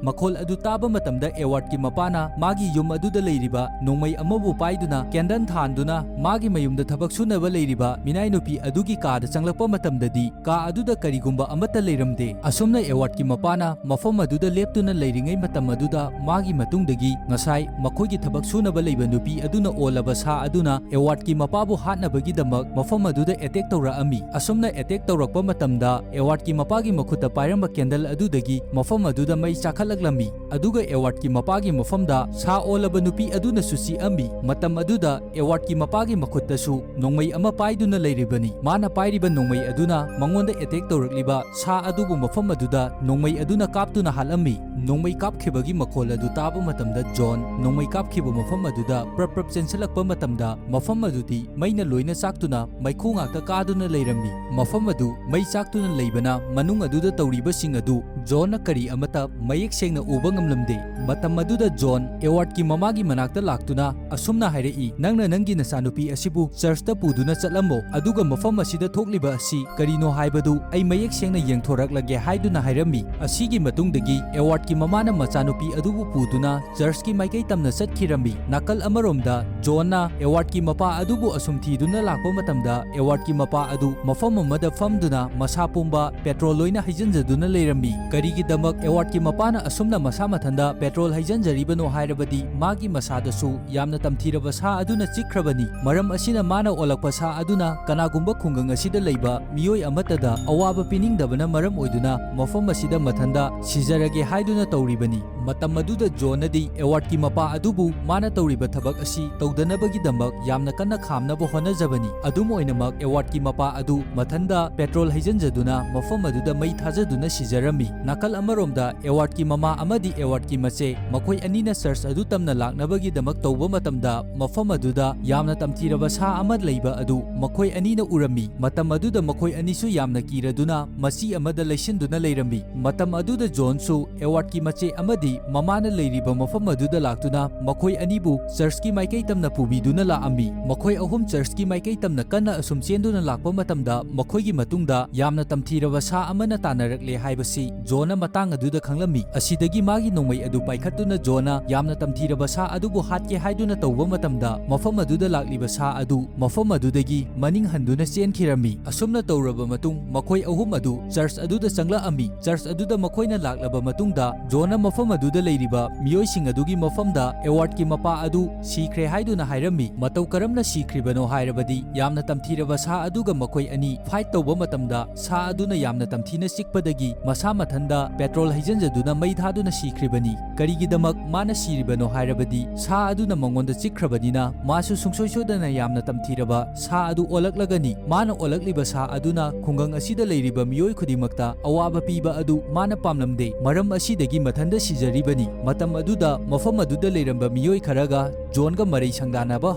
ꯃꯈꯣꯜ ꯑꯗꯨ ꯇꯥꯕ ꯃꯇꯝꯗ ꯑꯦꯋꯥꯔꯗꯀꯤ ꯃꯄꯥꯅ ꯃꯥꯒꯤ ꯌꯨꯝ ꯑꯗꯨꯗ ꯂꯩꯔꯤꯕ ꯅꯣꯡꯃꯩ ꯑꯃꯕꯨ ꯄꯥꯏꯗꯨꯅ ꯀꯦꯟꯗꯜ ꯊꯥꯟꯗꯨꯅ ꯃꯥꯒꯤ ꯃꯌꯨꯝꯗ ꯊꯕꯛ ꯁꯨꯅꯕ ꯂꯩꯔꯤꯕ ꯃꯤꯅꯥꯏ ꯅꯨꯄꯤ ꯑꯗꯨꯒꯤ ꯀꯥꯗ ꯆꯪꯂꯛꯄ ꯃꯇꯝꯗꯗꯤ ꯀꯥ ꯑꯗꯨꯗ ꯀꯔꯤꯒꯨꯝꯕ ꯑꯃꯠꯇ ꯂꯩꯔꯝꯗꯦ꯫ ꯑꯁꯨꯝꯅ ꯑꯦꯋꯥꯔꯗꯀꯤ ꯃꯄꯥꯅ ꯃꯐꯝ ꯑꯗꯨꯗ ꯂꯦꯞꯇꯨꯅ ꯂꯩꯔꯤꯉꯩ ꯃꯇꯝ ꯑꯗꯨꯗ ꯃꯥꯒꯤ ꯃꯇꯨꯡ ꯗꯒꯤ ꯉꯁꯥꯏ ꯃꯈꯣꯏꯒꯤ ꯊꯕꯛ ꯁꯨꯅꯕ ꯂꯩꯕ ꯅꯨꯄꯤ ꯑꯗꯨꯅ ꯑꯣꯜꯂꯕ ꯁꯥ ꯑꯗꯨꯅ ꯑꯦꯋꯥꯔꯗꯀꯤ ꯃꯄꯥꯕꯨ ꯍꯥꯠꯅꯕꯒꯤꯗꯃꯛ ꯃꯐꯝ ꯑꯗꯨꯗ ꯑꯦꯇꯦꯛ ꯇꯧꯔꯛꯑꯝꯃꯤ꯫ ꯑꯁꯨꯝꯅ ꯑꯦꯇꯦꯛ ꯇꯧꯔꯛꯄ ꯃꯇꯝꯗ ꯑꯦꯋꯥꯔꯗꯀꯤ ꯃꯄꯥꯒꯤ ꯃꯈꯨꯠꯇ ꯄꯥꯏꯔꯝꯕ ꯀꯦꯟꯗꯜ ꯑꯗꯨꯗꯒꯤ ꯃꯐꯝ ꯑꯗꯨꯗ ꯃꯩ ꯆꯥꯈꯠꯂꯛꯂꯝꯃꯤ꯫ ꯑꯗꯨꯒ ꯑꯦꯋꯥꯔꯗꯀꯤ ꯃꯄꯥꯒꯤ ꯃꯐꯝꯗ ꯁꯥ ꯑꯣꯜꯂꯕ ꯅꯨꯄꯤ ꯑꯗꯨꯅꯁꯨ ꯆꯤꯛꯑꯝꯃꯤ꯫ ꯃꯇꯝ ꯑꯗꯨꯗ ꯑꯦꯋꯥꯔꯗꯀꯤ ꯃꯄꯥꯒꯤ ꯃꯈꯨꯠꯇꯁꯨ ꯅꯣꯡꯃꯩ ꯑꯃ ꯄꯥꯏꯗꯨꯅ ꯂꯩꯔꯤꯕꯅꯤ꯫ ꯃꯥꯅ ꯄꯥꯏꯔꯤꯕ ꯅꯣꯡꯃꯩ ꯑꯗꯨꯅ ꯃꯉꯣꯟꯗ ꯑꯦꯇꯦꯛ ꯇꯧꯔꯛꯂꯤꯕ ꯁꯥ ꯑꯗꯨꯕꯨ ꯃꯐꯝ ꯑꯗꯨꯗ ꯅꯣꯡꯃꯩ ꯑꯗꯨꯅ ꯀꯥꯞꯇꯨꯅ ꯍꯥꯠꯂꯝꯃꯤ꯫ ꯅꯣꯡꯃꯩ ꯀꯥꯞꯈꯤꯕꯒꯤ ꯃꯈꯣꯜ ꯑꯗꯨ ꯇꯥꯕ ꯃꯇꯝꯗ ꯖꯣꯟ ꯅꯣꯡꯃꯩ ꯀꯥꯞꯈꯤꯕ ꯃꯐꯝ ꯑꯗꯨꯗ ꯄ꯭ꯔꯞ ꯄ꯭ꯔꯞ ꯆꯦꯟꯁꯤꯜꯂꯛꯄ ꯃꯇꯝꯗ ꯃꯐꯝ ꯑꯗꯨꯗꯤ ꯃꯩꯅ ꯂꯣꯏꯅ ꯆꯥꯛꯇꯨꯅ ꯃꯩꯈꯨ ꯉꯥꯛꯇ ꯀꯥꯗꯨꯅ ꯂꯩꯔꯝꯃꯤ꯫ ꯃꯐꯝ ꯑꯗꯨ ꯃꯩ ꯆꯥꯛꯇꯨꯅ ꯂꯩꯕꯅ ꯃꯅꯨꯡ ꯑꯗꯨꯗ ꯇꯧꯔꯤꯕꯁꯤꯡ ꯑꯗꯨ ꯖꯣꯟꯅ ꯀꯔꯤ ꯑꯃꯠꯇ ꯃꯌꯦꯛ ꯁꯦꯡꯅ ꯎꯕ ꯉꯝꯂꯝꯗꯦ꯫ ꯃꯇꯝ ꯑꯗꯨꯗ ꯖꯣꯟ ꯑꯦꯋꯥꯔꯗꯀꯤ ꯃꯃꯥꯒꯤ ꯃꯅꯥꯛꯇ ꯂꯥꯛꯇꯨꯅ ꯑꯁꯨꯝꯅ ꯍꯥꯏꯔꯛꯏ, "ꯅꯪꯅ ꯅꯪꯒꯤ ꯅꯆꯥꯅꯨꯄꯤ ꯑꯁꯤꯕꯨ ꯆꯔꯆꯇ ꯄꯨꯗꯨꯅ ꯆꯠꯂꯝꯃꯣ, ꯑꯗꯨꯒ ꯃꯐꯝ ꯑꯁꯤꯗ ꯊꯣꯛꯂꯤꯕ ꯑꯁꯤ ꯀꯔꯤꯅꯣ ꯍꯥꯏꯕꯗꯨ ꯑꯩ ꯃꯌꯦꯛ ꯁꯦꯡꯅ ꯌꯦꯡꯊꯣꯔꯛꯂꯒꯦ" ꯍꯥꯏꯗꯨꯅ ꯍꯥꯏꯔꯝꯃꯤ꯫ ꯑꯁꯤꯒꯤ ꯃꯇꯨꯡꯗꯒꯤ ꯑꯦꯋꯥꯔꯗꯀꯤ ꯃꯃꯥꯅ ꯃꯆꯥꯅꯨꯄꯤ ꯑꯗꯨꯕꯨ ꯄꯨꯗꯨꯅ ꯆꯔꯆꯀꯤ ꯃꯥꯏꯀꯩ ꯇꯝꯅ ꯆꯠꯈꯤꯔꯝꯃꯤ꯫ ꯅꯥꯀꯜ ꯑꯃꯔꯣꯝꯗ ꯖꯣꯟꯅ ꯑꯦꯋꯥꯔꯗꯀꯤ ꯃꯄꯥ ꯑꯗꯨꯕꯨ ꯑꯁꯨꯝ ꯊꯤꯗꯨꯅ ꯂꯥꯛꯄ ꯃꯇꯝꯗ ꯑꯦꯋꯥꯔꯗꯀꯤ ꯃꯄꯥ ꯑꯗꯨ ꯃꯐꯝ ꯑꯃꯗ ꯐꯝꯗꯨꯅ ꯃꯁꯥ ꯄꯨꯝꯕ ꯄꯦꯇ꯭ꯔꯣꯜ ꯂꯣꯏꯅ ꯍꯩꯖꯤꯟꯖꯗꯨꯅ ꯂꯩꯔꯝꯃꯤ꯫ ꯀꯔꯤꯒꯤꯗꯃꯛ ꯑꯦꯋꯥꯔꯗꯀꯤ ꯃꯄꯥꯅ ꯑꯁꯨꯝꯅ ꯃꯁꯥ ꯃꯊꯟꯗ ꯄꯦꯇ꯭ꯔꯣꯜ ꯍꯩꯖꯤꯟꯖꯔꯤꯕꯅꯣ ꯍꯥꯏꯔꯕꯗꯤ ꯃꯥꯒꯤ ꯃꯁꯥꯗꯁꯨ ꯌꯥꯝꯅ ꯇꯝꯊꯤꯔꯕ ꯁꯥ ꯑꯗꯨꯅ ꯆꯤꯛꯈ꯭ꯔꯕꯅꯤ꯫ ꯃꯔꯝ ꯑꯁꯤꯅ ꯃꯥꯅ ꯑꯣꯜꯂꯛꯄ ꯁꯥ ꯑꯗꯨꯅ ꯀꯅꯥꯒꯨꯝꯕ ꯈꯨꯡꯒꯪ ꯑꯁꯤꯗ ꯂꯩꯕ ꯃꯤꯑꯣꯏ ꯑꯃꯠꯇꯗ ꯑꯋꯥꯕ ꯄꯤꯅꯤꯡꯗꯕꯅ ꯃꯔꯝ ꯑꯣꯏꯗꯨꯅ ꯃꯐꯝ ꯑꯁꯤꯗ ꯃꯊꯟꯗ ꯁꯤꯖꯔꯒꯦ ꯍꯥꯏꯗꯨꯅ ꯇꯧꯔꯤꯕꯅꯤ꯫ ꯃꯇꯝ ꯑꯗꯨꯗ ꯖꯣꯟꯅꯗꯤ ꯑꯦꯋꯥꯔꯗꯀꯤ ꯃꯄꯥ ꯑꯗꯨꯕꯨ ꯃꯥꯅ ꯇꯧꯔꯤꯕ ꯊꯕꯛ ꯑꯁꯤ ꯇꯧꯗꯅꯕꯒꯤꯗꯃꯛ ꯌꯥꯝꯅ ꯀꯟꯅ ꯈꯥꯝꯅꯕ ꯍꯣꯠꯅꯖꯕꯅꯤ꯫ ꯑꯗꯨꯝ ꯑꯣꯏꯅꯃꯛ, ꯑꯦꯋꯥꯔꯗꯀꯤ ꯃꯄꯥ ꯑꯗꯨ ꯃꯊꯟꯗ ꯄꯦꯇ꯭ꯔꯣꯜ ꯍꯩꯖꯤꯟꯖꯗꯨꯅ ꯃꯐꯝ ꯑꯗꯨꯗ ꯃꯩ ꯊꯥꯖꯗꯨꯅ ꯁꯤꯖꯔꯝꯃꯤ꯫ ꯅꯥꯀꯜ ꯑꯃꯔꯣꯝꯗ, ꯑꯦꯋꯥꯔꯗꯀꯤ ꯃꯃꯥ ꯑꯃꯗꯤ ꯑꯦꯋꯥꯔꯗꯀꯤ ꯃꯆꯦ, ꯃꯈꯣꯏ ꯑꯅꯤꯅ ꯆꯔꯆ ꯑꯗꯨ ꯇꯝꯅ ꯂꯥꯛꯅꯕꯒꯤꯗꯃꯛ ꯇꯧꯕ ꯃꯇꯝꯗ, ꯃꯐꯝ ꯑꯗꯨꯗ ꯌꯥꯝꯅ ꯇꯝꯊꯤꯔꯕ ꯁꯥ ꯑꯃ ꯂꯩꯕ ꯑꯗꯨ ꯃꯈꯣꯏ ꯑꯅꯤꯅ ꯎꯔꯝꯃꯤ꯫ ꯃꯇꯝ ꯑꯗꯨꯗ ꯃꯈꯣꯏ ꯑꯅꯤꯁꯨ ꯌꯥꯝꯅ ꯀꯤꯔꯗꯨꯅ ꯃꯆꯤ ꯑꯃꯗ ꯂꯩꯁꯤꯟꯗꯨꯅ ꯂꯩꯔꯝꯃꯤ꯫ ꯃꯇꯝ ꯑꯗꯨꯗ ꯖꯣꯟꯁꯨ ꯑꯦꯋꯥꯔꯗꯀꯤ ꯃꯆꯦ ꯑꯃꯗꯤ ꯃꯃꯥꯅ ꯂꯩꯔꯤꯕ ꯃꯐꯝ ꯑꯗꯨꯗ ꯂꯥꯛꯇꯨꯅ ꯃꯈꯣꯏ ꯑꯅꯤꯕꯨ ꯆꯔꯆꯀꯤ ꯃꯥꯏꯀꯩ ꯇꯝꯅ ꯄꯨꯕꯤꯗꯨꯅ ꯂꯥꯛꯑꯝꯃꯤ꯫ ꯃꯈꯣꯏ ꯑꯍꯨꯝ ꯆꯔꯆꯀꯤ ꯃꯥꯏꯀꯩ ꯇꯝꯅ ꯀꯟꯅ ꯑꯁꯨꯝ ꯆꯦꯟꯗꯨꯅ ꯂꯥꯛꯄ ꯃꯇꯝꯗ, ꯃꯈꯣꯏꯒꯤ ꯃꯇꯨꯡꯗ ꯌꯥꯝꯅ ꯇꯝꯊꯤꯔꯕ ꯁꯥ ꯑꯃꯅ ꯇꯥꯟꯅꯔꯛꯂꯦ ꯍꯥꯏꯕꯁꯤ ꯖꯣꯟꯅ ꯃꯇꯥꯡ ꯑꯗꯨꯗ ꯈꯪꯂꯝꯃꯤ꯫ ꯑꯁꯤꯗꯒꯤ ꯃꯥꯒꯤ ꯅꯣꯡꯃꯩ ꯑꯗꯨ ꯄꯥꯏꯈꯠꯇꯨꯅ ꯖꯣꯟꯅ ꯌꯥꯝꯅ ꯇꯝꯊꯤꯔꯕ ꯁꯥ ꯑꯗꯨꯕꯨ ꯍꯥꯠꯀꯦ ꯍꯥꯏꯗꯨꯅ ꯇꯧꯕ ꯃꯇꯝꯗ, ꯃꯐꯝ ꯑꯗꯨꯗ ꯂꯥꯛꯂꯤꯕ ꯁꯥ ꯑꯗꯨ ꯃꯐꯝ ꯑꯗꯨꯗꯒꯤ ꯃꯅꯤꯡ ꯍꯟꯗꯨꯅ ꯆꯦꯟꯈꯤꯔꯝꯃꯤ꯫ ꯑꯁꯨꯝꯅ ꯇꯧꯔꯕ ꯃꯇꯨꯡ, ꯃꯈꯣꯏ ꯑꯍꯨꯝ ꯑꯗꯨ ꯆꯔꯆ ꯑꯗꯨꯗ ꯆꯪꯂꯛꯑꯝꯃꯤ꯫ ꯆꯔꯆ ꯑꯗꯨꯗ ꯃꯈꯣꯏꯅ ꯂꯥꯛꯂꯕ ꯃꯇꯨꯡꯗ, ꯖꯣꯟꯅ ꯃꯐꯝ ꯑꯗꯨꯗ ꯂꯩꯔꯤꯕ ꯃꯤꯑꯣꯏ ꯁꯤꯡ ꯑꯗꯨꯒꯤ ꯃꯐꯝꯗ ꯑꯦꯋꯥꯔꯗꯀꯤ ꯃꯄꯥ ꯑꯗꯨ ꯁꯤꯈ꯭ꯔꯦ ꯍꯥꯏꯗꯨꯅ ꯍꯥꯏꯔꯝꯃꯤ꯫ ꯃꯇꯧ ꯀꯔꯝꯅ ꯁꯤꯈ꯭ꯔꯤꯕꯅꯣ ꯍꯥꯏꯔꯕꯗꯤ, ꯌꯥꯝꯅ ꯇꯝꯊꯤꯔꯕ ꯁꯥ ꯑꯗꯨꯒ ꯃꯈꯣꯏ ꯑꯅꯤ ꯐꯥꯏꯠ ꯇꯧꯕ ꯃꯇꯝꯗ ꯁꯥ ꯑꯗꯨꯅ ꯌꯥꯝꯅ ꯇꯝꯊꯤꯅ ꯆꯤꯛꯄꯗꯒꯤ ꯃꯁꯥ ꯃꯊꯟꯗ ꯄꯦꯇ꯭ꯔꯣꯜ ꯍꯩꯖꯤꯟꯖꯗꯨꯅ ꯃꯩ ꯊꯥꯗꯨꯅ ꯁꯤꯈ꯭ꯔꯤꯕꯅꯤ꯫ ꯀꯔꯤꯒꯤꯗꯃꯛ ꯃꯥꯅ ꯁꯤꯔꯤꯕꯅꯣ ꯍꯥꯏꯔꯕꯗꯤ, ꯁꯥ ꯑꯗꯨꯅ ꯃꯉꯣꯟꯗ ꯆꯤꯛꯈ꯭ꯔꯕꯅꯤꯅ ꯃꯥꯁꯨ ꯁꯨꯡꯁꯣꯏ ꯁꯣꯏꯗꯅ ꯌꯥꯝꯅ ꯇꯝꯊꯤꯔꯕ ꯁꯥ ꯑꯗꯨ ꯑꯣꯜꯂꯛꯂꯒꯅꯤ꯫ ꯃꯥꯅ ꯑꯣꯜꯂꯛꯂꯤꯕ ꯁꯥ ꯑꯗꯨꯅ ꯈꯨꯡꯒꯪ ꯑꯁꯤꯗ ꯂꯩꯔꯤꯕ ꯃꯤꯑꯣꯏ ꯈꯨꯗꯤꯡꯃꯛꯇ ꯑꯋꯥꯕ ꯄꯤꯕ ꯑꯗꯨ ꯃꯥꯅ ꯄꯥꯝꯂꯝꯗꯦ꯫ ꯃꯔꯝ ꯑꯁꯤꯗꯒꯤ ꯃꯊꯟꯇ ꯁꯤꯖꯔꯤꯕꯅꯤ꯫ ꯃꯇꯝ ꯑꯗꯨꯗ ꯃꯐꯝ ꯑꯗꯨꯗ ꯂꯩꯔꯝꯕ ꯃꯤꯑꯣꯏ ꯈꯔꯒ ꯖꯣꯟꯒ ꯃꯔꯩ ꯁꯪꯗꯥꯅꯕ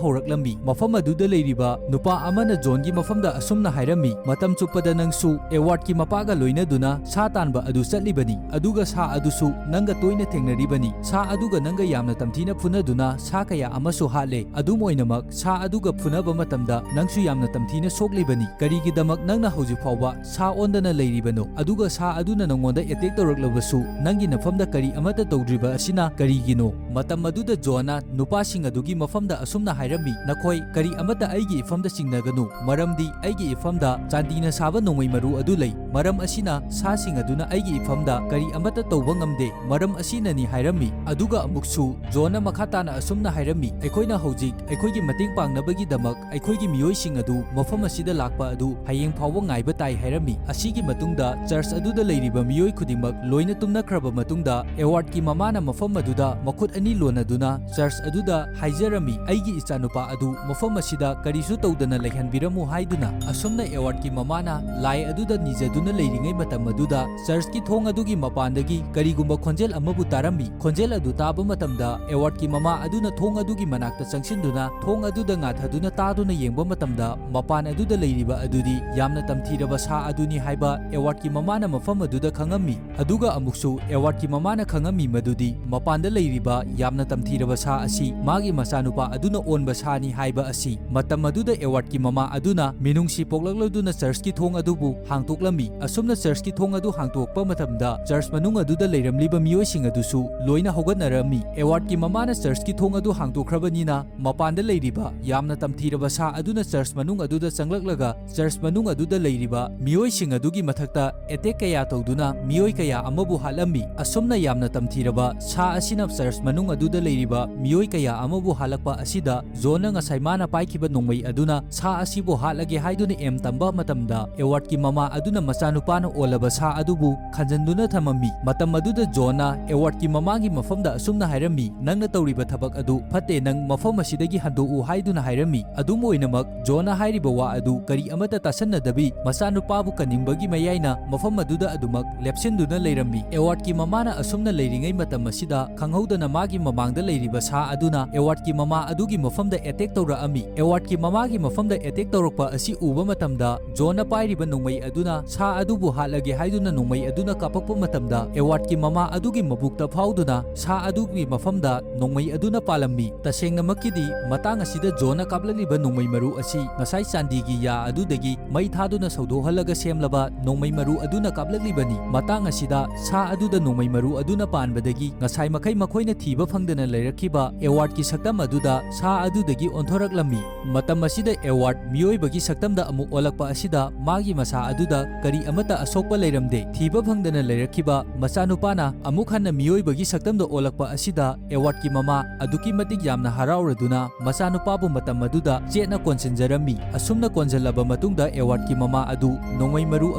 ꯍꯧꯔꯛꯂꯝꯃꯤ꯫ ꯃꯐꯝ ꯑꯗꯨꯗ ꯂꯩꯔꯤꯕ ꯅꯨꯄꯥ ꯑꯃꯅ ꯖꯣꯟꯒꯤ ꯃꯐꯝꯗ ꯑꯁꯨꯝꯅ ꯍꯥꯏꯔꯝꯃꯤ, "ꯃꯇꯝ ꯆꯨꯞꯄꯗ ꯅꯪꯁꯨ ꯑꯦꯋꯥꯔꯗꯀꯤ ꯃꯄꯥꯒ ꯂꯣꯏꯅꯗꯨꯅ ꯁꯥ ꯇꯥꯟꯕ ꯑꯗꯨ ꯆꯠꯂꯤꯕꯅꯤ, ꯑꯗꯨꯒ ꯁꯥ ꯑꯗꯨꯁꯨ ꯅꯪꯒ ꯇꯣꯏꯅ ꯊꯦꯡꯅꯔꯤꯕꯅꯤ꯫ ꯁꯥ ꯑꯗꯨꯒ ꯅꯪꯒ ꯌꯥꯝꯅ ꯇꯝꯊꯤꯅ ꯐꯨꯅꯗꯨꯅ ꯁꯥ ꯀꯌꯥ ꯑꯃꯁꯨ ꯍꯥꯠꯂꯦ꯫ ꯑꯗꯨꯝ ꯑꯣꯏꯅꯃꯛ, ꯁꯥ ꯑꯗꯨꯒ ꯐꯨꯅꯕ ꯃꯇꯝꯗ ꯅꯪꯁꯨ ꯌꯥꯝꯅ ꯇꯝꯊꯤꯅ ꯁꯣꯛꯂꯤꯕꯅꯤ꯫ ꯀꯔꯤꯒꯤꯗꯃꯛ ꯅꯪꯅ ꯍꯧꯖꯤꯛ ꯐꯥꯎꯕ ꯁꯥ ꯑꯣꯟꯗꯅ ꯂꯩꯔꯤꯕꯅꯣ? ꯑꯗꯨꯒ ꯁꯥ ꯑꯗꯨꯅ ꯅꯪꯉꯣꯟꯗ ꯑꯦꯇꯦꯛ ꯇꯧꯔꯛꯂꯕꯁꯨ ꯅꯪꯒꯤ ꯅꯐꯝꯗ ꯀꯔꯤ ꯑꯃꯠꯇ ꯇꯧꯗ꯭ꯔꯤꯕ ꯑꯁꯤꯅ ꯀꯔꯤꯒꯤꯅꯣ?" ꯃꯇꯝ ꯑꯗꯨꯗ ꯖꯣꯟꯅ ꯅꯨꯄꯥꯁꯤꯡ ꯑꯗꯨꯒꯤ ꯃꯐꯝꯗ ꯑꯁꯨꯝꯅ ꯍꯥꯏꯔꯝꯃꯤ, "ꯅꯈꯣꯏ ꯀꯔꯤ ꯑꯃꯠꯇ ꯑꯩꯒꯤ ꯏꯐꯝꯗ ꯆꯤꯡꯅꯒꯅꯨ, ꯃꯔꯝꯗꯤ ꯑꯩꯒꯤ ꯏꯐꯝꯗ ꯆꯥꯟꯗꯤꯅ ꯁꯥꯕ ꯅꯣꯡꯃꯩ ꯃꯔꯨ ꯑꯗꯨ ꯂꯩ꯫ ꯃꯔꯝ ꯑꯁꯤꯅ ꯁꯥꯁꯤꯡ ꯑꯗꯨꯅ ꯑꯩꯒꯤ ꯏꯐꯝꯗ ꯀꯔꯤ ꯑꯃꯠꯇ ꯇꯧꯕ ꯉꯝꯗꯦ꯫ ꯃꯔꯝ ꯑꯁꯤꯅꯅꯤ" ꯍꯥꯏꯔꯝꯃꯤ꯫ ꯑꯗꯨꯒ ꯑꯃꯨꯛꯁꯨ ꯖꯣꯟꯅ ꯃꯈꯥ ꯇꯥꯅ ꯑꯁꯨꯝꯅ ꯍꯥꯏꯔꯝꯃꯤ, "ꯑꯩꯈꯣꯏꯅ ꯍꯧꯖꯤꯛ ꯑꯩꯈꯣꯏꯒꯤ ꯃꯇꯦꯡ ꯄꯥꯡꯅꯕꯒꯤꯗꯃꯛ ꯑꯩꯈꯣꯏꯒꯤ ꯃꯤꯑꯣꯏꯁꯤꯡ ꯑꯗꯨ ꯃꯐꯝ ꯑꯁꯤꯗ ꯂꯥꯛꯄ ꯑꯗꯨ ꯍꯌꯦꯡ ꯐꯥꯎꯕ ꯉꯥꯏꯕ ꯇꯥꯏ" ꯍꯥꯏꯔꯝꯃꯤ꯫ ꯑꯁꯤꯒꯤ ꯃꯇꯨꯡꯗ ꯆꯔꯆ ꯑꯗꯨꯗ ꯂꯩꯔꯤꯕ ꯃꯤꯑꯣꯏ ꯈꯨꯗꯤꯡꯃꯛ ꯂꯣꯏꯅ ꯇꯨꯝꯅꯈ꯭ꯔꯕ ꯃꯇꯨꯡꯗ, ꯑꯦꯋꯥꯔꯗꯀꯤ ꯃꯃꯥꯅ ꯃꯐꯝ ꯑꯗꯨꯗ ꯃꯈꯨꯠ ꯑꯅꯤ ꯂꯣꯟꯅꯗꯨꯅ ꯆꯔꯆ ꯑꯗꯨꯗ ꯍꯥꯏꯖꯔꯝꯃꯤ, "ꯑꯩꯒꯤ ꯏꯆꯥꯅꯨꯄꯥ ꯑꯗꯨ ꯃꯐꯝ ꯑꯁꯤꯗ ꯀꯔꯤꯁꯨ ꯇꯧꯗꯅ ꯂꯩꯍꯟꯕꯤꯔꯝꯃꯨ" ꯍꯥꯏꯗꯨꯅ꯫ ꯑꯁꯨꯝꯅ ꯑꯦꯋꯥꯔꯗꯀꯤ ꯃꯃꯥꯅ ꯂꯥꯏ ꯑꯗꯨꯗ ꯅꯤꯖꯗꯨꯅ ꯂꯩꯔꯤꯉꯩ ꯃꯇꯝ ꯑꯗꯨꯗ, ꯆꯔꯆꯀꯤ ꯊꯣꯡ ꯑꯗꯨꯒꯤ ꯃꯄꯥꯟꯗꯒꯤ ꯀꯔꯤꯒꯨꯝꯕ ꯈꯣꯟꯖꯦꯜ ꯑꯃꯕꯨ ꯇꯥꯔꯝꯃꯤ꯫ ꯈꯣꯟꯖꯦꯜ ꯑꯗꯨ ꯇꯥꯕ ꯃꯇꯝꯗ, ꯑꯦꯋꯥꯔꯗꯀꯤ ꯃꯃꯥ ꯑꯗꯨꯅ ꯊꯣꯡ ꯑꯗꯨꯒꯤ ꯃꯅꯥꯛꯇ ꯆꯪꯁꯤꯟꯗꯨꯅ ꯊꯣꯡ ꯑꯗꯨꯗ ꯉꯥꯊꯗꯨꯅ ꯇꯥꯗꯨꯅ ꯌꯦꯡꯕ ꯃꯇꯝꯗ, ꯃꯄꯥꯟ ꯑꯗꯨꯗ ꯂꯩꯔꯤꯕ ꯑꯗꯨꯗꯤ ꯌꯥꯝꯅ ꯇꯝꯊꯤꯔꯕ ꯁꯥ ꯑꯗꯨꯅꯤ ꯍꯥꯏꯕ ꯑꯦꯋꯥꯔꯗꯀꯤ ꯃꯃꯥꯅ ꯃꯐꯝ ꯑꯗꯨꯗ ꯈꯪꯉꯝꯃꯤ꯫ ꯑꯗꯨꯒ ꯑꯃꯨꯛꯁꯨ ꯑꯦꯋꯥꯔꯗꯀꯤ ꯃꯃꯥꯅ ꯈꯪꯉꯝꯃꯤ ꯃꯗꯨꯗꯤ ꯃꯄꯥꯟꯗ ꯂꯩꯔꯤꯕ ꯌꯥꯝꯅ ꯇꯝꯊꯤꯔꯕ ꯁꯥ ꯑꯁꯤ ꯃꯥꯒꯤ ꯃꯆꯥꯅꯨꯄꯥ ꯑꯗꯨꯅ ꯑꯣꯟꯕ ꯁꯥꯅꯤ ꯍꯥꯏꯕ ꯑꯁꯤ꯫ ꯃꯇꯝ ꯑꯗꯨꯗ ꯑꯦꯋꯥꯔꯗꯀꯤ ꯃꯃꯥ ꯑꯗꯨꯅ ꯃꯤꯅꯨꯡꯁꯤ ꯄꯣꯛꯂꯛꯂꯗꯨꯅ ꯆꯔꯆꯀꯤ ꯊꯣꯡ ꯑꯗꯨꯕꯨ ꯍꯥꯡꯗꯣꯛꯂꯝꯃꯤ꯫ ꯑꯁꯨꯝꯅ ꯆꯔꯆꯀꯤ ꯊꯣꯡ ꯑꯗꯨ ꯍꯥꯡꯗꯣꯛꯄ ꯃꯇꯝꯗ, ꯆꯔꯆ ꯃꯅꯨꯡ ꯑꯗꯨꯗ ꯂꯩꯔꯝꯂꯤꯕ ꯃꯤꯑꯣꯏꯁꯤꯡ ꯑꯗꯨꯁꯨ ꯂꯣꯏꯅ ꯍꯧꯒꯠꯅꯔꯝꯃꯤ꯫ ꯑꯦꯋꯥꯔꯗꯀꯤ ꯃꯃꯥꯅ ꯆꯔꯆꯀꯤ ꯊꯣꯡ ꯑꯗꯨ ꯍꯥꯡꯗꯣꯛꯈ꯭ꯔꯕꯅꯤꯅ, ꯃꯄꯥꯟꯗ ꯂꯩꯔꯤꯕ ꯌꯥꯝꯅ ꯇꯝꯊꯤꯔꯕ ꯁꯥ ꯑꯗꯨꯅ ꯆꯔꯆ ꯃꯅꯨꯡ ꯑꯗꯨꯗ ꯆꯪꯂꯛꯂꯒ, ꯆꯔꯆ ꯃꯅꯨꯡ ꯑꯗꯨꯗ ꯂꯩꯔꯤꯕ ꯃꯤꯑꯣꯏꯁꯤꯡ ꯑꯗꯨꯒꯤ ꯃꯊꯛꯇ ꯑꯦꯇꯦꯛ ꯀꯌꯥ ꯇꯧꯗꯨꯅ ꯃꯤꯑꯣꯏ ꯀꯌꯥ ꯑꯃꯕꯨ ꯍꯥꯠꯂꯝꯃꯤ꯫ ꯑꯁꯨꯝꯅ ꯌꯥꯝꯅ ꯇꯝꯊꯤꯔꯕ ꯁꯥ ꯑꯁꯤꯅ ꯆꯔꯆ ꯃꯅꯨꯡ ꯑꯗꯨꯗ ꯂꯩꯔꯤꯕ ꯃꯤꯑꯣꯏ ꯀꯌꯥ ꯑꯃꯕꯨ ꯍꯥꯠꯂꯛꯄ ꯑꯁꯤꯗ ꯖꯣꯟꯅ ꯉꯁꯥꯏ ꯃꯥꯅ ꯄꯥꯏꯈꯤꯕ ꯅꯣꯡꯃꯩ ꯑꯗꯨꯅ ꯁꯥ ꯑꯁꯤꯕꯨ ꯍꯥꯠꯂꯒꯦ ꯍꯥꯏꯗꯨꯅ ꯑꯦꯝ ꯇꯝꯕ ꯃꯇꯝꯗ, ꯑꯦꯋꯥꯔꯗꯀꯤ ꯃꯃꯥ ꯑꯗꯨꯅ ꯃꯆꯥꯅꯨꯄꯥꯅ ꯑꯣꯜꯂꯕ ꯁꯥ ꯑꯗꯨꯕꯨ ꯈꯟꯖꯟꯗꯨꯅ ꯊꯝꯃꯝꯃꯤ꯫ ꯃꯇꯝ ꯑꯗꯨꯗ ꯖꯣꯟꯅ ꯑꯦꯋꯥꯔꯗꯀꯤ ꯃꯃꯥꯒꯤ ꯃꯐꯝꯗ ꯑꯁꯨꯝꯅ ꯍꯥꯏꯔꯝꯃꯤ, "ꯅꯪꯅ ꯇꯧꯔꯤꯕ ꯊꯕꯛ ꯑꯗꯨ ꯐꯠꯇꯦ, ꯅꯪ ꯃꯐꯝ ꯑꯁꯤꯗꯒꯤ ꯍꯟꯗꯣꯛꯎ" ꯍꯥꯏꯗꯨꯅ ꯍꯥꯏꯔꯝꯃꯤ꯫ ꯑꯗꯨꯝ ꯑꯣꯏꯅꯃꯛ, ꯖꯣꯟꯅ ꯍꯥꯏꯔꯤꯕ ꯋꯥ ꯑꯗꯨ ꯀꯔꯤ ꯑꯃꯠꯇ ꯇꯥꯁꯟꯅꯗꯕꯤ, ꯃꯆꯥꯅꯨꯄꯥꯕꯨ ꯀꯟꯅꯤꯡꯕꯒꯤ ꯃꯌꯥꯏꯅ ꯃꯐꯝ ꯑꯗꯨꯗ ꯑꯗꯨꯃꯛ ꯂꯦꯞꯁꯤꯟꯗꯨꯅ ꯂꯩꯔꯝꯃꯤ꯫ ꯑꯦꯋꯥꯔꯗꯀꯤ ꯃꯃꯥꯅ ꯑꯁꯨꯝꯅ ꯂꯩꯔꯤꯉꯩ ꯃꯇꯝ ꯑꯁꯤꯗ, ꯈꯪꯍꯧꯗꯅ ꯃꯥꯒꯤ ꯃꯃꯥꯡꯗ ꯂꯩꯔꯤꯕ ꯁꯥ ꯑꯗꯨꯅ ꯑꯦꯋꯥꯔꯗꯀꯤ ꯃꯃꯥ ꯑꯗꯨꯒꯤ ꯃꯐꯝꯗ ꯑꯦꯇꯦꯛ ꯇꯧꯔꯛꯑꯝꯃꯤ꯫ ꯑꯦꯋꯥꯔꯗꯀꯤ ꯃꯃꯥꯒꯤ ꯃꯐꯝꯗ ꯑꯦꯇꯦꯛ ꯇꯧꯔꯛꯄ ꯑꯁꯤ ꯎꯕ ꯃꯇꯝꯗ, ꯖꯣꯟꯅ ꯄꯥꯏꯔꯤꯕ ꯅꯣꯡꯃꯩ ꯑꯗꯨꯅ ꯁꯥ ꯑꯗꯨꯕꯨ ꯍꯥꯠꯂꯒꯦ ꯍꯥꯏꯗꯨꯅ ꯅꯣꯡꯃꯩ ꯑꯗꯨꯅ ꯀꯥꯞꯄꯛꯄ ꯃꯇꯝꯗ, ꯑꯦꯋꯥꯔꯗꯀꯤ ꯃꯃꯥ ꯑꯗꯨꯒꯤ ꯃꯕꯨꯛꯇ ꯐꯥꯎꯗꯨꯅ ꯁꯥ ꯑꯗꯨꯒꯤ ꯃꯐꯝꯗ ꯅꯣꯡꯃꯩ ꯑꯗꯨꯅ ꯄꯥꯜꯂꯝꯃꯤ꯫ ꯇꯁꯦꯡꯅꯃꯛꯀꯤꯗꯤ, ꯃꯇꯥꯡ ꯑꯁꯤꯗ ꯖꯣꯟꯅ ꯀꯥꯞꯂꯛꯂꯤꯕ ꯅꯣꯡꯃꯩ ꯃꯔꯨ ꯑꯁꯤ ꯉꯁꯥꯏ ꯆꯥꯟꯗꯤꯒꯤ ꯌꯥ ꯑꯗꯨꯗꯒꯤ ꯃꯩ ꯊꯥꯗꯨꯅ ꯁꯧꯗꯣꯛꯍꯜꯂꯒ ꯁꯦꯝꯂꯕ ꯅꯣꯡꯃꯩ ꯃꯔꯨ ꯑꯗꯨꯅ ꯀꯥꯞꯂꯛꯂꯤꯕꯅꯤ꯫ ꯃꯇꯥꯡ ꯑꯁꯤꯗ ꯁꯥ ꯑꯗꯨꯗ ꯅꯣꯡꯃꯩ ꯃꯔꯨ ꯑꯗꯨꯅ ꯄꯥꯟꯕꯗꯒꯤ ꯉꯁꯥꯏ ꯃꯈꯩ ꯃꯈꯣꯏꯅ ꯊꯤꯕ ꯐꯪꯗꯅ ꯂꯩꯔꯛꯈꯤꯕ ꯑꯦꯋꯥꯔꯗꯀꯤ ꯁꯛꯇꯝ ꯑꯗꯨꯗ ꯁꯥ ꯑꯗꯨꯗꯒꯤ ꯑꯣꯟꯊꯣꯔꯛꯂꯝꯃꯤ꯫ ꯃꯇꯝ ꯑꯁꯤꯗ ꯑꯦꯋꯥꯔꯗ ꯃꯤꯑꯣꯏꯕꯒꯤ ꯁꯛꯇꯝꯗ ꯑꯃꯨꯛ ꯑꯣꯜꯂꯛꯄ ꯑꯁꯤꯗ ꯃꯥꯒꯤ ꯃꯁꯥ ꯑꯗꯨꯗ ꯀꯔꯤ ꯑꯃꯠꯇ ꯑꯁꯣꯛꯄ ꯂꯩꯔꯝꯗꯦ꯫ ꯊꯤꯕ ꯐꯪꯗꯅ ꯂꯩꯔꯛꯈꯤꯕ ꯃꯆꯥꯅꯨꯄꯥꯅ ꯑꯃꯨꯛ ꯍꯟꯅ ꯃꯤꯑꯣꯏꯕꯒꯤ ꯁꯛꯇꯝꯗ ꯑꯣꯜꯂꯛꯄ ꯑꯁꯤꯗ ꯑꯦꯋꯥꯔꯗꯀꯤ ꯃꯃꯥ ꯑꯗꯨꯛꯀꯤ ꯃꯇꯤꯛ ꯌꯥꯝꯅ ꯍꯔꯥꯎꯔꯗꯨꯅ ꯃꯆꯥꯅꯨꯄꯥꯕꯨ ꯃꯇꯝ ꯑꯗꯨꯗ ꯆꯦꯠꯅ ꯀꯣꯟꯁꯤꯟꯖꯔꯝꯃꯤ꯫ ꯑꯁꯨꯝꯅ ꯀꯣꯟꯁꯤꯜꯂꯕ ꯃꯇꯨꯡꯗ ꯑꯦꯋꯥꯔꯗꯀꯤ ꯃꯃꯥ ꯑꯗꯨ ꯅꯣꯡꯃꯩ ꯃꯔꯨ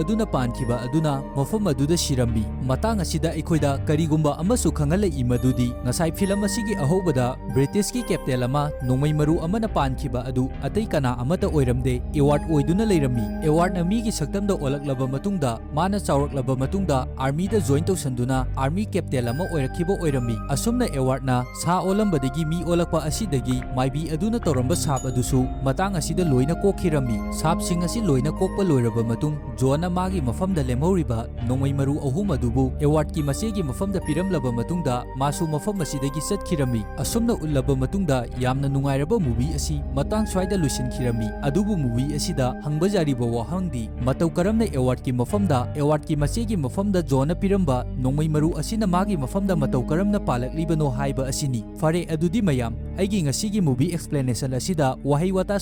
ꯑꯗꯨꯅ ꯄꯥꯟꯈꯤꯕ ꯑꯗꯨꯅ ꯃꯐꯝ ꯑꯗꯨꯗ ꯁꯤꯔꯝꯃꯤ꯫ ꯃꯇꯥꯡ ꯑꯁꯤꯗ ꯑꯩꯈꯣꯏꯗ ꯀꯔꯤꯒꯨꯝꯕ ꯑꯃꯁꯨ ꯈꯪꯍꯜꯂꯛꯏ ꯃꯗꯨꯗꯤ, ꯉꯁꯥꯏ ꯐꯤꯂꯝ ꯑꯁꯤꯒꯤ ꯑꯍꯧꯕꯗ ꯕ꯭ꯔꯤꯇꯤꯁꯀꯤ ꯀꯦꯞꯇꯦꯟ ꯑꯃ ꯅꯣꯡꯃꯩ ꯃꯔꯨ ꯑꯃꯅ ꯄꯥꯟꯈꯤꯕ ꯑꯗꯨ ꯑꯇꯩ ꯀꯅꯥ ꯑꯃꯠꯇ ꯑꯣꯏꯔꯝꯗꯦ, ꯑꯦꯋꯥꯔꯗ ꯑꯣꯏꯗꯨꯅ ꯂꯩꯔꯝꯃꯤ꯫ ꯑꯦꯋꯥꯔꯗꯅ ꯃꯤꯒꯤ ꯁꯛꯇꯝꯗ ꯑꯣꯜꯂꯛꯂꯕ ꯃꯇꯨꯡꯗ, ꯃꯥꯅ ꯆꯥꯎꯔꯛꯂꯕ ꯃꯇꯨꯡꯗ ꯑꯥꯔꯃꯤꯗ ꯖꯣꯏꯟ ꯇꯧꯁꯟꯗꯨꯅ ꯑꯥꯔꯃꯤ ꯀꯦꯞꯇꯦꯟ ꯑꯃ ꯑꯣꯏꯔꯛꯈꯤꯕ ꯑꯣꯏꯔꯝꯃꯤ꯫ ꯑꯁꯨꯝꯅ ꯑꯦꯋꯥꯔꯗꯅ ꯁꯥ ꯑꯣꯜꯂꯝꯕꯗꯒꯤ ꯃꯤ ꯑꯣꯜꯂꯛꯄ ꯑꯁꯤꯗꯒꯤ ꯃꯥꯏꯕꯤ ꯑꯗꯨꯅ ꯇꯧꯔꯝꯕ ꯁꯥꯞ ꯑꯗꯨꯁꯨ ꯃꯇꯥꯡ ꯑꯁꯤꯗ ꯂꯣꯏꯅ ꯀꯣꯛꯈꯤꯔꯝꯃꯤ꯫ ꯁꯥꯞꯁꯤꯡ ꯑꯁꯤ ꯂꯣꯏꯅ ꯀꯣꯛꯄ ꯂꯣꯏꯔꯕ ꯃꯇꯨꯡ, ꯖꯣꯟꯅ ꯃꯥꯒꯤ ꯃꯐꯝꯗ ꯂꯦꯝꯍꯧꯔꯤꯕ ꯅꯣꯡꯃꯩ ꯃꯔꯨ ꯑꯍꯨꯝ ꯑꯗꯨꯕꯨ ꯑꯦꯋꯥꯔꯗꯀꯤ ꯃꯆꯦꯒꯤ ꯃꯐꯝꯗ ꯄꯤꯔꯝꯂꯕ ꯃꯇꯨꯡꯗ, ꯃꯥꯁꯨ ꯃꯐꯝ ꯑꯁꯤꯗꯒꯤ ꯆꯠꯈꯤꯔꯝꯃꯤ꯫ ꯑꯁꯨꯝꯅ ꯎꯠꯂꯕ ꯃꯇꯨꯡꯗ, ꯌꯥꯝꯅ ꯅꯨꯡꯉꯥꯏꯔꯕ movie ꯑꯁꯤ ꯃꯇꯥꯡ ꯁ꯭ꯋꯥꯏꯗ ꯂꯣꯏꯁꯤꯟꯈꯤꯔꯝꯃꯤ꯫ ꯑꯗꯨꯕꯨ movie ꯑꯁꯤꯗ ꯍꯪꯕ ꯌꯥꯔꯤꯕ ꯋꯥꯍꯪꯗꯤ, ꯃꯇꯧ ꯀꯔꯝꯅ ꯑꯦꯋꯥꯔꯗꯀꯤ ꯃꯐꯝꯗ, ꯑꯦꯋꯥꯔꯗꯀꯤ ꯃꯆꯦꯒꯤ ꯃꯐꯝꯗ ꯖꯣꯟꯅ ꯄꯤꯔꯝꯕ ꯅꯣꯡꯃꯩ ꯃꯔꯨ ꯑꯁꯤꯅ ꯃꯥꯒꯤ ꯃꯐꯝꯗ ꯃꯇꯧ ꯀꯔꯝꯅ ꯄꯥꯜꯂꯛꯂꯤꯕꯅꯣ ꯍꯥꯏꯕ ꯑꯁꯤꯅꯤ꯫ ꯐꯔꯦ, ꯑꯗꯨꯗꯤ ꯃꯌꯥꯝ, ꯑꯩꯒꯤ ꯉꯁꯤꯒꯤ movie explanation ꯑꯁꯤꯗ ꯋꯥꯍꯩ ꯋꯥꯇꯥ